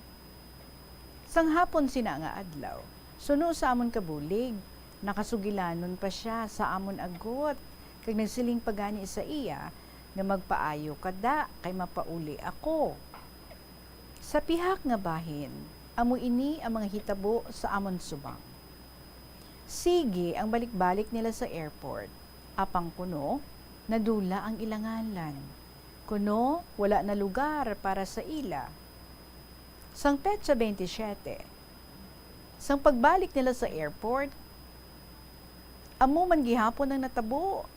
Sang hapon sina nga adlaw, suno sa amon kabulig, nakasugilanon pa sia sa amon agot, kag nagsiling pa gani sa iya nga, "Magpaayo ka da, kay mapauli ako." Sa pihak nga bahin, amo ini ang mga hitabo sa amon subang. Sige ang balik-balik nila sa airport, apang kuno nadula ang ila ngalan. Kuno wala na lugar para sa ila. Sang petsa twenty-siyete, sang pagbalik nila sa airport, amo man gihapon ang natabo.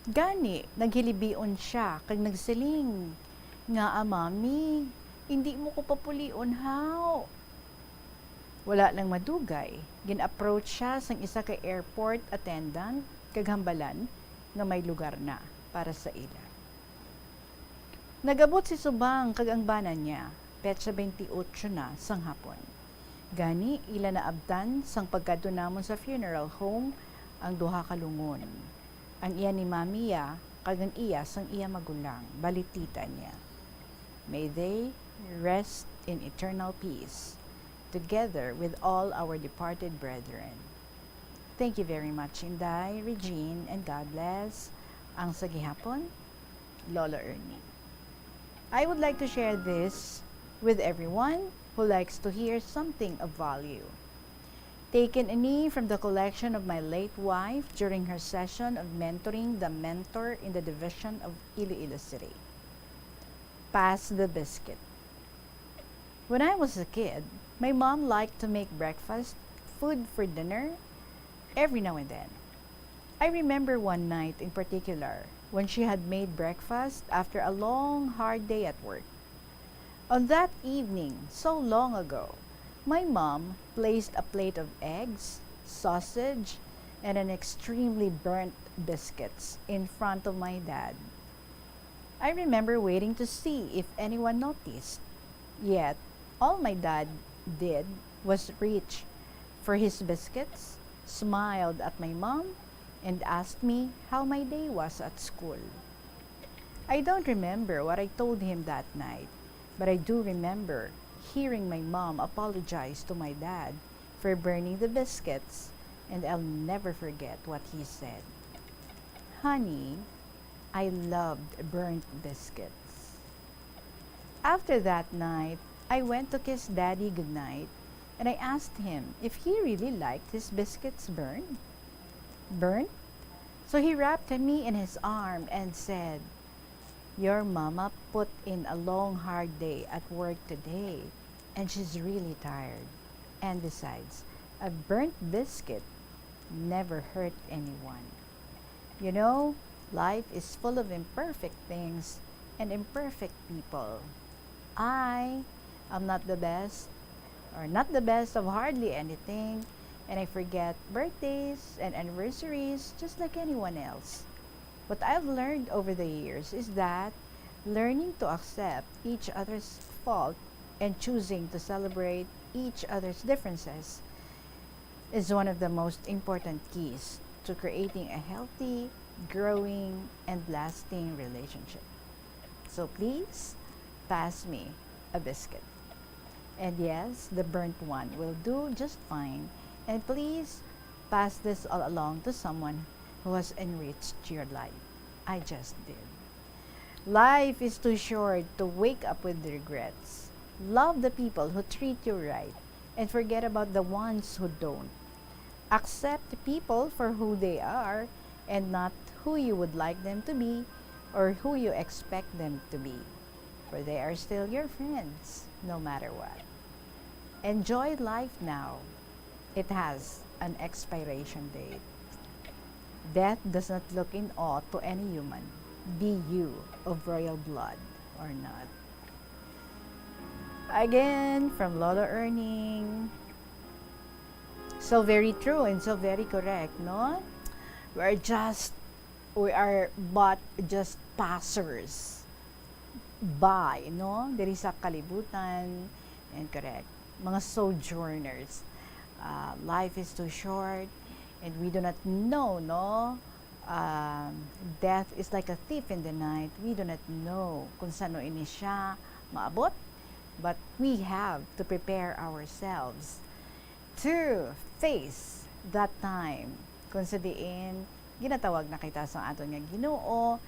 Gani, naghilibion sia kag nagsiling, "Ngaa, Mami, indi mo ko papulion, haw?" Wala lang madugay, gin-approach sia sang isa ka airport attendant kag hambalan nga may lugar na para sa ila. Nag-abot si Subang kag ang bana niya, petsa twenty-eight na sang hapon. Gani, ila naabtan sang pagkadto namon sa funeral home ang duha ka lungon, ang iya ni Mami ya kag ang iya sang iya magulang, bali tita niya. May they rest in eternal peace, together with all our departed brethren. Thank you very much, Inday, Regine, and God bless. Ang sa gihapon, Lolo Ernie. I would like to share this with everyone who likes to hear something of value. Taken ini from the collection of my late wife during her session of mentoring the mentor in the division of Iloilo City. Pass the biscuit. When I was a kid, my mom liked to make breakfast food for dinner every now and then. I remember one night in particular when she had made breakfast after a long, hard day at work. On that evening, so long ago, my mom placed a plate of eggs, sausage, and an extremely burnt biscuits in front of my dad. I remember waiting to see if anyone noticed. Yet, all my dad did was reach for his biscuits, smiled at my mom, and asked me how my day was at school. I don't remember what I told him that night, but I do remember hearing my mom apologize to my dad for burning the biscuits, and I'll never forget what he said. "Honey, I loved burnt biscuits." After that night, I went to kiss Daddy goodnight, And I asked him if he really liked his biscuits burned. Burnt? So he wrapped me in his arm and said, "Your mama put in a long, hard day at work today, and she's really tired. And besides, a burnt biscuit never hurt anyone." You know, life is full of imperfect things and imperfect people. I am not the best, or not the best of hardly anything, and I forget birthdays and anniversaries just like anyone else. What I've learned over the years is that learning to accept each other's fault and choosing to celebrate each other's differences is one of the most important keys to creating a healthy, growing, and lasting relationship. So please, pass me a biscuit. And yes, the burnt one will do just fine. And please, pass this all along to someone who has enriched your life. I just did. Life is too short to wake up with regrets. Love the people who treat you right and forget about the ones who don't. Accept people for who they are and not who you would like them to be or who you expect them to be. For they are still your friends, no matter what. Enjoy life now. It has an expiration date. Death does not look in awe to any human, be you of royal blood or not. Again, from Lolo Erning. So very true and so very correct, no? We are just, we are but just passers by, no? Diri sa kalibutan, and correct, mga sojourners. Uh, life is too short, and we do not know, no? Um, death is like a thief in the night. We do not know kung sano ini siya maabot, but we have to prepare ourselves to face that time kung sa diin ginatawag na kita sa aton nga Ginoo,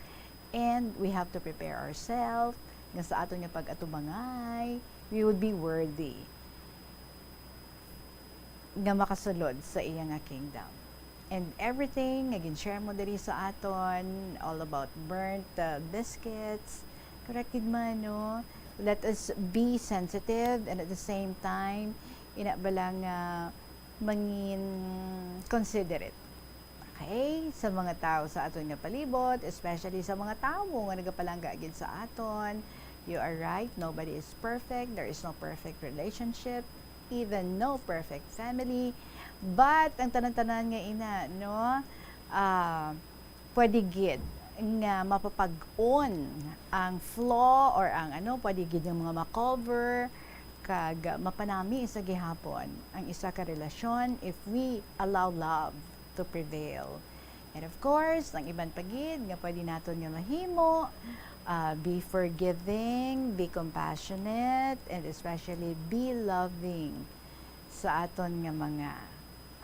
and we have to prepare ourselves nga sa aton nga pag-atubangay, we would be worthy nga makasulod sa iya nga kingdom. And everything nga gin-share mo diri sa aton, all about burnt, uh, biscuits, correct gid man, no? Let us be sensitive and at the same time, ina bala nga mangin considerate. Okay? Sa mga tawo sa aton nga palibot, especially sa mga tawo nga nagapalangga gid sa aton, you are right, nobody is perfect, there is no perfect relationship, even no perfect family. But ang tanan-tanan nga ina, no, ah, pwede gid nga mapapag-on ang flaw or ang ano, pwede gid nga mga ma-cover kag mapanami sa gihapon ang isa ka relasyon if we allow love to prevail. And of course, ang iban pa gid nga pwede naton nga mahimo, ah, be forgiving, be compassionate, and especially be loving sa aton nga mga,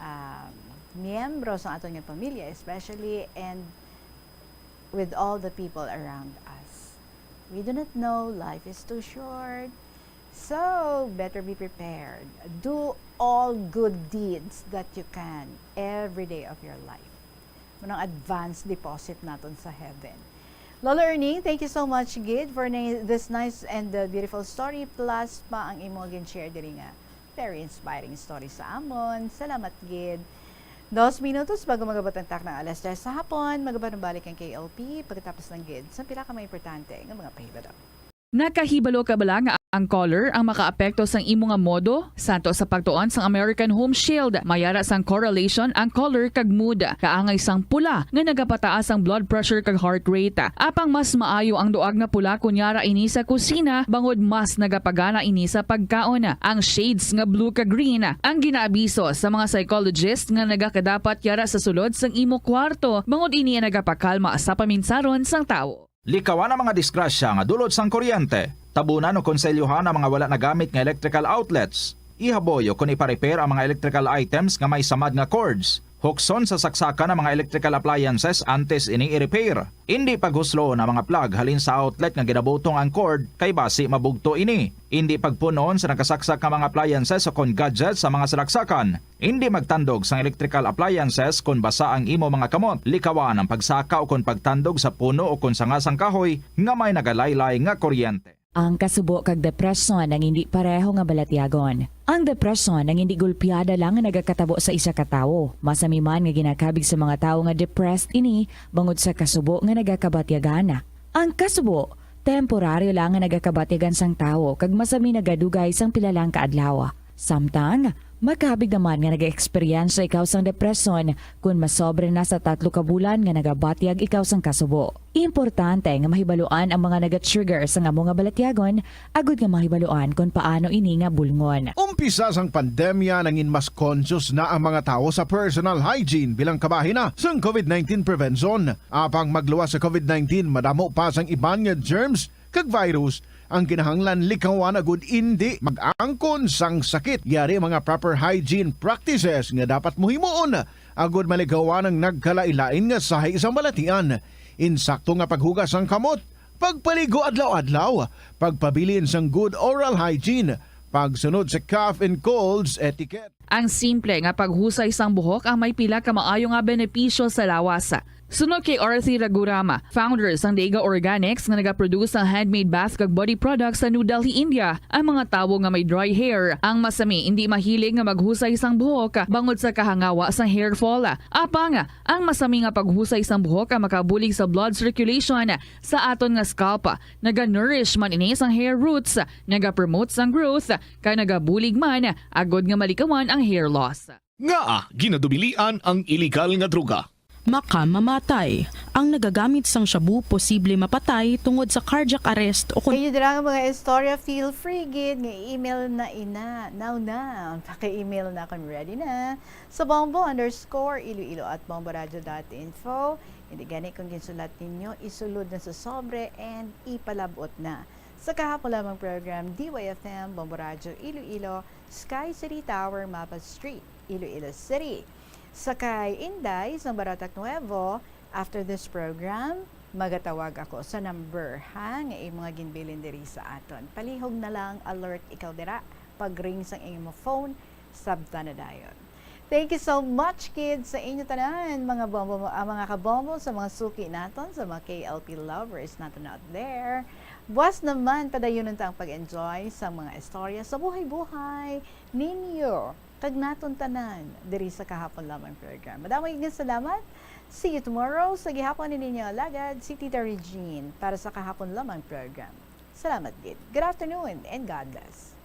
um, miyembro sa aton nga pamilya, especially, and with all the people around us. We do not know, life is too short. So, better be prepared. Do all good deeds that you can every day of your life. Mao nang advance deposit naton sa heaven. Lolo Ernie, thank you so much gid for ni-, this nice and, uh, beautiful story, plus pa ang imo gin-share diri nga very inspiring story sa amon. Salamat gid. Dos minutos bago mag-abot ang takna alas tres sa hapon, magabanubalik ang K L P pagkatapos lang gid sa pila ka mga importante nga mga pahibalo. Nakahibalo ka bala nga ang color ang makaapekto sang imo nga modo? Santo sa pagtuon sang American Home Shield, may ara sang correlation ang color kag mood. Kaangay sang pula nga nagapataas ang blood pressure kag heart rate. Apang mas maayo ang duag nga pula kon yara ini sa kusina, bangod mas nagapagana ini sa pagkaon. Ang shades nga blue kag green ang ginaabiso sa mga psychologist nga nagakadapat yara sa sulod sang imo kwarto, bangod ini ang nagapakalma sa paminsaron sang tawo. Likawan ang mga disgrasya nga dulot sang kuryente. Tabunan o konselyohan ang mga wala nagamit nga electrical outlets. Ihaboy o kon ipa-repair ang mga electrical items nga may samad nga cords. Hukson sa saksakan ang mga electrical appliances antes ini i-repair. Indi paghuslo ang mga plug halin sa outlet nga ginabutong ang cord kay basi mabugto ini. Indi pagpun-on sa nagkasaksak nga mga appliances o kon gadgets sa mga salaksakan. Indi magtandog sang electrical appliances kon basa ang imo mga kamot. Likawan ang pagsaka o kon pagtandog sa puno o kon sanga sang kahoy nga may nagalaylay nga kuryente. Ang kasubo kag depresyon ang indi pareho nga balatyagon. Ang depresyon ang indi gulpiada lang nga nagakatabo sa isa ka tawo. Masami man nga ginakabig sa mga tawo nga depressed ini bangod sa kasubo nga nagakabatyagan. Ang kasubo, temporaryo lang nga nagakabatyagan sang tawo kag masami nagadugay sang pila lang ka adlaw. Samtang, makabig naman nga nag-eksperyensya ikaw sang depresyon kon masobra na sa tatlo ka bulan nga nagabatyag ikaw sang kasubo. Importante nga mahibaluan ang mga naga-trigger sang amo nga balatyagon agud nga mahibaluan kon paano ini nga bulngon. Umpisa sang pandemya, nangin mas conscious na ang mga tawo sa personal hygiene bilang kabahin na sang covid nineteen prevention. Apang magluwas sa covid nineteen, madamo pa sang iban nga germs kag virus ang kinahanglan likawan agud indi mag-angkon sang sakit. Yari ang mga proper hygiene practices nga dapat mo himuon agud malikawan ang nagkalain-lain nga sahi sang balatian. Insakto nga paghugas sang kamot, pagpaligo adlaw-adlaw, pagpabilin sang good oral hygiene, pagsunod sa cough and colds etiquette. Ang simple nga paghusay sang buhok ang may pila ka maayo nga benepisyo sa lawas. Suno kay Arthi Raghuram, founder sang Dega Organics nga nagaproduce sang handmade bath kag body products sa New Delhi, India, ang mga tawo nga may dry hair ang masami indi mahilig nga maghusay sang buhok bangod sa kahangawa sang hair fall. Apang ang masami nga paghusay sang buhok ang makabulig sa blood circulation sa aton nga scalp. Naga-nourish man ini sang hair roots, naga-promote sang growth, kag nagabulig man agud nga malikawan ang hair loss. Ngaa ginadubilian ang iligal nga droga? Makamamatay. Ang nagagamit sang shabu posible mapatay tungod sa cardiac arrest o kon Inyo dira nga mga istorya, feel free gid nga i-email na ina. Now na, paki-email na kon ready na sa bombo underscore iloilo at bomboradio dot info. Hindi gani kung ginsulat ninyo, isulod na sa sobre and ipalab-ot na. Sa kahapon lamang program, D Y F M, Bombo Radyo Iloilo, Sky City Tower, Mapa Street, Iloilo City. Sa kay Inday, sa Barotac Nuevo, after this program, magatawag ako sa number, ha, nga imo nga ginbilin diri sa aton. Palihog na lang, alert ikaw dira, pag-ring sang imo phone, sabta na dayon. Thank you so much, kids, sa inyo tanan, mga bombo, ah, mga kabombo, sa mga suki naton, sa mga K L P lovers naton out there. Buwas naman, padayunon ta ang pag-enjoy sa mga istorya sa buhay-buhay ninyo kag naton tanan diri sa kahapon lamang program. Madamo nga salamat. See you tomorrow. Sa gihapon ni ninyo alagad, si Tita Regine para sa kahapon lamang program. Salamat gid. Good afternoon and God bless.